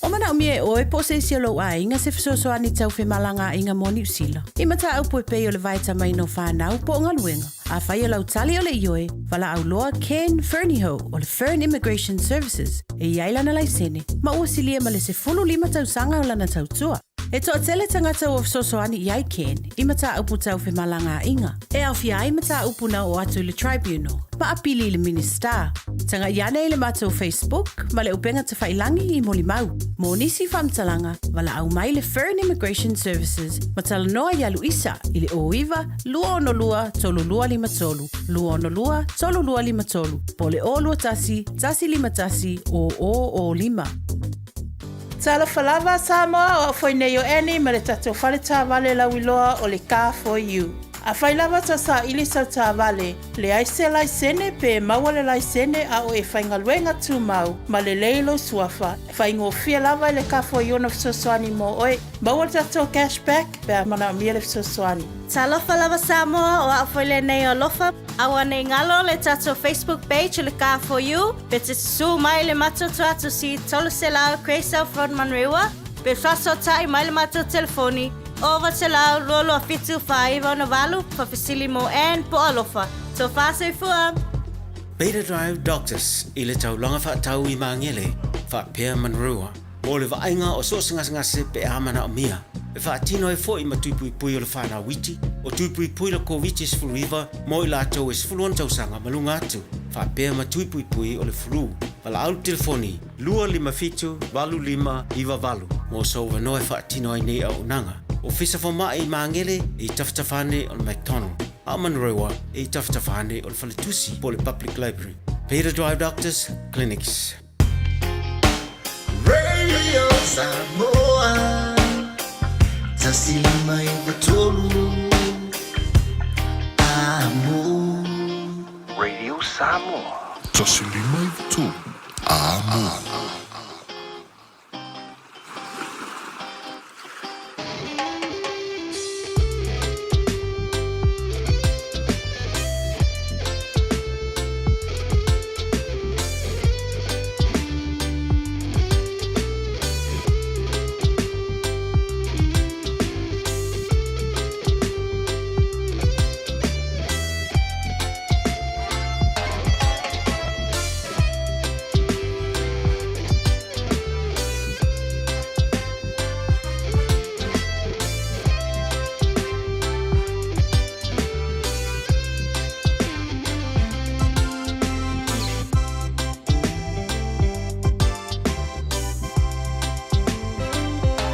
O manaomia e oe po o se isi o lou aiga se fesoasoani tau femalagaaiga mo Niu Sila. I mataupu e pei o le vaetamaina o fanau po o galuega. Afai o lau tali o le ioe, valaau loa Ken Fernihough o le Fern Immigration Services e i ai lana laisene ma ua silia ma le 15 tausaga o lana tautua. E toatele tagata ua fesoasoani i ai Ken i mataupu tau femalagaaiga, e aofia ai mataupu na oo atu i le Tribunal, ma apili i le Minisita. Tagai ane i le matou Facebook ma le upega tafailangi i molimau. Mo nisi faamatalaga, valaau mai le Fern Immigration Services ma talanoa iā Luisa i le 09 262 3253, 262 3253, po o le 021 151 0005. Talofa lava Samoa, o au foi nei o Annie ma le tatou fale taavale lauiloa o le Car For You. Afai lava tau saili sau taavale, leai se laisene pe maua le laisene a o e faigaluega tumau ma lelei lou suafa, faigofie lava i le Car For You ona fesoasoani mo oe. Maua le tatou cash back pe a manaomia le fesoasoani. Talofa lava Samoa, o au foi lenei o Alofa. Aua nei galo le tatou Facebook page o le Car For You, pe te susu mai le matou tuatusi 300 Grey South Road Manurewa, pe faasootai mai le matou telefoni 0900 227 4968, faafesili mo Ann po o Alofa. Tofa soifua! Beta Drive Doctors i le taulaga faatau i Magele, faapea Manurewa. Mo le vaaiga o so o se gasegase pe a manaomia, e faatino ai foi ma tuipuipui o le fanau iti, o tuipuipui le Koviti-19 mo i latou e 16 tausaga ma luga atu, faapea ma tuipuipui o le flu. Valaau le telefoni 257 8598 mo sou avanoa e faatino ai nei auaunaga. Ofisa Fomai i Magele e i tafatafa ane o le McDonald, a o Manurewa e i tafatafa ane o le Faletusi po o le Public Library. Peter Drive Doctors Clinics. Radio Samoa. 1 5 9 3 Amo. Radio Samoa. 1 5 9 3 Amo.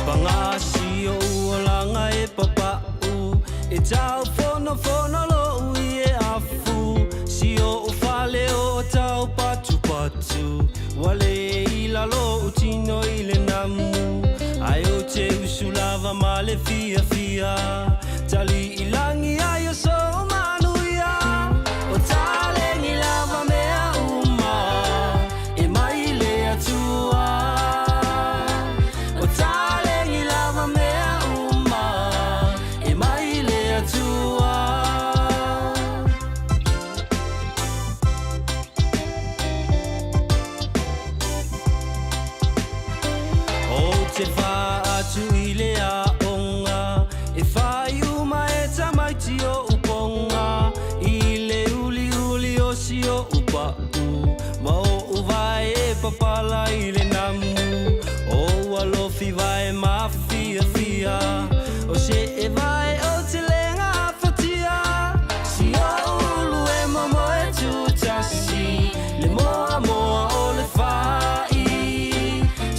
Pagasi o uolaga e papa'u e tau fonofono lo'u i e afu si o'u fale o tau patupatu ua lē i lalo u tino i le namu ae ou te usu lava ma le fiafia tali i lagi ai o sou manuia o talegi lava mea uma e mai le atua o talegi lava mea uma e mai le atua. O te whaatu i le aonga E whai uma e tamaiti o uponga I le uli uli o si o upa'u Ma o uvae e papala i le namu O alofi vae mafia fia O se e vae o te lenga afatia Si o ulu e momo e tutasi Le moa moa o le whai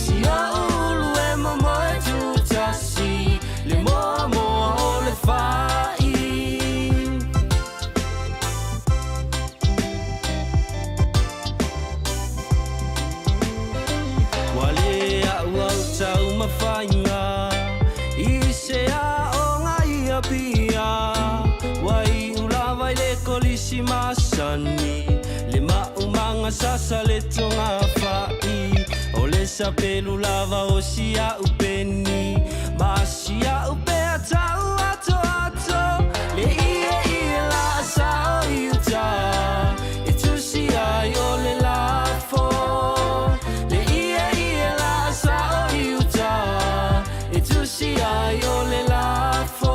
Si o ulu e momo e tutasi Le moa moa o le whai. Ua lē a'u au taumafaiga i se aoga ia pia ua iu lava i le kolisi masani le ma'umaga sasa le togafa'i o le sapelu lava o sia'u peni ma sia'u pea ta'u atoato le ie ie la'asa'o i uta e tusi ai o le lafo le ie ie la'asa'o i uta e tusi ai o le lafo.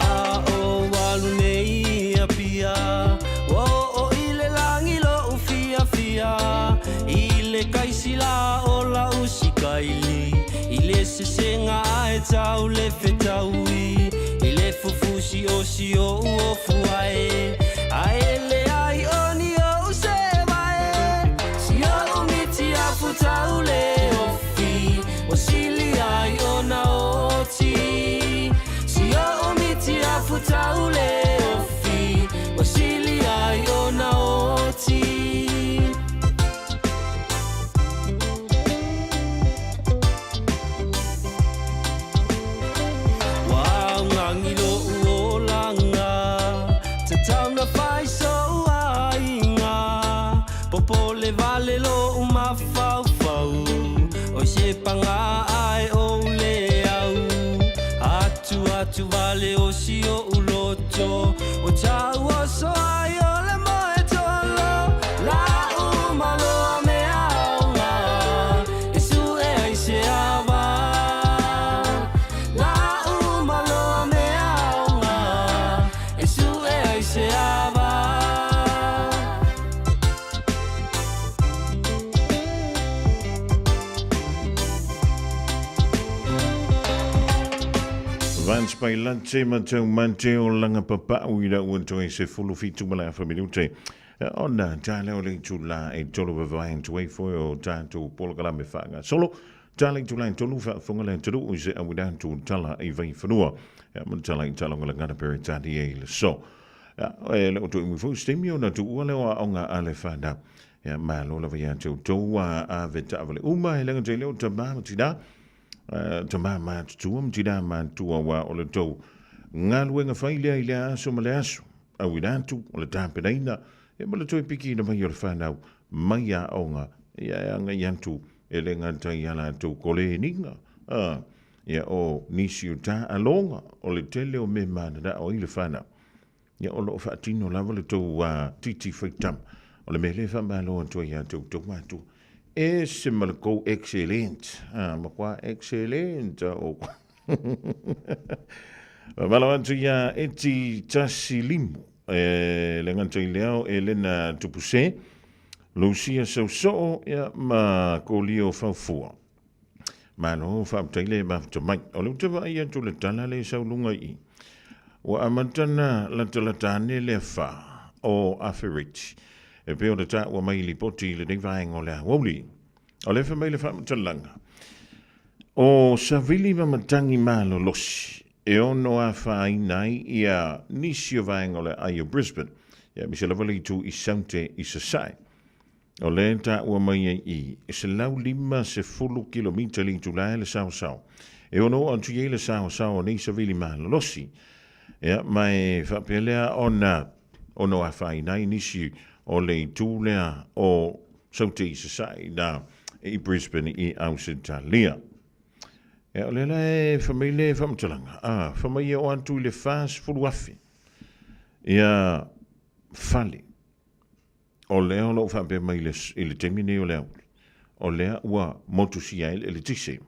A o alu nei ia pia Ua o i le lagi lo'u fiafia I le kaisila o la usikaili I le sesega ae tau le fetaui I le fufusi o si o u ofu ae Ae le ai o ni o se vae Si o miti afu tau le ofi O sili ai o na oti Si o miti afu tau le ofi O sili ai o na oti. Ua augagi lo'u olaga tatauna fai so'u aiga popole vale lo'u mafaufau o se paga ae ou le au atu atu vale o si o'u loto o ta'u oso ai o le moe tolo la'u maloa. Pailate ma Taumante o langa papau i lau atu ai se fulu fitu ma le afa minute. Ona tā leo le itula e tolu vavae atu ai foi o tātou polokalame faagasolo. Tā le itula e tolu faafofoga le atunuu i se auina atu tala i Vaifanua. Ia ma le tala i Talongalagana Peretania i le so. Ia, e le o toe umi foi se taimi ona tuua lea o aoga a le whanau. Ia, malo lava ia te outou a ave taavale uma e le gata i lea o tama ma tina. Tama matutua ma tina matutua aua o le tou galuega fai lea i lea aso ma lea aso, auina atu o le tapenaina ia ma le toe pikiina mai o le fanau mai aoga ia e agai atu e le gata i a latou koleniga a ia o nisi o taaloga o le tele o mea mananao ai le fanau. Ia o lo o faatino lava le tou titi faitama. O le mea lea e faamalo atu ai ia te outou matua. Ese ma le kou excellent. Ah, matua excellent o. Faamalo atu ia Eti Tasilimu. E le gata i lea o Elena Tupuse, Lucia Sausoo ia ma Kolio Faufua. Malo faafetai le mafuta mai. O le ou te vaai atu le tala le sau luga i i. Ua amata na latalata ane le afa o Afereti. E pei ona taua mai i lipoti i lenei vaega o le aoauli. O le fai mai le faamatalaga, o Savili ma Matagi Malolosi e ono afaina ai ia nisi o vaega o le aai o Brisbane, ia aemaise lava le itu i Saute i Sasae. O lea e taua mai ai i 150 kilomita le itula e le saosao. E ono oo atu i ai le saosao o nei savili malolosi. Ia, ma e faapea lea ona ono afaina ai nisi o le itu lea o Saute i Sasae ina i Brisbane i Ausetalia. Ia, o lea la e fai mai le faamatalaga, a, fai mai e oo atu i le 40,000 ia fale O lea o lo o faapea mai i le, i le taimi nei o le auli, o lea ua motusia ai le eletise.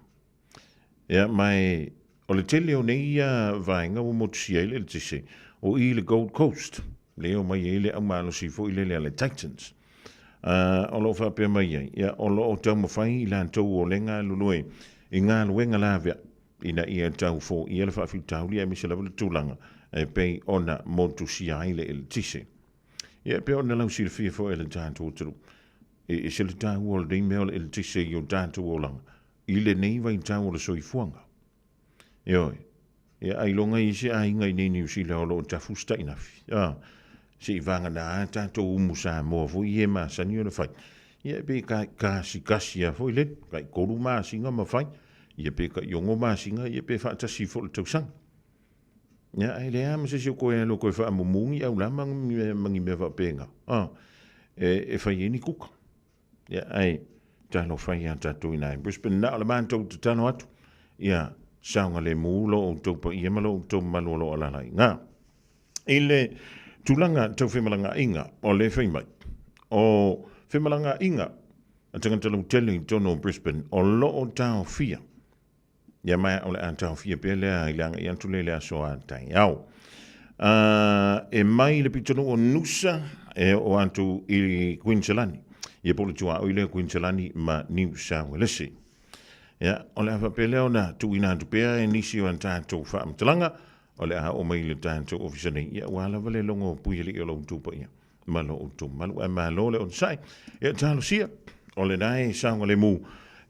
Ia, ma e, o le tele o nei ia vaega ua motusia ai le eletise, o i le Gold Coast, lea e omai ai le aumalosi foi lele a le Titans. O lo o faapea mai ai, ia, o lo o taumafai i latou o le galulue i galuega laveai, ina ia tau foia le faafitauli aemaise lava le tulaga e pei ona motusia ai le eletise. Ia, e pei ona lausilafia foi e le tatou atunuu, e ese le taua o lenei mea o le eletise i o tatou olaga i lenei vaitau o le soifuaga. Ioe, ia ailoga i se aiga i nei Niu Sila o lo o tafu se tainafi. A, se i vagana a tatou umu Samoa foi ia e masani ona fai. Ia, pe ka, kasikasi a foi le, kai kolu masina ma fai, ia pe kai ono masina, ia pe faatasi foi le tausaga. Ia, ae leai lava ma se isi o koe alu e koe faamumu ni aulama ma ni mea faapena, a, e fai ai ni kuka. Ia, ae talofa ia tatou i ina i Brisbane. Na o le matou tatalo atu, ia saogalemu lo outou paia ma lo outou mamalu o lo o alaala i ina. I le tulaga tau femalagaaiga, o lea e fai mai, o femalagaaiga a tagata lautele i totonu o Brisbane o lo o taofia Ia ma o le a taofia pea lea i le agai atu lea i le aso a taeao. E mai le pitonuu o Nusa e oo atu i Kuiniselani. Ia po o le tuaoi lea Kuiniselani ma Niu Sauelesi. Ia, o le a faapea lea ona tuuina atu pea e nisi o a tatou faamatalaga o le a oo mai i le tatou ofisa nei. Ia, ua lava le logo puialii o lo outou paia ma lo outou malu ae malo le onosai. Ia talosia, o lena e saogalemu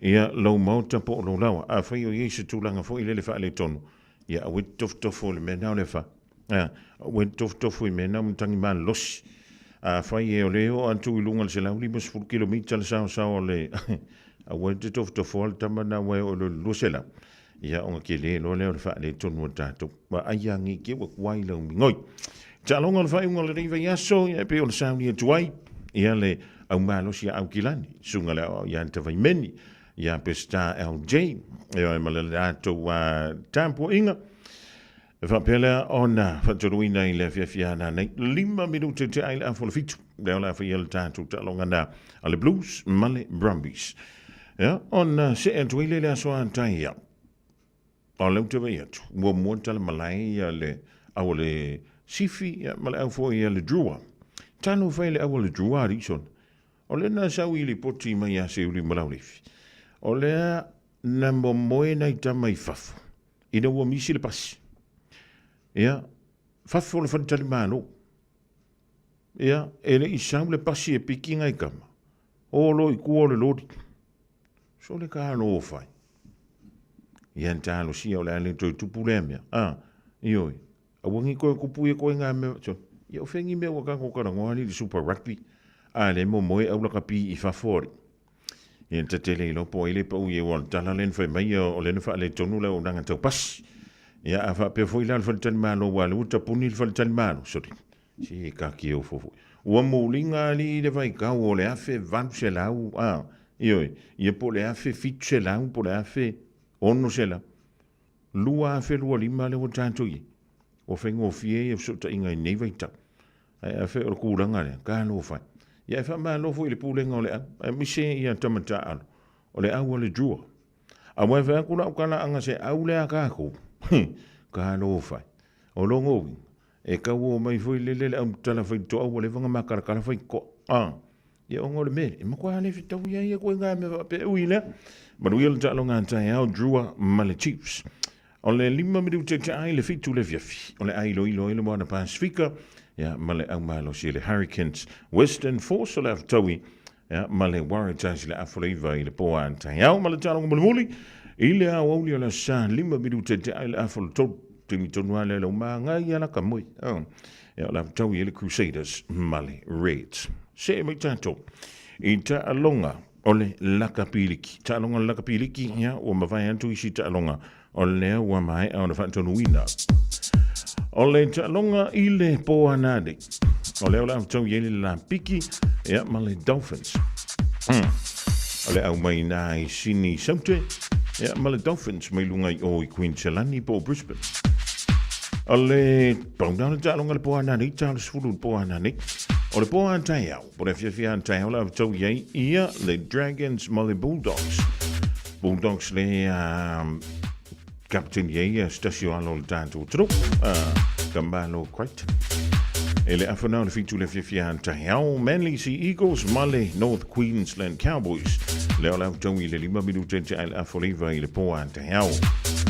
ia lou maota po o lou laoa. Afai o i ai se tulaga foi lele faaletonu, ia aua e te tofotofo i le mea lena o le afa. Aua e te tofotofo i mea na o matagi malolosi. Afai e o le oo atu i luga o le 150 kilomita le saosao o le aua e te tofotofoa le tama lena aua e oo i le 200. Ia ona tele loa lea o le faaletonu o tatou. Vaai ane i te ua tuai lau migoi. Taaloga o le faaiuga o lenei vaiaso, ia e pei o le sauni atu ai, ia le aumalosi a Aukilani, susuga le aoao ia Tavaimeni, ia Peseta LJ, ioe ma le latou tapuaiga. E faapea lea ona faatoluina i le afiafi a nanei, 5 minute te ai le afa o le 7, lea o le a faia le tatou taaloga na a le Blues ma le Brumbies. Ia, ona see atu ai lea i le aso a taeao. O lea ou te vaai atu, muamua tala malae ia le au a le Sifi ia, ma le au foi a le Drua. Talofa e le au a le Drua, Alison. O lea na sau i lipoti mai ia Seiuli ma Laulefi. O lea na momoe nai tama i fafo ina ua misi le pasi. Ia, fafo o le faletalimalo. Ia, e le i sau le pasi e piki ngai kama. O lo i kua o le lori. So le ka lo fai. Ia talosia o le a le toe tupu lea mea. A, ioe. Aua ngi koe kupu ia koe ngā mea. So, ia o whengi mea ua kako karangoa li le Super Rugby. A le mo moe au laka pi i fafo ari. Ia te tele i lopo ai le pau i ua tala len whai mai o lena wha le tonu le o nanga tau pasi. Ia a wha pea foi la le whalitani malo wa le uta puni le whalitani malo. Sorry. Si e ka ki au fofo. Ua mouliga alii i le vaitau o le 1800, a, ioe, ia po o le 1700 po o le 1600. 2025 lea ua tatou i ai. Ua faigofie ia fesootaiga i lenei vaitau. Ae afai o le kulaga lea, talofa e. Ia e faamalo foi i le pulega o le au, aemaise ia tama taaalo, o le au a le Drua. Aua e fai atu lau tala aga se au lea a tatou, talofa e. O lona uiga, E tau o mai foi lele le au tala fai toa ua leva na makarakara fai toa. Ah, ia ona o le mea, e matua le fetau ia ia koe ngā mea faapea ui lea. Manuia le taaloga a taeao Drua ma le Chiefs. O le 5 minute te ai le 7 le afiafi. O le ai iloilo ai le Moana Pasifika ia, ma le au malosi le Hurricanes. Western Force o le afutaui ia, ma le Waratahs i le afoleiva i le po a taeao ma le taaloga mulimuli i le aoauli o le aso Sa 5 minute te ai le afolo 3. Taimi tonu lava lea le umaga ia la ka moe. Oh. Ia o le afutaui e le Crusaders ma le Reds. See mai tatou i taaloga o le lakapiliki. Taaloga o le lakapiliki, ia, ua mavae atu isi taaloga o lea ua maea ona faatonuina. O le taaloga i le po anane. O lea o le afutaui ai le Lapiki ia, ma le Dolphins. O le au mai nā i Sini Saute ia, ma le Dolphins mai lunga i o i Queensland po o Brisbane. O le pauna o le taaloga le po anane, i talo sefulu le po anane. O le po a taeao, po le afiafi a taeao le afutau i ai ia le Dragons ma le Bulldogs. Bulldogs le Captain i ai se tasi o alo o le tatou atunuu, Kamalo Crichton. E le afa na o le 7 le afiafi a taeao, Manly Sea Eagles ma le North Queensland Cowboys. Lea o le afutau i le 5 minute te ai le afa o le 9 i le po a taeao.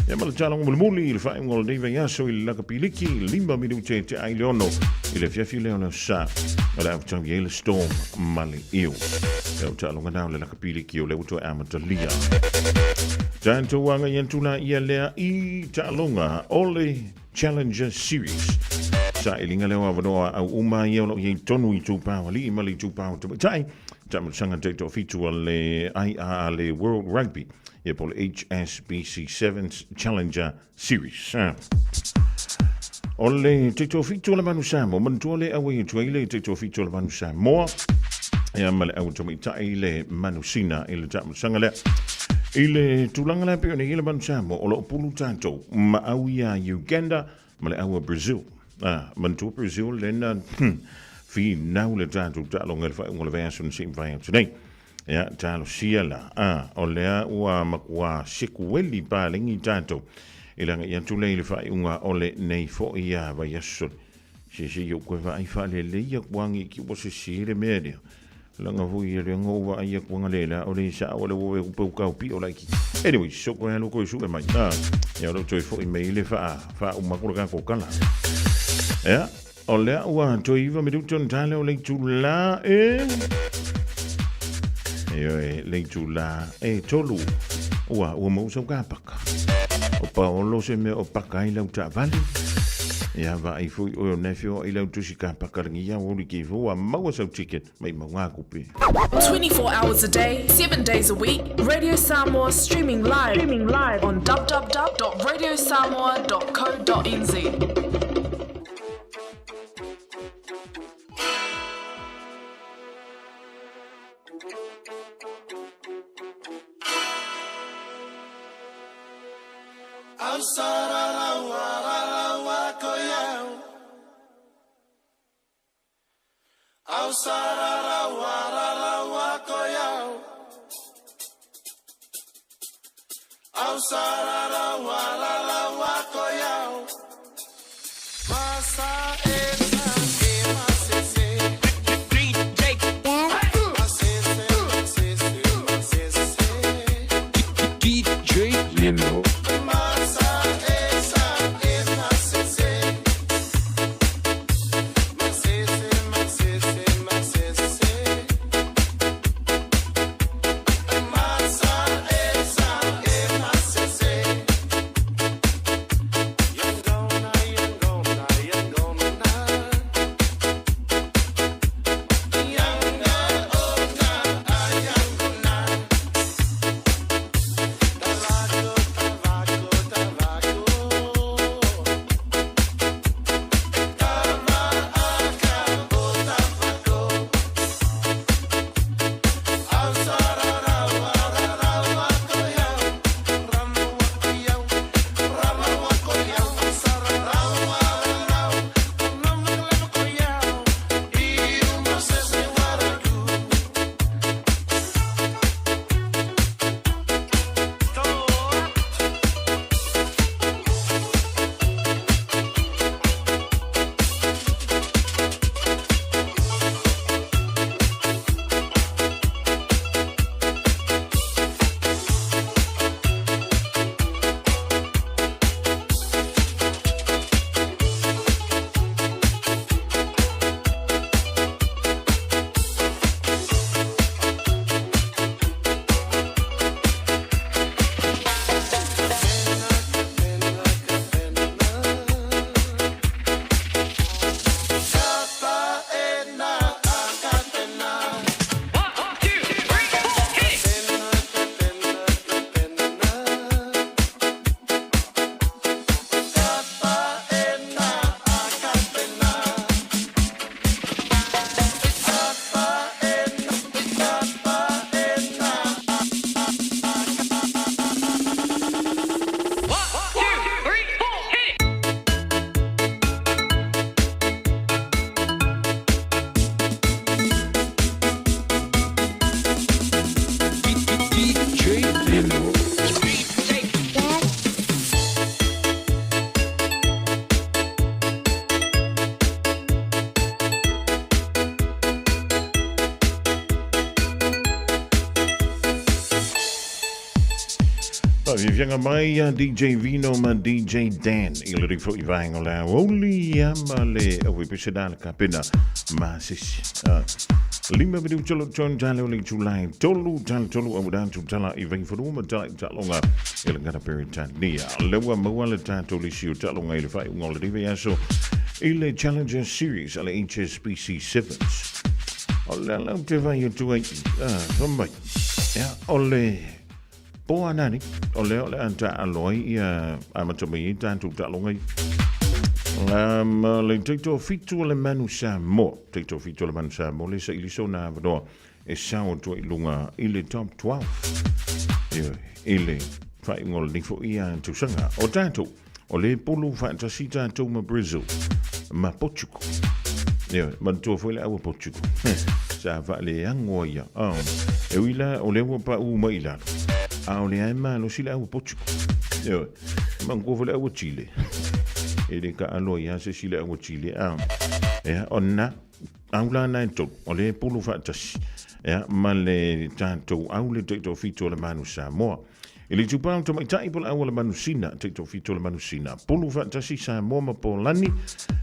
Ia ma le taaloga mulimuli i le faaiuga o lenei vaiaso i le lakapiliki, 5 minute te ai le 6 i le afiafi lea o le aso Sa. O le afutau i ai le Storm ma le Eels. Ia o taaloga na o le lakapiliki o lea ua toe amatalia. Tatou agai atu la ia lea i taaloga o le Challenger Series. Sailiga lea o avanoa au uma ia o lo o i ai tonu i itupa o alii ma le itupa o tamaitai. Taamilosaga taitoafitu a le IA a le World Rugby ia po o le HSBC Sevens Challenger Series. O le taitoafitu o le Manu Samoa, manatua le auai atu ai le taitoafitu o le Manu Samoa, ia ma le au tamaitai le Manu Sina i le taamilosaga lea. I le tulaga lea pei ona i ai le Manu Samoa, o lo o pulu tatou ma au ia Uganda ma le au a Brazil. Ah, manatua Brazil lena finau le tatou taaloga i le faaiuga o le vaiaso na sei mavae atu nei. Ia, talosia la. A, o lea ua matua sekueli paleni tatou i le agai atu lea i le faaiuga o lenei foi a vaiaso. Se se i ou koe vaai faalelei atu agi ki ua sese le mea lea. Laga foi ia lea ou vaai atu aga le la o le sao o le ua upe ukau pio laitiiti. Anyway, so koe alu koe sue mai. A, ia o lea ua toe foi mai le faa, faauma atu le tatou tala. Ia, O lea ua toe 9 minuta ona tale o le itula e... Ioe, le itula e tolu. Ua, ua mau sau kapaka. O Paolo se mea o paka ai lau taavale. Ia vaai foi oe o Nephew o ai lau tusi kapaka rangi ia ua uli ki fo, ua maua sau ticket mai mau ngā kupe. 24 hours a day, 7 days a week, Radio Samoa streaming live, streaming live on www.radiosamoa.co.nz. DJ Nino. Faafiafiaga mai ia DJ Vino ma DJ Dan i le rifo i vaenga o le aoauli ia ma le auepese la le kapena masisi. 5 minuta lo tonu tale o le itulai 3 tale 3 auda atu tala i Vaifanua ma tala i taaloga i le gata Peretania. Le ua maua le tatou lisi o taaloga i le faaiuga o le vaiaso i le Challenger Series a le HSBC Sevens. O le ala ou te vai atu ai, fai mai, ia, o le po anani, o lea o le a taalo ai ia amata mai ai tatou taaloga i le taitoafitu o le Manu Samoa. Taitoafitu o le Manu Samoa le saili sona avanoa e sao atu ai i luga i le top 12. Ioe, i le faaiuga o lenei foi ia tausaga. O tatou, o le pulu faatasi tatou ma Brazil, ma Portugal. Ioe, manatua foi le aua Portugal. Sa faaleago ai ia. Oh, e ui la, o lea ua paʻu mai i lalo. A o lea e malosi le aua Portugal. Ioe, manatua foi le aua Chile. E le taalo ai lava se isi le aua Chile. Ah, ea, o na, au la na e tolu, o lea e pulu faatasi. Ea, ma le tatou au le taitoafitu o le Manu Samoa. I le itupa o tamaitai po le au o le Manusina, taitoafitu o le Manusina, pulu faatasi Samoa ma Polani,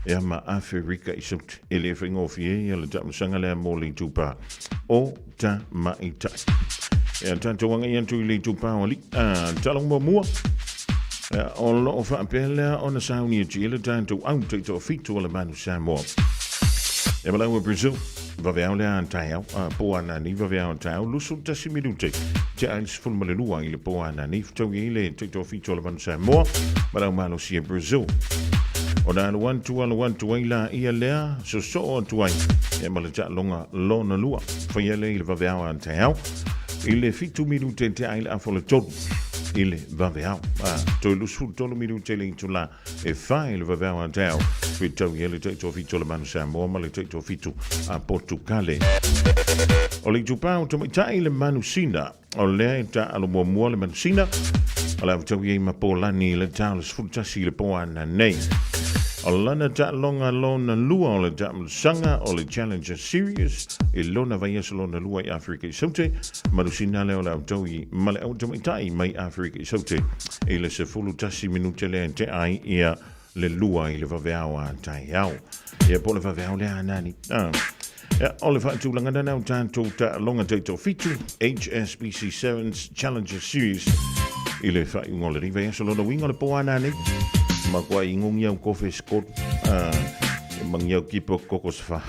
ea ma Aferika i Saute. E le faigofie ia le taamilosaga lea mo le itupa o tamaitai. Ea tatou agai atu i le itupa o alii. A, tala muamua, ea, o loo faapea lea ona sauni e tia le tatou au taitoafitu o le Manu Samoa. E malau e Brazil, vaveao lea a taeao, a po anani vaveao a taeao, 21 minute, te ai le 12 i le po anani, fetaui ai le taitoafitu o le Manu Samoa, malau malosi e Brazil. Ona alu atu alu atu ai la ia lea, sosoo atu ai, e ma le taaloga lona lua. Faia lea i le vaveao a taeao, i le 7 minute te ai le afa o le 3 i le vaveao. A, toe 23 minute le itula e 4 i le vaveao a taeao, fetaui ai le taitoafitu o le Manu Samoa ma le taitoafitu a Potukale. O le itupa o tamaitai le Manusina, o lea e taalo muamua le Manusina, o le a fetaui ai ma Polani i le ta o le 11 i le po ananei. O lana taaloga lona lua o le taamilosaga o le Challenger Series i lona vaiaso lona lua i Aferika i Saute, Manusina lea o le a fetaui ma le au tamaitai mai Aferika i Saute i le 11 minute lea e tea ai ia le 2 i le vaveao a taeao. Ia po o le vaveao lea anani. Ah. Ia, o le faatulaga lena o tatou taaloga taitoafitu HSBC Sevens Challenger Series i le faaiuga o lenei vaiaso lona uiga o le po anani. Matua igogi au kofe skot. Ah, e mangi au kipo koko sfa.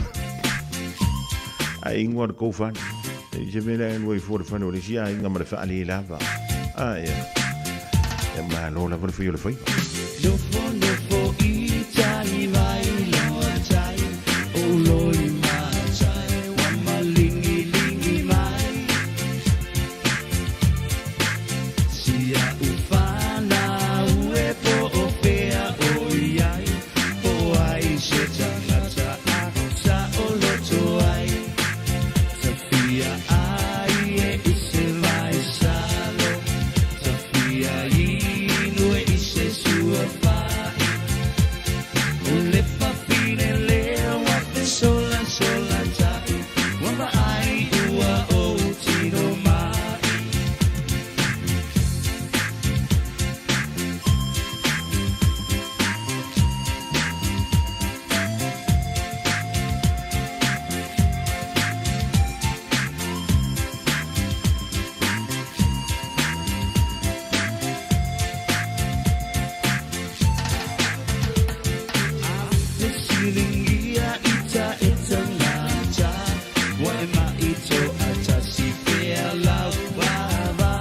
Ai ingoa le kou fale. E se mea lea e lua i fua le fale o le isi aiga ma le faale lava. Ah, ia. Ia malo lava le fai o le faiva. Nofo nofo i tai vai loa tai o loi matai wa malingi lingi mai sia ufana ue po o fea o iai po ai se tangata a sa o loto ai tafia ai e i se vai salo tafia inu e i se sua fai le fafine le wa fe sola sola tai wa vaai ua o tino mai. Fesiligia ita e tangata wa e maito atasi pea lau vava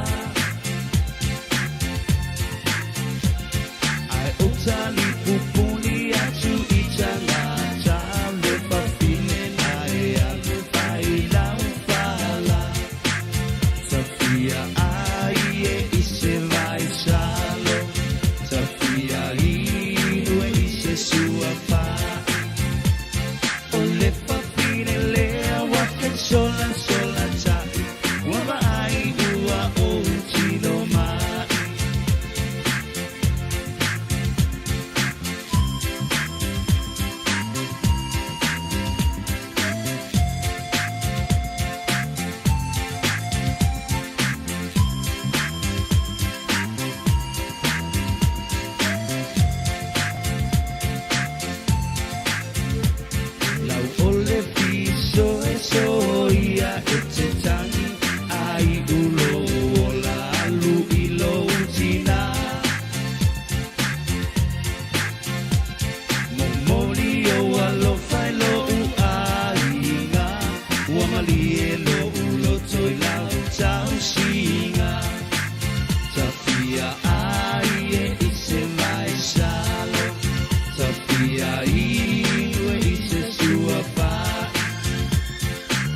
Ai o tali pupuni atu i tangata le fafine na e alu fai lau fala Tafia ai e i se vai salo Tafia inu e i se sua fa. soia e te tagi ai ulo ola alu i lou tina. Momoli ou alofa i lou aiga, ua malie lou loto i lau tausiga. Tafia ai e i se vaesalo, tafia iu e i se suafa'i.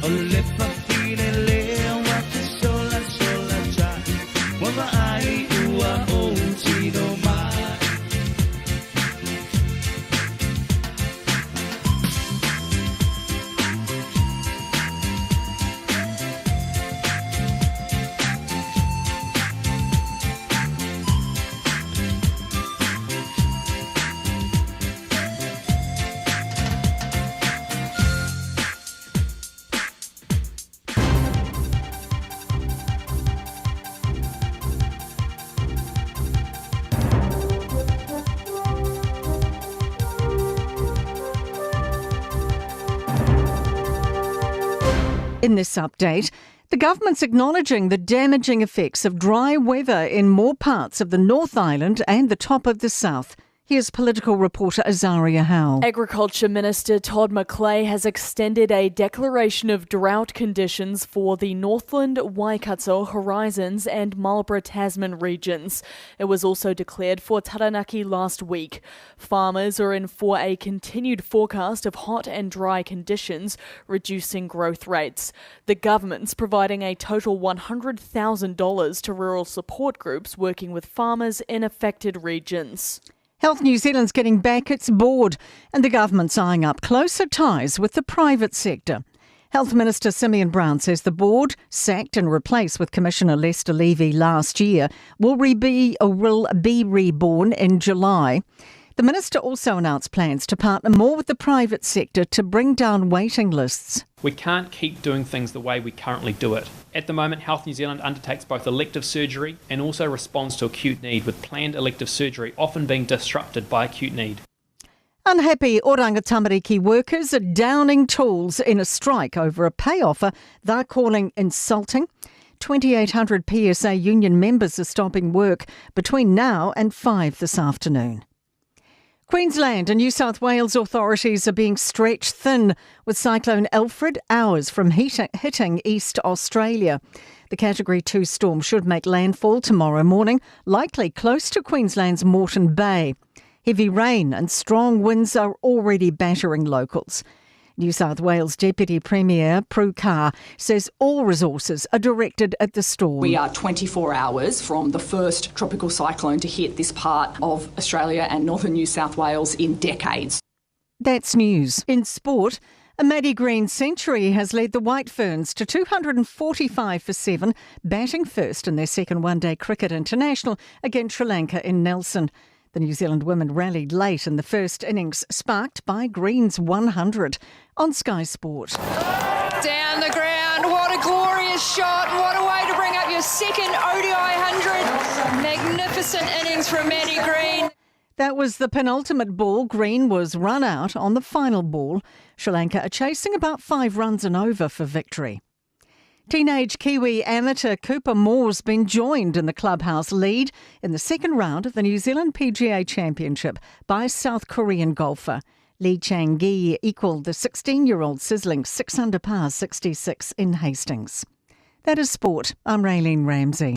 O le fafine lea ua te sola sola ta'i, ua vaai ua ou tino mai. In this update, the government's acknowledging the damaging effects of dry weather in more parts of the North Island and the top of the South. Here's political reporter Azaria Howell. Agriculture Minister Todd McClay has extended a declaration of drought conditions for the Northland, Waikato, Horizons and Marlborough Tasman regions. It was also declared for Taranaki last week. Farmers are in for a continued forecast of hot and dry conditions, reducing growth rates. The government's providing a total $100,000 to rural support groups working with farmers in affected regions. Health New Zealand's getting back its board and the government's eyeing up closer ties with the private sector. Health Minister Simeon Brown says the board, sacked and replaced with Commissioner Lester Levy last year, will, be, will be reborn in July. The minister also announced plans to partner more with the private sector to bring down waiting lists. We can't keep doing things the way we currently do it. At the moment, Health New Zealand undertakes both elective surgery and also responds to acute need, with planned elective surgery often being disrupted by acute need. Unhappy Oranga Tamariki workers are downing tools in a strike over a pay offer they're calling insulting. 2,800 PSA union members are stopping work between now and 5 this afternoon. Queensland and New South Wales authorities are being stretched thin with Cyclone Alfred hours from hitting East Australia. The Category 2 storm should make landfall tomorrow morning, likely close to Queensland's Moreton Bay. Heavy rain and strong winds are already battering locals. New South Wales Deputy Premier Prue Car says all resources are directed at the storm. We are 24 hours from the first tropical cyclone to hit this part of Australia and northern New South Wales in decades. That's news. In sport, a Maddie Green century has led the White Ferns to 245 for 7, batting first in their second one day cricket international against Sri Lanka in Nelson. The New Zealand women rallied late in the first innings, sparked by Green's 100 on Sky Sport. Down the ground, what a glorious shot. What a way to bring up your second ODI 100. Magnificent innings from Maddie Green. That was the penultimate ball. Green was run out on the final ball. Sri Lanka are chasing about five runs and over for victory. Teenage Kiwi amateur Cooper Moore's been joined in the clubhouse lead in the second round of the New Zealand PGA Championship by South Korean golfer. Lee Chang-gi equalled the 16-year-old sizzling 6 under par 66 in Hastings. That is sport. I'm Raylene Ramsey.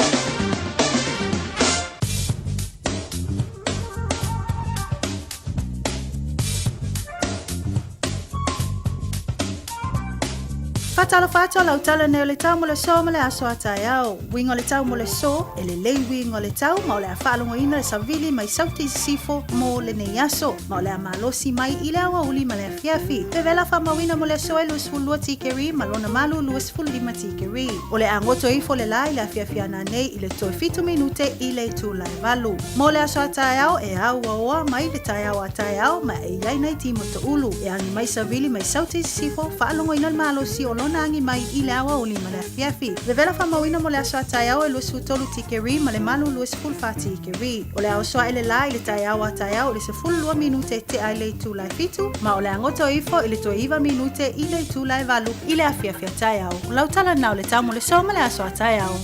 Faatalofa atu a lau tala nei o le tau mo le aso ma le aso a taeao. Uiga o le tau mo le aso, e lelei uiga o le tau ma o le a faalogoina le savili mai Sauti i Sisifo mo lenei aso, ma o le a malosi mai i le aoauli ma le afiafi. Vevela faamauina mo le aso e 22 tikeri ma lona malu 25 tikeri. O le a goto ifo le la i le afiafi a nanei i le toe 7 minute i le itula e 8. Mo le aso a taeao e auaoa mai le taeao a taeao ma e i ai nai timoto ulu. E agi mai savili mai Sauti i Sisifo, faalogoina le malosi o lona ona agi mai i le aoauli ma le afiafi. Vevela faamauina mo le aso a taeao e 23 tikeri ma le malu 24 tikeri. O le a oso ae le lā i le taeao a taeao i le 12 minute tea i le itula e 7, ma o le a goto ifo i le toe 9 minute i le itula e 8 i le afiafi a taeao. O lau tala na o le tau mo le so ma le aso a taeao.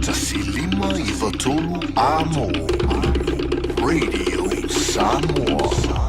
153 Amo Radio Samoa.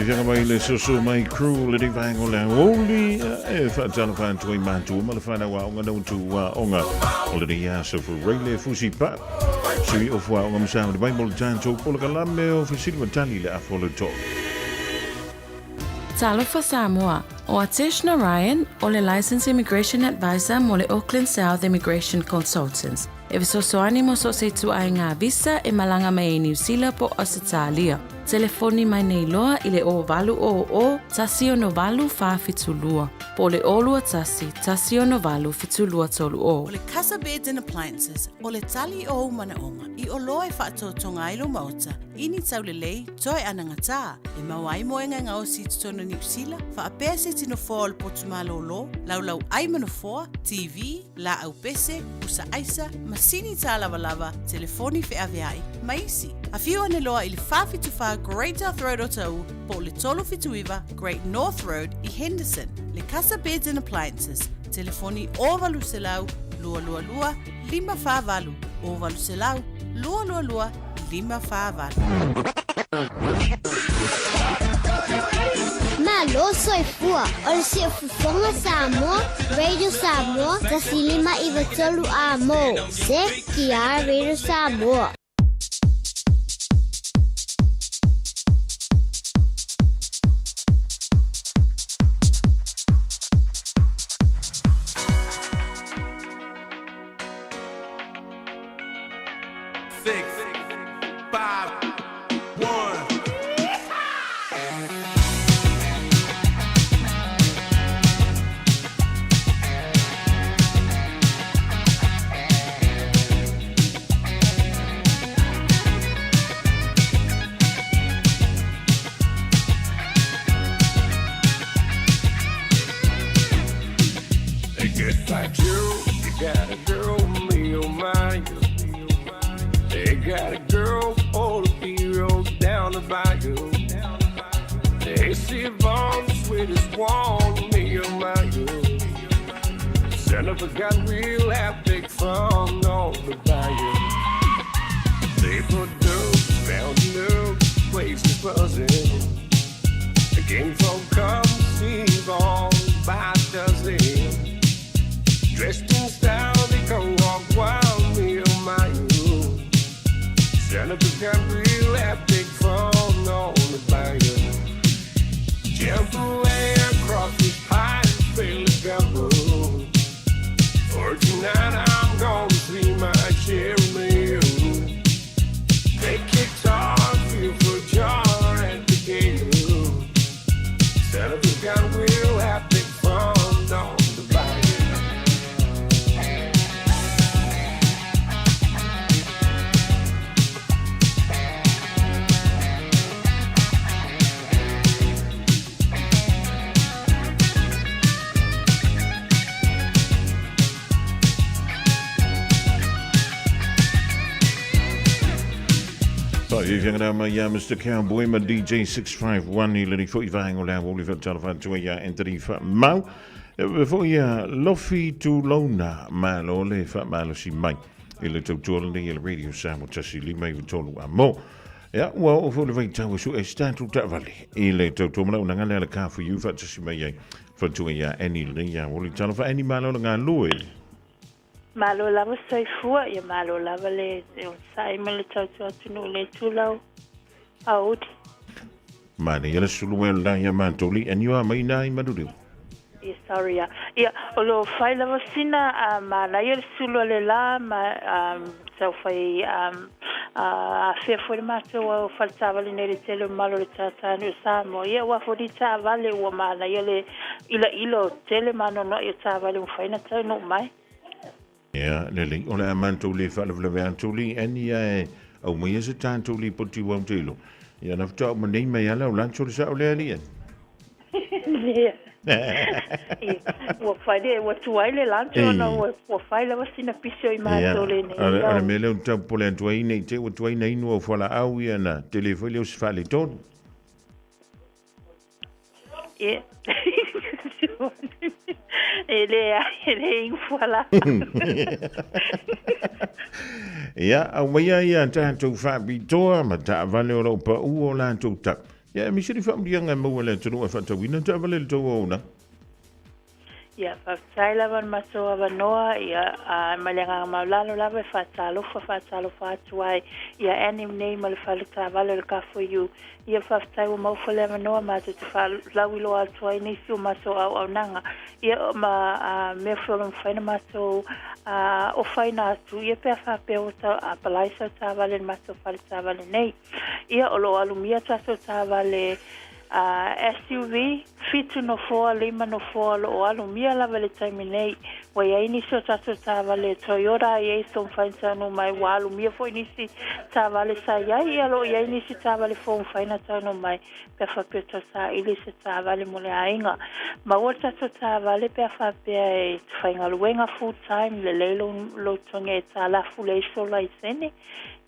Fiaga mai le soso mai crew le ding vaenga o le aoauli e faatalofa atu ai matua ma le whanau aoga na utu aoga o le nei aso fureile fusi pa sui o fuaoga ma sa o le mai mo le tatou polokalame o fesili ma tali le afa o le tolu. Talofa Samoa, o Atesh Narayan o le Licensed Immigration Advisor mo le Auckland South Immigration Consultants. E fesoasoani mo so o se ituaiga visa e malaga mai ai Niu Sila po o Ausetalia. Telefoni mai nei loa i le 0800 168 472. po o le 021 168 7230. O le Casa Beds and Appliances, o le tali o ou manaoga i oloa e faatotoga ai lou maota i ni taulelei toe anagatā, e maua ai moega e gaosi i totonu o Niu Sila, faapea se iti nofoa o le potu malōlō, laulau ai ma nofoa, TV, laau pese, pusa aisa, masini tālavalava, telefoni feaveai, ma isi. Afio ane loa i le 474 Great South Road Otahuhu po o le 379 Great North Road i Henderson. Le Casa Beds and Appliances, telefoni 0800 222 548, 0800 222 548. Malo soifua, o le Siufofoga Samoa, Radio Samoa, 105 93 a mo. ZTR Radio Samoa. Six, five, one. Just like you, you got a girl, me oh my. They got a girl, all the heroes down the bayou. They see bomb, the sweetest one, me oh my. Son of a gun, we'll have big fun on the bayou. They put dope down the place is buzzing. The king folk come see all by dozen. Dressed in style, they go walk wild, me oh my. Son of a gun, we'll have big fun on the bayou. Jump away across the pine, fill the gumbo. For tonight I'm gonna see my share of meal. Take guitar, feel for jar at the gate. Son of a gun, we'll have big fun on the bayou. Faafiafiaga mai ia Mr Cowboy ma DJ 651 i lenei foi vaega o le aoauli faatalofa atu ai ia Anthony Faamau. E faapea foi ia Lofi Tulouna, malo le faamalosi mai i le tautua lenei e le Radio Samoa 105 93 a mo. Ia, ua oo foi le vaitau e sue se tatou taavale i le tautua manaonaga lea a le Car4U faatasi mai ai faletua ia Annie lenei aoauli. Talofa Annie, malo le galulue. Malo lava soifua, ia malo lava le onosai ma le tautua atunuu i le itulau aoauli. Manaia le sulu e la ia matou li ani oa mai na i Manuliu. Ia sorry ia. Ia o lo o fai lava sina a manaia le sulu a le la ma tau fai afea foi le matou au fale taavale nei le tele o malo le tātānui o Samoa. Ia ua foli taavale ua manaia le ilaila o tele ma anoanoai o taavale ua mafai ona taunuu mai. Ia, lelei, o le a matou le faalavelave atu li ani ae aumaia se tatou lipoti ua te iloa. Ia na faatoa uma nei mai ala o lancho le sao lea li ani. Ia. Ia, ua fai le, ua tuai le lancho ona ua, ua fai lava sina piso i matou lenei. Ia, o le mea lea ou te tau popole atu ai nei te i ua tuai na inu au fualaau ia na tele foi lea o se faaletonu. Ia. E le, e le inu fualaau. Ia, aumaia ia tatou faapitoa ma taavale o lo o pau o latou tau. Ia, e misiri faamuliaga e maua e le atunuu e faatauina taavale i le tou auaunaga. Ia, faafetai lava i le matou avanoa, ia, a, mai le agaga maualalo lava e faatalofa, faatalofa atu ai ia Annie nei ma le fale taavale o le Car4U. Ia, faafetai ua maua le avanoa matou te faalauiloa atu ai nisi o matou auaunaga, ia, ma, a, mea foi o lo o mafai ona matou, a, ofaina atu, ia, pe a faapea ua tau apalai sau taavale i le matou fale taavale nei. Ia, o lo o alumia tatou taavale, SUV, fitu nofoa, lima nofoa o lo o alumia lava i le taimi nei. Ua i ai nisi o tatou taavale Toyota Hiace ua mafai ona taunuu mai, ua alumia foi nisi taavale sa i ai, ia o lo o i ai nisi taavale fou ua mafai ona taunuu mai pe a faapea e tau saili se taavale mo le aiga. Maua le tatou taavale pe a faapea e faigaluega full time, lelei lou, lou togi aitalafu leai sou laisene.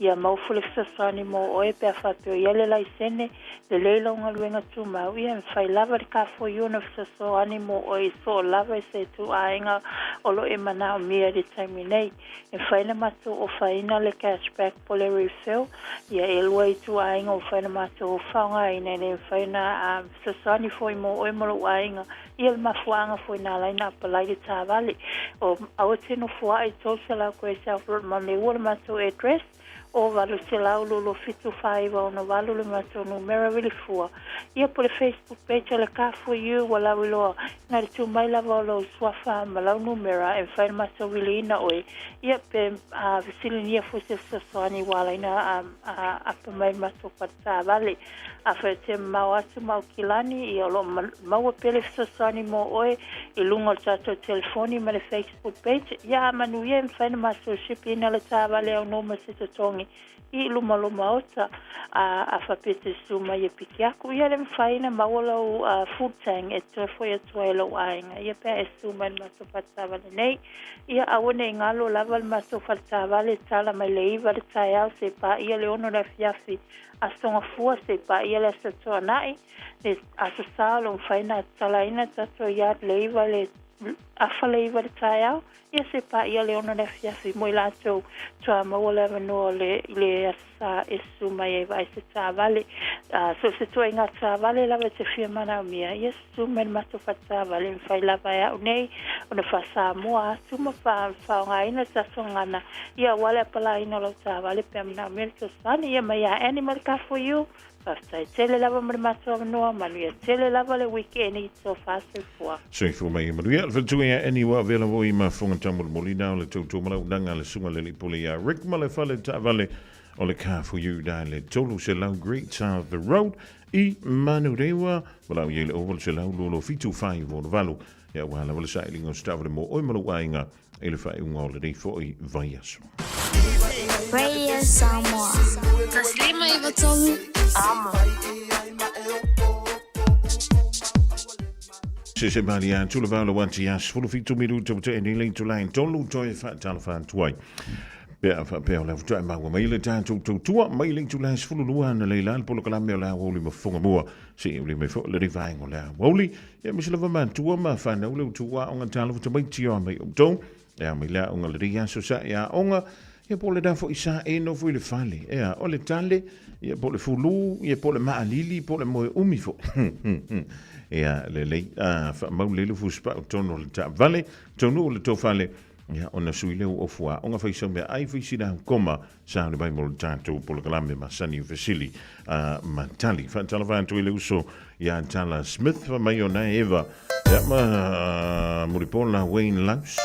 Ia maua foi le fesoasoani mo oe pe a faapea o i ai le laisene, lelei lau galuega tumau, ia e mafai lava le Car4U ona fesoasoani mo oe i soo lava i se ituaiga o lo o e manaomia i le taimi nei. E mafai ona matou ofaina le cash back po o le refill, ia e lua ituaiga ua mafai ona matou faaaogaina e le mafai ona fesoasoani foi mo oe ma lou aiga. Ia le mafuaaga foi na ala ai ona apalai le taavale. O aua te nofoaʻi 300 Great South Road Maneua le matou address, o 800 27 468 le matou numera vilifua. Ia po le Facebook page a le Car For You ua lauiloa na le tu mai lava o lou suafa ma lau numera e mafai ona matou viliina oe. Ia pe fesiligia foi se fesoasoani ua ala ai ona apa mai le matou fale taavale. Afai e te mamao atu ma Aukilani, ia o lo o maua pea le fesoasoani mo oe i luga o le tatou telefoni ma le Facebook page. Ia a manuia e mafai ona matou shipiina le taavale aunoa ma se totogi i luma o lou maota. A a faapea e te susu mai e piki aku, ia le mafai ona maua lou food tank e toe foi atu ai i lou aiga. Ia pe a e susu mai i le matou fale taavale nei. Ia aua ne i galo lava le matou fale taavale e tala mai le 9 i le taeao seia paia le 6 i le afiafi. Aso Gafua se i paia le Aso Toonai, le Aso Sa o lo o mafai ona tatalaina tatou yard le 9 i le afa le 9 i le taeao, ia se i paia le 6 i le afiafi mo i latou toa maua le avanoa o le i le Aso Sa e susu mai ai vaai se taavale. So o se ituaiga taavale lava e te fia manaomia, ia susu mai i le matou fale taavale e mafai lava e au nei ona faa-Samoa atu ma faaaogaina le tatou gagana ia aua le apalaiina o lau taavale pe a manaomia le fesoasoani. Ia mai ia Annie ma le Car4U. Faafetai tele lava mo le matou avanoa. Manuia tele lava le weekend i tofa soifua. Soifua mai ia manuia. Le faletua ia Annie ua avea lava i mafuga taumolimoli na o le toutou malaunaga a le susuga le alii pule ia Rick ma le fale taavale o le Car4U na le 300 Great South Road i Manurewa. Valaau i ai le 0800 227 58 ia aua lava le sailiga o se taavale mo oe ma lou aiga i le faaiuga o lenei foi vaiaso. Radio Samoa. Taslima iwa tolu amo. Se se mali atu le valo ati ia 17 minuta ua tea nei le itula e tolu toe faatalofa atu ai. Pe a faapea o le faatoa maua mai le tatou tautua mai le itula e 12 ana leila le polokalame o le aoauli ma fofoga mua seia uli mai foi le vaega o le aoauli. Ia aemaise lava matua ma whanau le utu aoga talofa tamaiti o a mai outou. Ea mai le aoga le aso sa e aoga. Ia po le nafo i sa e nofo i le fale. Ea, o le tale, ia po le fulu, ia po le maalili, po le moe umi fo. Ea, lelei, a, whaamau le lufu spau tono le taavale, tonu o le tofale, ia, ona sui leu ofu aoga whaisau mea ai whaisi rau koma, sa le mai mo le tatou polokalame masani o fesili a ma tali. Faatalofa atu i le uso ia Tala Smith, fa mai ona Eva, ia ma Muripola Wayne Laus.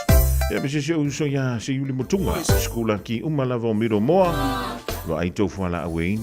Ia me se se uso ia se Iuli Motunga, skula ki uma lava o Miro Moa, va ai tau fuala a Wayne.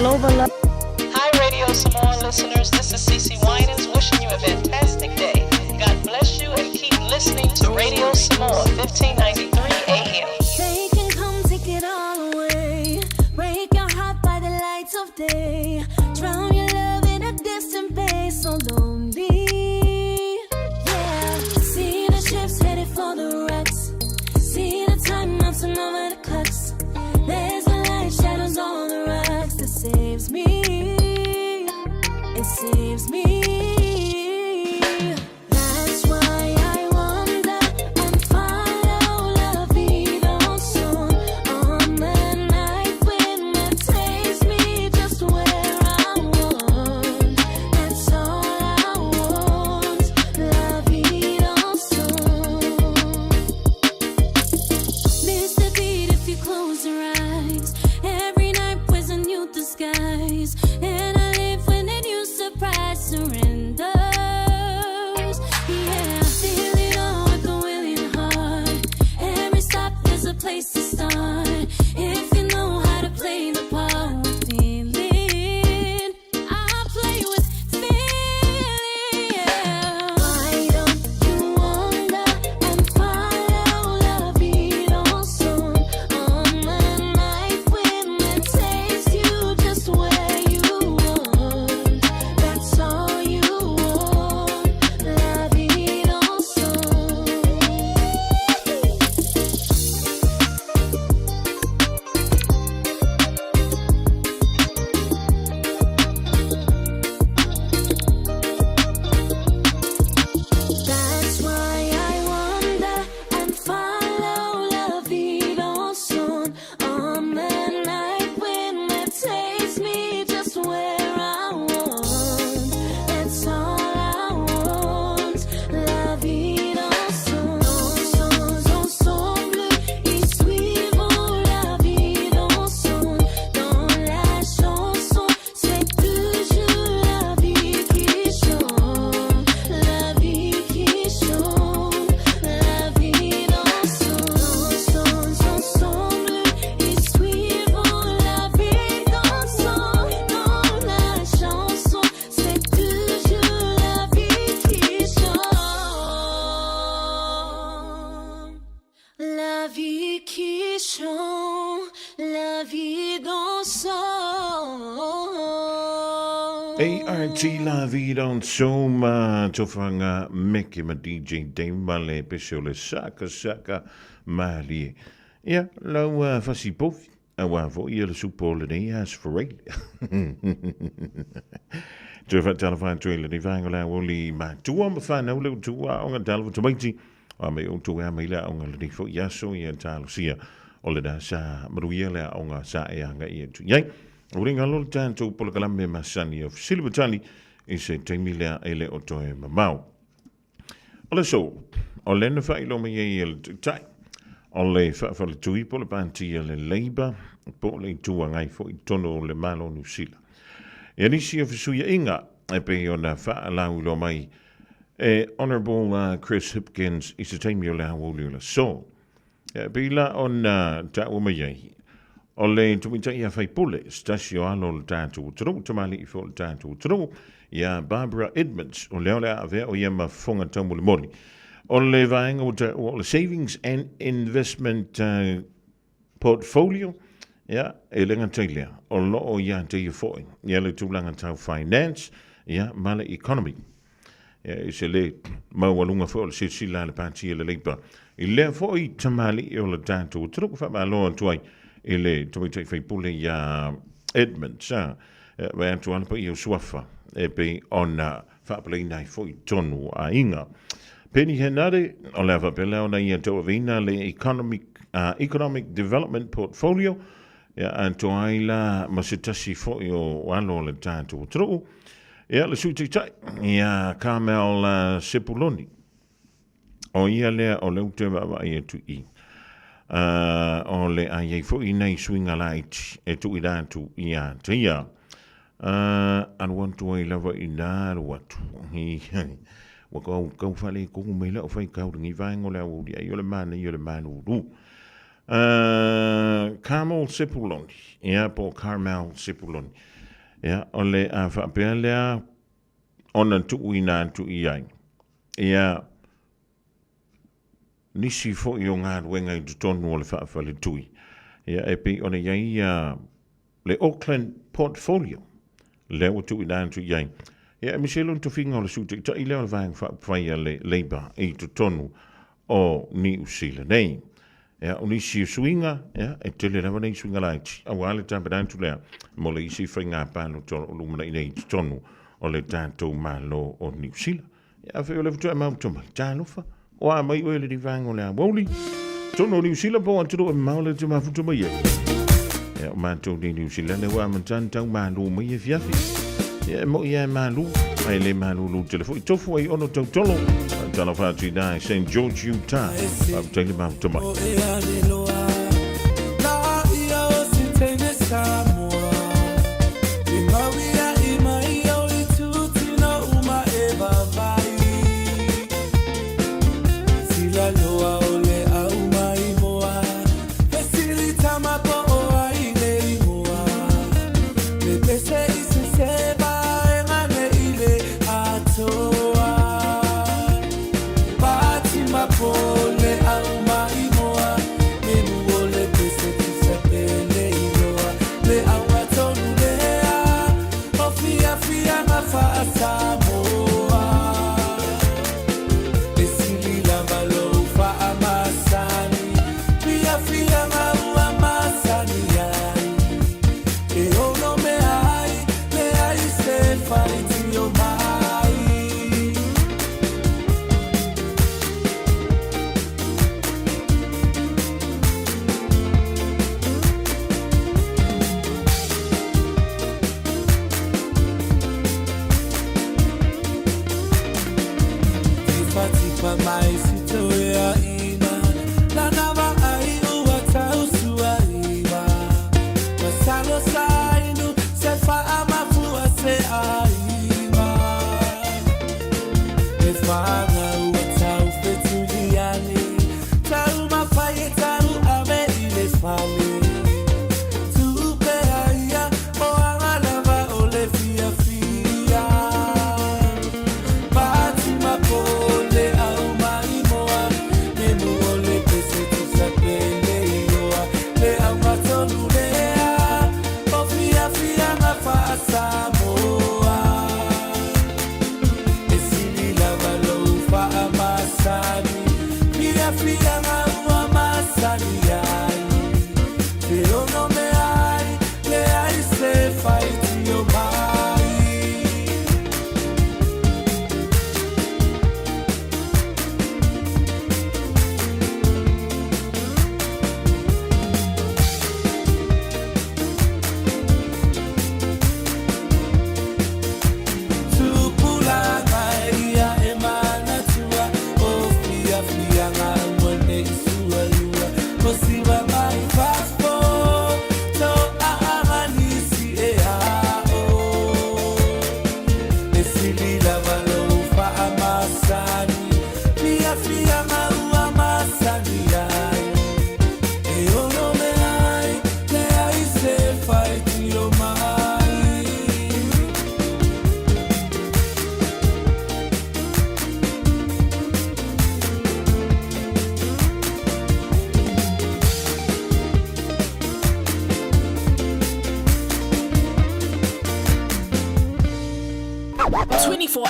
Global Love. Hi, Radio Samoan listeners. This is Cece Winans wishing you a fantastic day. God bless you and keep listening to Radio Samoa, 1593 AM. They can come take it all away. Break your heart by the lights of day. Drown your love in a distant bay, so lonely. Yeah. See the ships headed for the wrecks. See the time melting over the clocks. There's a light shadows on the rocks that saves me. It saves me. That's why I wonder and follow la vie dans son on the night wind that takes me just where I want. That's all I want. La vie dans son. Miss the beat if you close your eyes. Every night was a new disguise, and I live when a new surprise surrenders. Yeah, feel it all with a willing heart. Every stop is a place to start. If you know how to play the part with feeling, I play with feeling. Yeah. Why don't you wander and follow la vie dans son on the night wind that takes you just where you want. That's all you want. La vie dans son. That's why I wonder and follow la vie dans son on the night wind that takes me just where I want. That's all I want. La vie dans son, son, ensemble, ils suivront la vie dans son. Dans la chanson, c'est toujours la vie qui chante. La vie qui chante, la vie dans son, son, ensemble, ils suivront la vie dans son. Dans la chanson, c'est toujours la vie qui chante. La vie qui chante, la vie dans son. ART La Vie Dans So ma tofanga meke ma DJ Dave ma le pese o le saka saka malie. Ia, lau uh, fasi pofi, a wā fo ia le supo o lenei as for Toe whaatalofa atu i lenei vaega o le aoauli matua ma whanau le utua o ngā talofa tamaiti a me outou e a mai le aoga lenei foi aso ia talosia o lena sa manuia le aoga sa e agai atu i ai. Ua le galo le tatou polokalame masani o fesili ma tali i se taimi lea e le o toe mamao. O le aso, o lea na faailoa mai ai e le Taitai o le faafaletui po o le Pāti a le Labour po o le Itu Agai foi i totonu o le Malo o Niu Sila. Ia nisi o fesuiaiga e pei ona faalauiloa mai e Honourable Chris Hipkins i se taimi o le aoauli o le aso. E pei la ona taua mai ai, o le tamaitai a faipule, se tasi o alo o le tatou atunuu, tamalii foi o le tatou atunuu, ia Barbara Edmonds, o lea o le a avea o ia ma fofoga taumolimoli. O le vaega ua taua o le Savings and Investment Portfolio, ia, e le gata i lea, o lo o ia te ia foi, ia le tulaga tau finance, ia, ma le economy. Ia, i se le maualuga foi o le silasila a le Pāti a le Labour i lea foi tamalii o le tatou atunuu, faamalo atu ai i le tamaitai faipule iā Edmund sa vae atu a le paia o Suafa e pei ona faapaleina ai foi tonu aiga. Peeni Henare, o le a faapea lea ona ia tauaveina le Economic, uh, Economic Development Portfolio, ia atoa ai la ma se tasi foi o alo o le tatou atunuu. Ia, le Sui Taitai, ia Carmel Sepuloni. O ia lea o lea ou te vaavaai atu i. Uh, o le a iai foi nei suiga laiti e tuuina atu ia te ia. Uh, alu atu ai lava i nā alu atu. Ua kau, kau whale kogu mai lau whai kau ringi vaenga o le aoauli ai o le mana i o le malulu. Uh, Carmel Sepuloni, ia po Carmel Sepuloni. Ia, o le a faapea lea ona tuuina atu i ai. Ia, nisi foi o galuega i totonu o le faafaletui. Ia, e pei ona i ai ia le Auckland Portfolio, lea ua tuuina atu i ai. Ia, aemaise lona tofiga o le Sui Taitai lea o le Vaega Faaupufai a le Labour i totonu o Niu Sila nei. Ia, o nisi o suiga, ia, e tele lava nei suiga laiti, aua le tapena atu lea mo le isi faiga palota o lo o lumanai nei i totonu o le tatou Malo o Niu Sila. Ia, afai o lea faatoa e mafuta mai, talofa, o a mai oe le livaga o le aoauli, totonu o Niu Sila po o atunuu e mamao lea e te mafuta mai ai. Ia, o matou nei Niu Sila lea ua amata ona tau malu mai afiafi. Ia, e moi lava e malu, ae le malulu tele foi. Tofu ai ono tautolo. Talofa atu i ina i St. George, Utah. Faafetai le mafuta mai.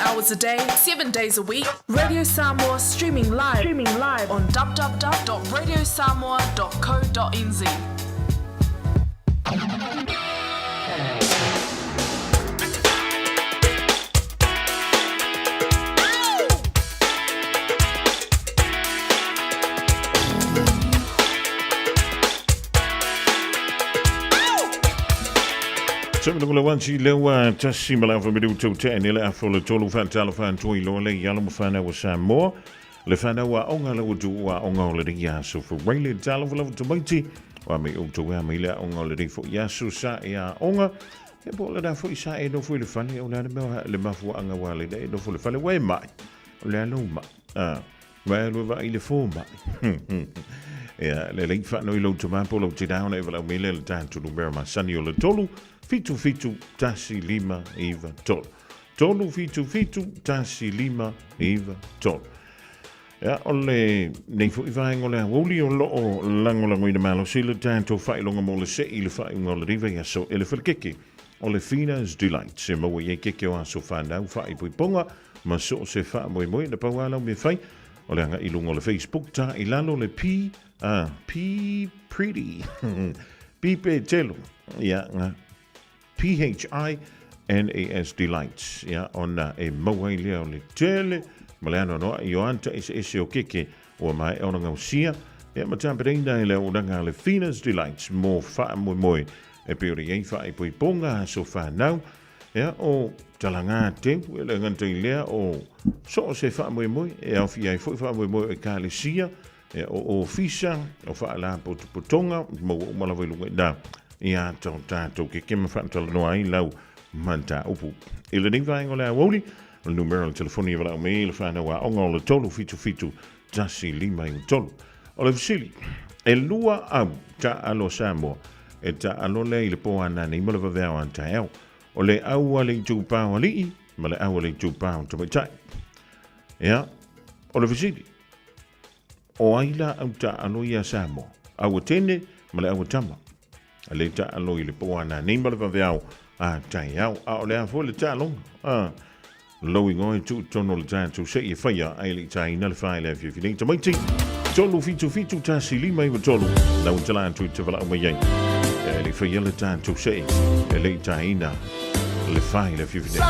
Hours a day, 7 days a week. Radio Samoa streaming live, streaming live on www.radiosamoa.co.nz. Tau le wanti le ua tasi ma le afa miliu tau te ene le afa o le tolu whaatalo whaantua i loa le i alo ma whanau o Samoa. Le whanau a onga le watu ua onga o le ringi aso fo reile talo fo lava tamaiti. Wa me o tau ea mai le onga o le ringi fo i aso sa e a onga. E po le rā fo i sa e no fo i le whale o le ana mea le mafua anga wa le e no fo le whale wa e mai. O le alo mai. Ah. Wa e lua i le fo mai. Ia, lelei faanoi lou tamā po lou tinā ona e valaau mai lea i le tatou numera masani o le 3 7 7 1 5 9 3. 3 7 7 1 5 9 3. Ia, o le nei foi vaega o le aoauli o lo o lagolagoina malosi le tatou faailoga mo le se'i i le faaiuga o le vaiaso e le falekeke o le Fina's Delights e maua i ai keke o aso fanau, faaipoipoga ma so o se faamoemoe. Na pau lava lau mea fai o le agai i luga o le Facebook, tā i lalo le P, ah, P Pretty, P Petelo, ia, nga, P-H-I-N-A-S Delights, ia, ona e maua ai lea o le tele ma le anoanoai o ata eseese o keke ua maea ona gausia, ia, ma tapenaina e le auaunaga a le Fina's Delights mo faamoemoe e pei ona i ai faaipoipoga aso fanau, ia, o talagā teu, e le gata i lea o so o se faamoemoe e aofia ai foi faamoemoe o ekalesia, Ia, o ofisa, o faalapotopotoga, maua uma lava i luga i ina ia ata o tatou keke ma faatalanoa ai lau mataupu. I lenei vaega o le aoauli, o le numera o le telefoni e valaau mai ai le whānau aoga o le 377 1593. O le fesili, e lua au taalo Samoa e taalo lea i le pō a nanei ma le vaveao a taeao. O le au a le itupā o alii ma le au a le itupā o tamaitai. Ia, o le fesili, O ai la au taalo ia Samoa? Aua tene ma le aua tama. A le taalo i le po a nanei ma le vaveao a taeao. A o le a foi le taaloga? A lou igoa e tuu i totonu o le tatou se'i e faia ai le i taina le fa i le afiafi nei. Tamaiti, 3 7 7 1 5 9 3. Lau tala atu i te valaau mai ai. E le i faia le tatou se'i e le i taina le fa i le afiafi nei.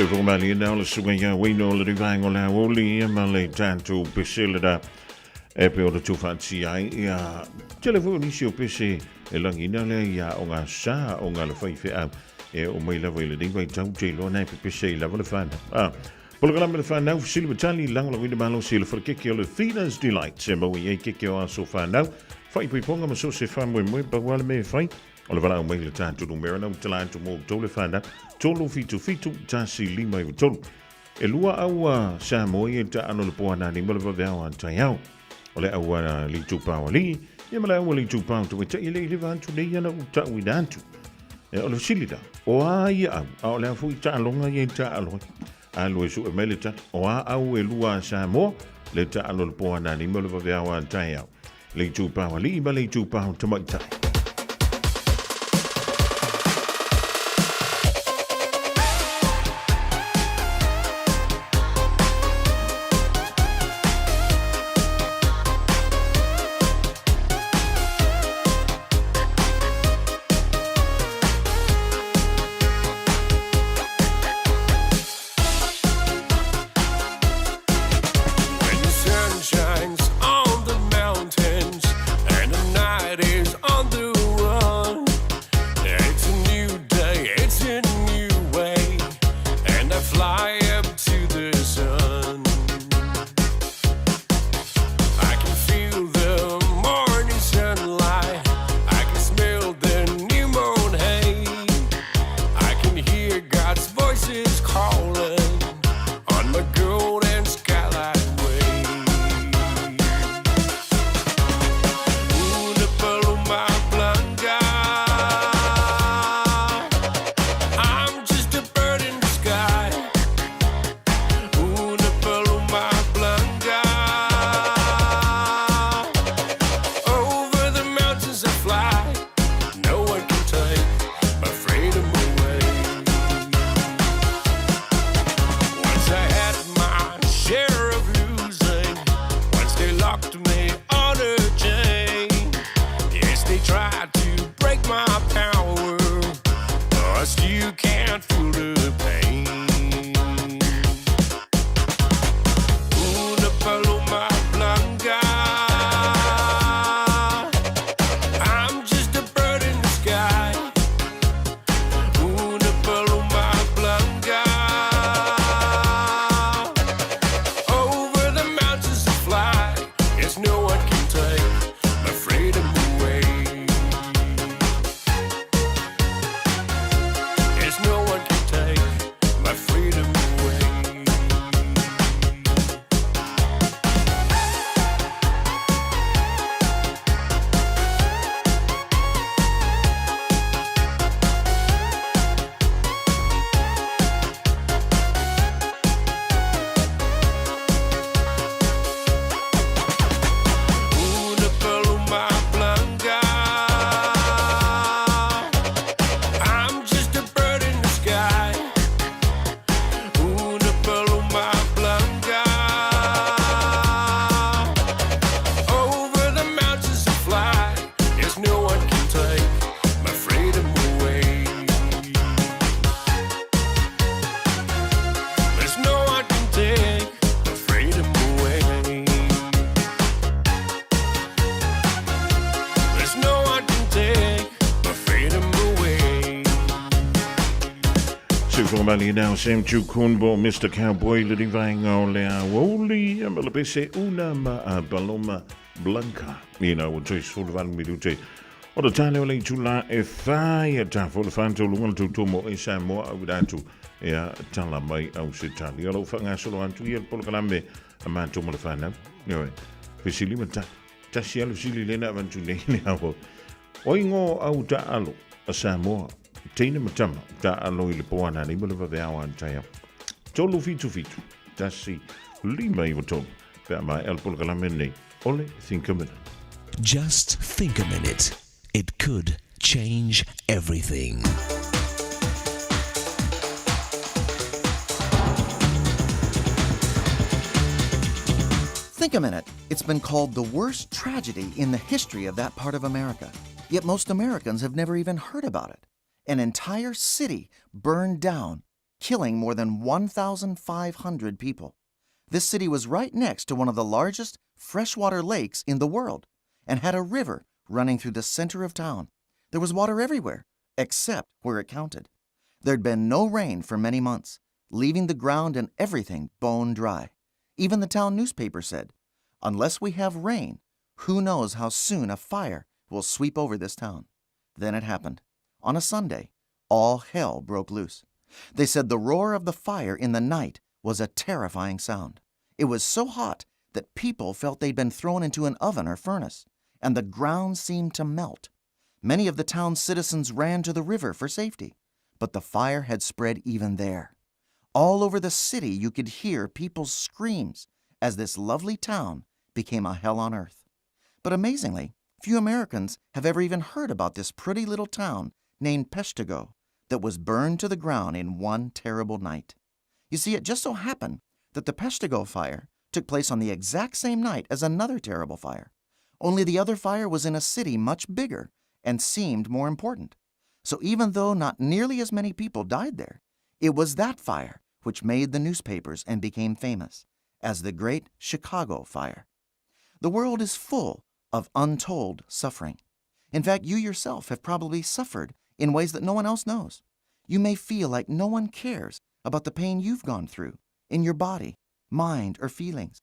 Soifua malieina o le susuga ia Wayne o le Rivaenga o le Aouli ia ma le tatou pese lena e pei ona tuufaatasia ai ia tele foi o nisi o pese e lagiina lea i aoga sa aoga a le faifeau e oo mai lava i lenei vaitau te iloa na e pepese ai lava le fanau. A Polokalame le fanau fesili ma tali lagolagoina malosi e le falekeke o le Feeders Delight e maua i ai keke o aso fanau faaipoipoga ma so o se faamoemoe pau lava le mea e fai O le valaau mai le tatou numera na ua tala atu mo outou le fanau, 377 1593. E lua au a Samoa ia i le taano le po a nani ma le vaveao a taeao. O le au a le itupa o alii, ia ma le au a le itupa o tamaitai e le i leva atu nei ana u tauina atu. E, o le fesili la, o a ia au, a o le a foi taaloga ia i taalo ai? Alu e sue mai le tali, o a au e lua a Samoa, le taalo le po a nani ma le vaveao a taeao. Le itupa o alii ma le itupa o tamaitai. When the sun shines on the mountains and the night is on the run, it's a new day, it's a new way, and I fly up to the sun. I can feel the morning sunlight, I can smell the new moon hay. I can hear God's voices calling on my golden skylight way. Una paloma blanca. I'm just a bird in the sky. Una paloma blanca. Over the mountains I fly. No one can take my freedom away. Once I had my share of losing. Once they locked me on a chain. Yes, they tried to break my power. But you can't feel the pain. Una paloma blanca. I'm just a bird in the sky. Una paloma blanca. Over the mountains I fly. Yes, no one can take my freedom away. Yes, no one can take my freedom away. Una paloma blanca. I'm just a bird in the sky. Una paloma blanca. Over the mountains I fly. Yes, no one can take my freedom away. There's no one can take my freedom away. There's no one can take my freedom away. Soifua malieina o Sam Chukun po Mr Cowboy le rivaenga o le aouli ma le pese una ma a Paloma Blanca. Ina ua toe 18 minute o le tale o le itula e whai a tafo le whantou lunga le tautua mo e Samoa au atu e a tala mai au se tali. O lau whangasolo atu ia le polokalame a mātou ma le whanau. Ioe, fesili ma tali. Tasi alu sili lena avantu nei le ao. O ingo au taalo a Samoa, teine ma tama, taalo i le po ana nei ma le vaveao an taiao. 377, 1593, pe a maea le polokalame nei, ole think a minute. Just think a minute. It could change everything. Think a minute. It's been called the worst tragedy in the history of that part of America. Yet most Americans have never even heard about it. An entire city burned down. killing more than 1,500 people. This city was right next to one of the largest freshwater lakes in the world and had a river running through the center of town. There was water everywhere, except where it counted. There'd been no rain for many months, leaving the ground and everything bone dry. Even the town newspaper said, Unless we have rain, who knows how soon a fire will sweep over this town. Then it happened. On a Sunday, all hell broke loose. They said the roar of the fire in the night was a terrifying sound. It was so hot that people felt they'd been thrown into an oven or furnace, and the ground seemed to melt. Many of the town's citizens ran to the river for safety, but the fire had spread even there. All over the city, you could hear people's screams as this lovely town became a hell on earth. But amazingly, few Americans have ever even heard about this pretty little town named Peshtigo that was burned to the ground in one terrible night. You see, it just so happened that the Peshtigo fire took place on the exact same night as another terrible fire. Only the other fire was in a city much bigger and seemed more important. So even though not nearly as many people died there, it was that fire which made the newspapers and became famous as the Great Chicago Fire. The world is full of untold suffering. In fact, you yourself have probably suffered in ways that no one else knows. You may feel like no one cares about the pain you've gone through in your body, mind, or feelings.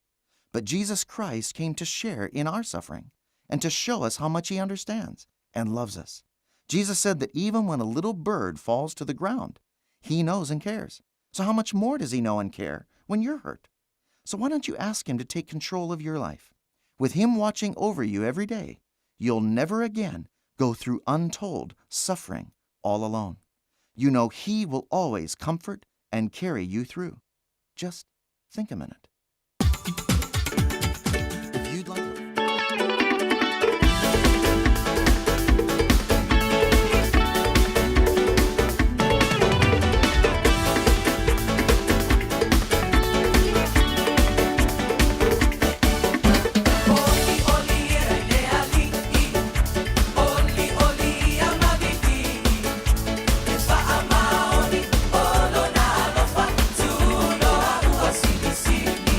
But Jesus Christ came to share in our suffering and to show us how much He understands and loves us. Jesus said that even when a little bird falls to the ground, He knows and cares. So, how much more does He know and care when you're hurt? So, why don't you ask Him to take control of your life? With Him watching over you every day, you'll never again go through untold suffering all alone. You know He will always comfort and carry you through. Just think a minute. If you'd like Sili, sili.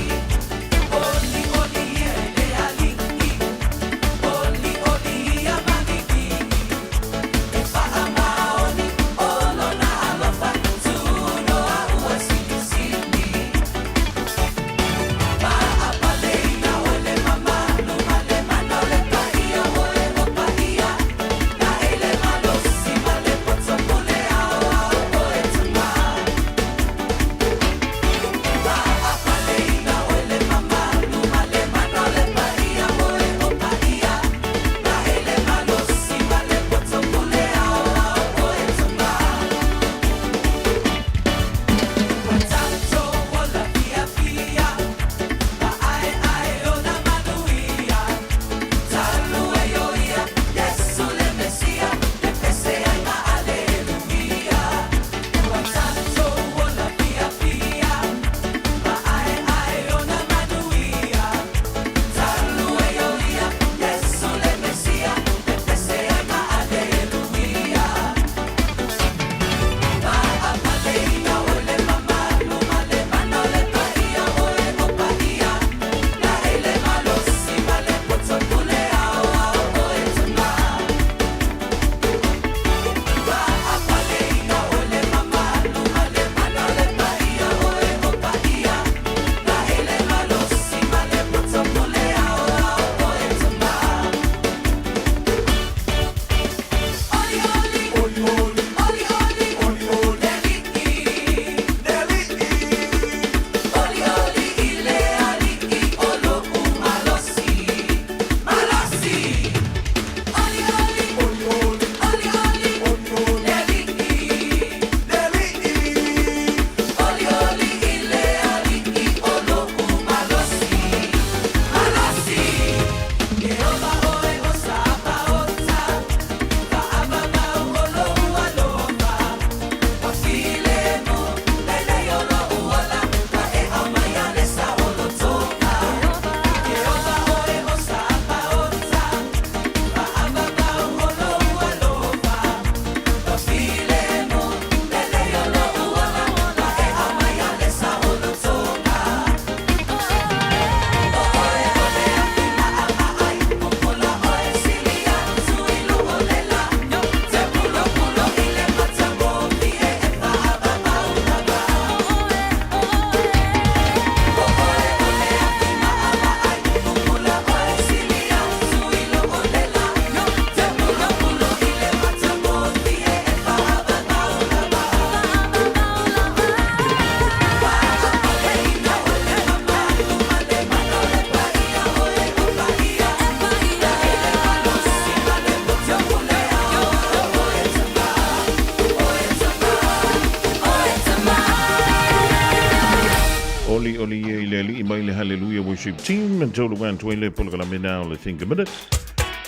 oli oli ia i le alii mai le Hallelujah Worship Team, and tolu atu ai le polokalame na o le Think a Minute.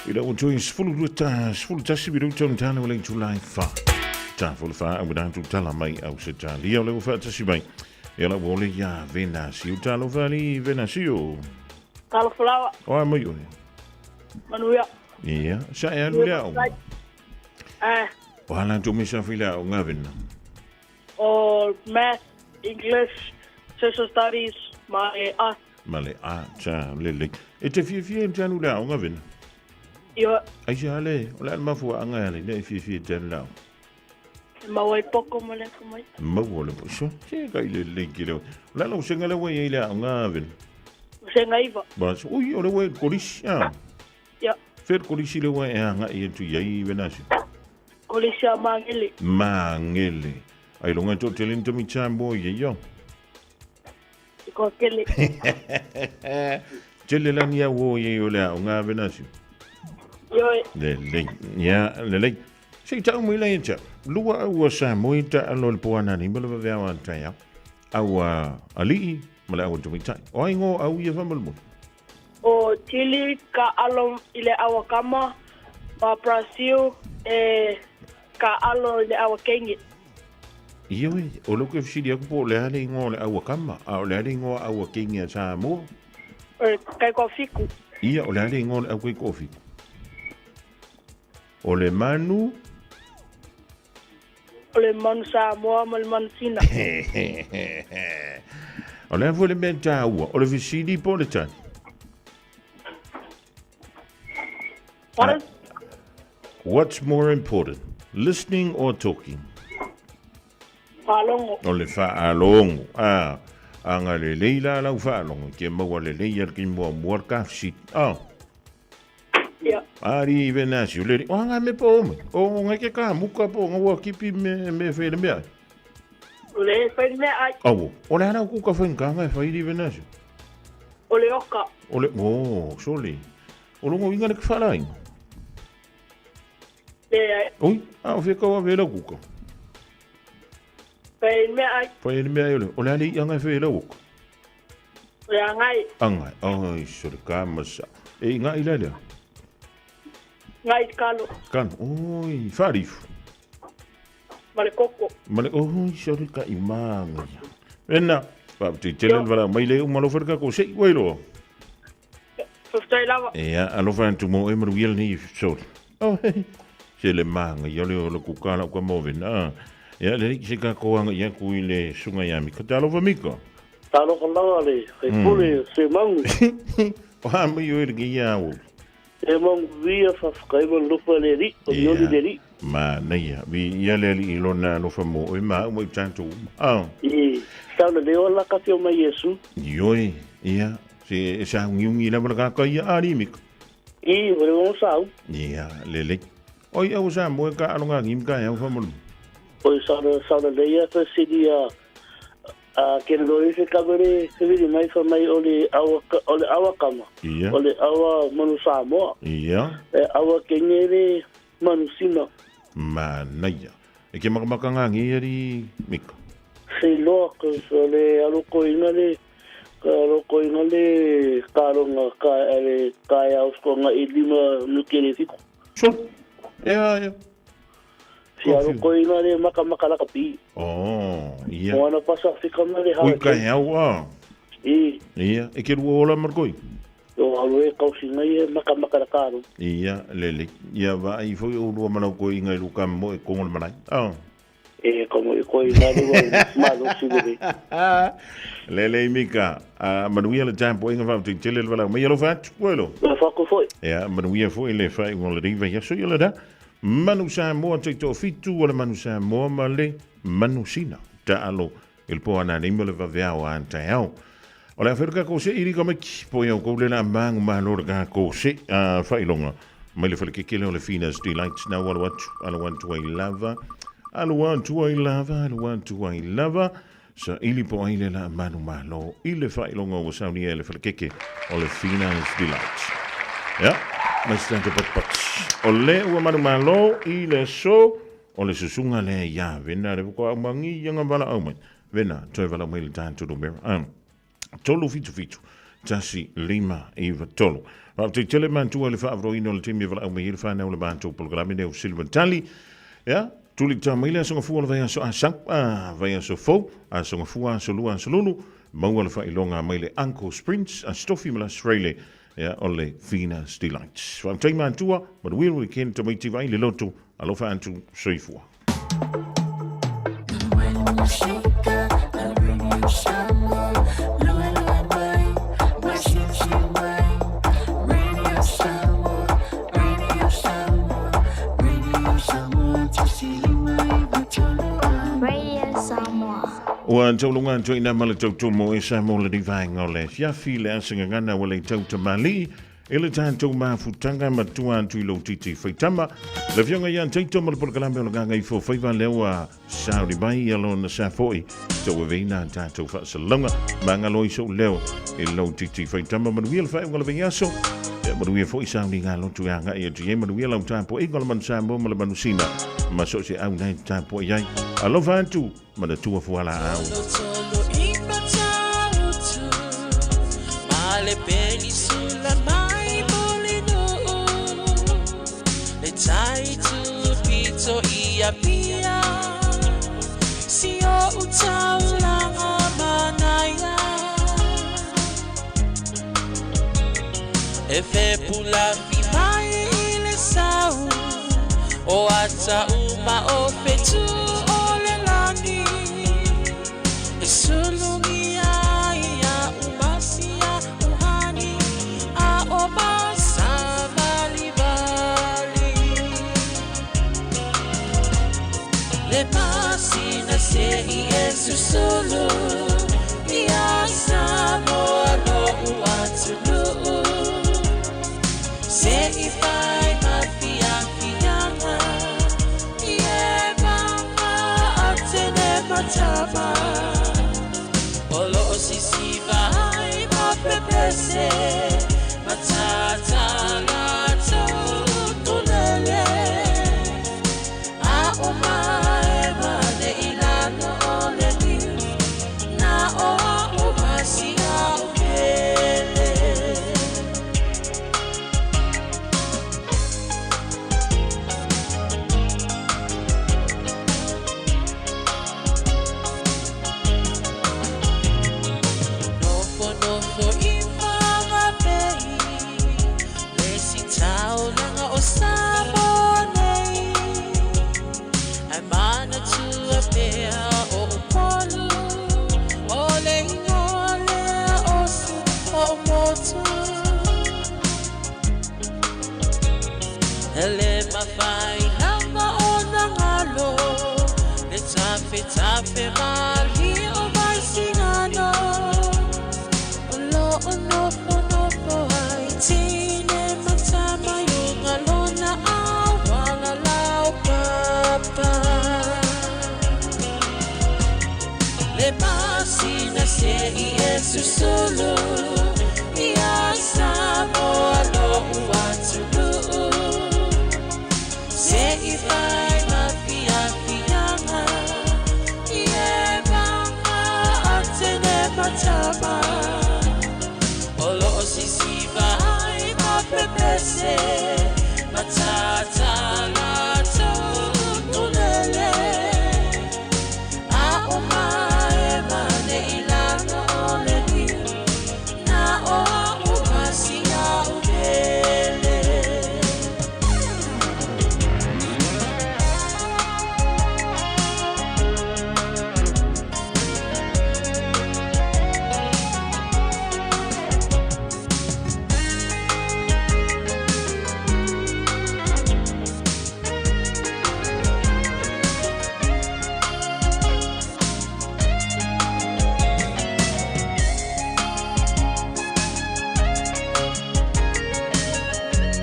I lau atu ai 12 ta, 11 minuta o tala o le itula e wha. Ta fo le wha au atu tala mai au se talia o le ua whaatasi mai. E ala ua ole ia Venasio. Talo whali Venasio. Talofa lava. Oa mai oe. Manuia. Ia, sa e alu le ao. Eh. O hala tō me sa whila o ngā vena. O Math, English, Social Studies, ma e art. Ma le art, a lele. E te whiawhia e te alu le ao ngā vena. Ia. Ai se hale, o le ala mafua anga hale, ne e whiawhia e te alu le ao. E maua i poko ma le akamai. Maua le po. So, se ka i le le ki leo. O le ala o senga le wai e i le ao ngā vena. O senga iva. Ba, so, ui, o le wai kolisi, a. Ia. Fer kolisi le wai e anga i atu i ai venasi. Kolisi a mangele. Mangele. Ai longa tō te lenta mi tā mō i ia. I ko kele. Tele lani au o i o le ao ngā venasi. Ioe. Le le, ia, le le. Se tau mai lai ta. Lua au a sa moi ta alo le poana ni mala vave au a au. Au a alii, ma le au a tumitai. O ai ngō au ia whamalumuli. O Chile ka alo i le awa kama, ma Brazil e ka alo i le awa kenge. Ioe, o lou ke fesili aku po o le a le ingoa o le aua kama, a o le a le ingoa aua kenge a Samoa? O le kaikoafiku. Ia, o le a le ingoa o le au kaikoafiku? O le manu? O le manu Samoa ma le manu Sina. O le a foi le mea tāua, o le fesili po o le tali? Pardon? What's more important, listening or talking? Faalogo. O le faalogo. Ah, anga lelei la lau faalogo, ke maua lelei al ki muamua le ka fesili. Ah. Ia. Ari Venasio, le o anga me po mai. O ngai ke ka muka po ngā kipi me me whai le mea. O le whai le mea ai. Awo, o le ara ku ka whai ka ngai whai ri Venasio. O le oka. O le, o, sole. O longo inga le kwhara inga. Le ai. Oi, a o whika wa whela kuka. Whai le mea ai. Whai le mea ai ole. O le ale i anga whela oka. O le angai. Angai, ai, sore ka masa. E i ngā i lelea? Ngai kalo. Kalo, oi, wharifu. Ma le koko. Ma le, oi, sore ka i mānga ia. Wena, pa, te tele wala mai le umalo wharka ko sei wairoa. Whawhtai lava. Ea, alofa atu mo e maru ia nei sore. Oh, hey. Se le mānga ia le o le kukala o ka mōwena. Ah. Ea, le riki se ka koanga ia ku i le sunga ia mika. Te alofa mika. Talofa lava le faipule se mangu. O ha mai o e le ia o. E mangu via whawhakai ma lofa le ri, o mioli le ri. Ma neia, vi ia le ali i lona alofa mo oe ma au mai tātou uma. Ah. I sauna le ola ka whio mai Iesu. Ioi, ia, se e sa ungi ungi lava la ka ia ari mika. I, o le o sau. Ia, lele. Oi au sa moe ka alonga ngim ka au famolu. Oi sauna sauna le ia fa sidi a a ke lo i se kavere se vili mai fa mai o le awa o le awa kama. Ia. O le awa manu Samoa. Ia. E awa kengere manu sina. Manaia. E ke makamaka ngā ngi ari mika. Se loa ko le aloko inga le ka aloko inga le karonga ka ale ka au skonga i lima nukere fiku. So. Ea, ea. Si aloko inga le maka maka laka pi. Oh, ia. Moana pasa fika ma le Ui ka hau a. I. Ia, e ke rua ola markoi. O alu e kausi ngai e maka maka la karo. Ia, lele. Ia va i foi o rua malau koi inga i luka mo e kongo le malai. Oh. E komo i koi nā rua malo si lele. Lele i mika. A manuia le tampo inga whau te tele le walau. Mai alofa atu, welo. La whako foi. Ia, manuia foi le whai o le riva ia so ia le da. Manu Samoa te tō fitu o le Manu Samoa ma le Manu Sina. Ta alo i le po ana nei mo le vaveao a ante ao. O le a whera ka kose i rika maki, po iau kou le la mangu malo le ka kose a whailonga. Mai le whale kekele o le Fina's Delights nau alu atu, alu atu ai lava, alu atu ai lava, alu atu ai lava. Sa ili po ai le la manu malo i le whailonga ua saunia e le whale keke o le Fina's Delights. Ia, mai se tatou patupatu. O le ua manu malo i le so o le susuga lea ia Vena le ko au mangi ia nga vala au mai. Vena, toe vala mai le tatou numera. 377 1 5 3. Faafetai tele matua i le faavoroina o le taimi e valaau mai ai le fanau o le matou polokalame nei o Fesili ma Tali. Ia, tuli ta mai le aso gafua o le vaiaso a sau, a vaiaso fou, aso gafua, aso lua, aso lulu, maua le faailoga mai le Uncle Sprints, a Stofi ma le Australia, ia, o le Venus Delights. Faafetai matua, manuia le weekend, tamaiti vai le loto, alofa atu, soifua. Ua taulunga atu ina ma le tautumo e sa mo le vaenga o le afiafi le asa gagana ua le tau tamalii E le tatou mafutaga matua atu i lou titi faitama. Le afioga ia Taito ma le polokalame o le Gagaifo Faiva lea ua sauni mai ia lona sa foi tauaveina a tatou faasalalauga. Magalo i sou leo i lou titi faitama. Manuia le faaiuga o le vaiaso. Ia manuia foi sauniga lotu e agai atu i ai. Manuia lau tapuaiga o le manu Samoa ma le manu Sina ma so o se au nei tapuai ai. Alofa atu! Manatua fualaau. E fepu lafi mai i le sau o ata uma o fetu o le lagi e sulugia ia umasia uhani a o masavalivali le masina se i e susulu ia Samoa lo'u atunuu se i fai mafiafiaga i e maga atene matama o loo sisiva ai mapepese matatala tulele a o mae mane i lalo o le niu na o au masia o pele. Nofo nofo i Whanganui le sitaulaga o Samoa nei Ai manatua pea o Upolu o le ingoa lea o si o motu E le mafai lava ona galo le tafetafe malie o Vaisigano O loo nofonofo ai tine ma tama i luga lona auala laupapa Le masina se i e susulu.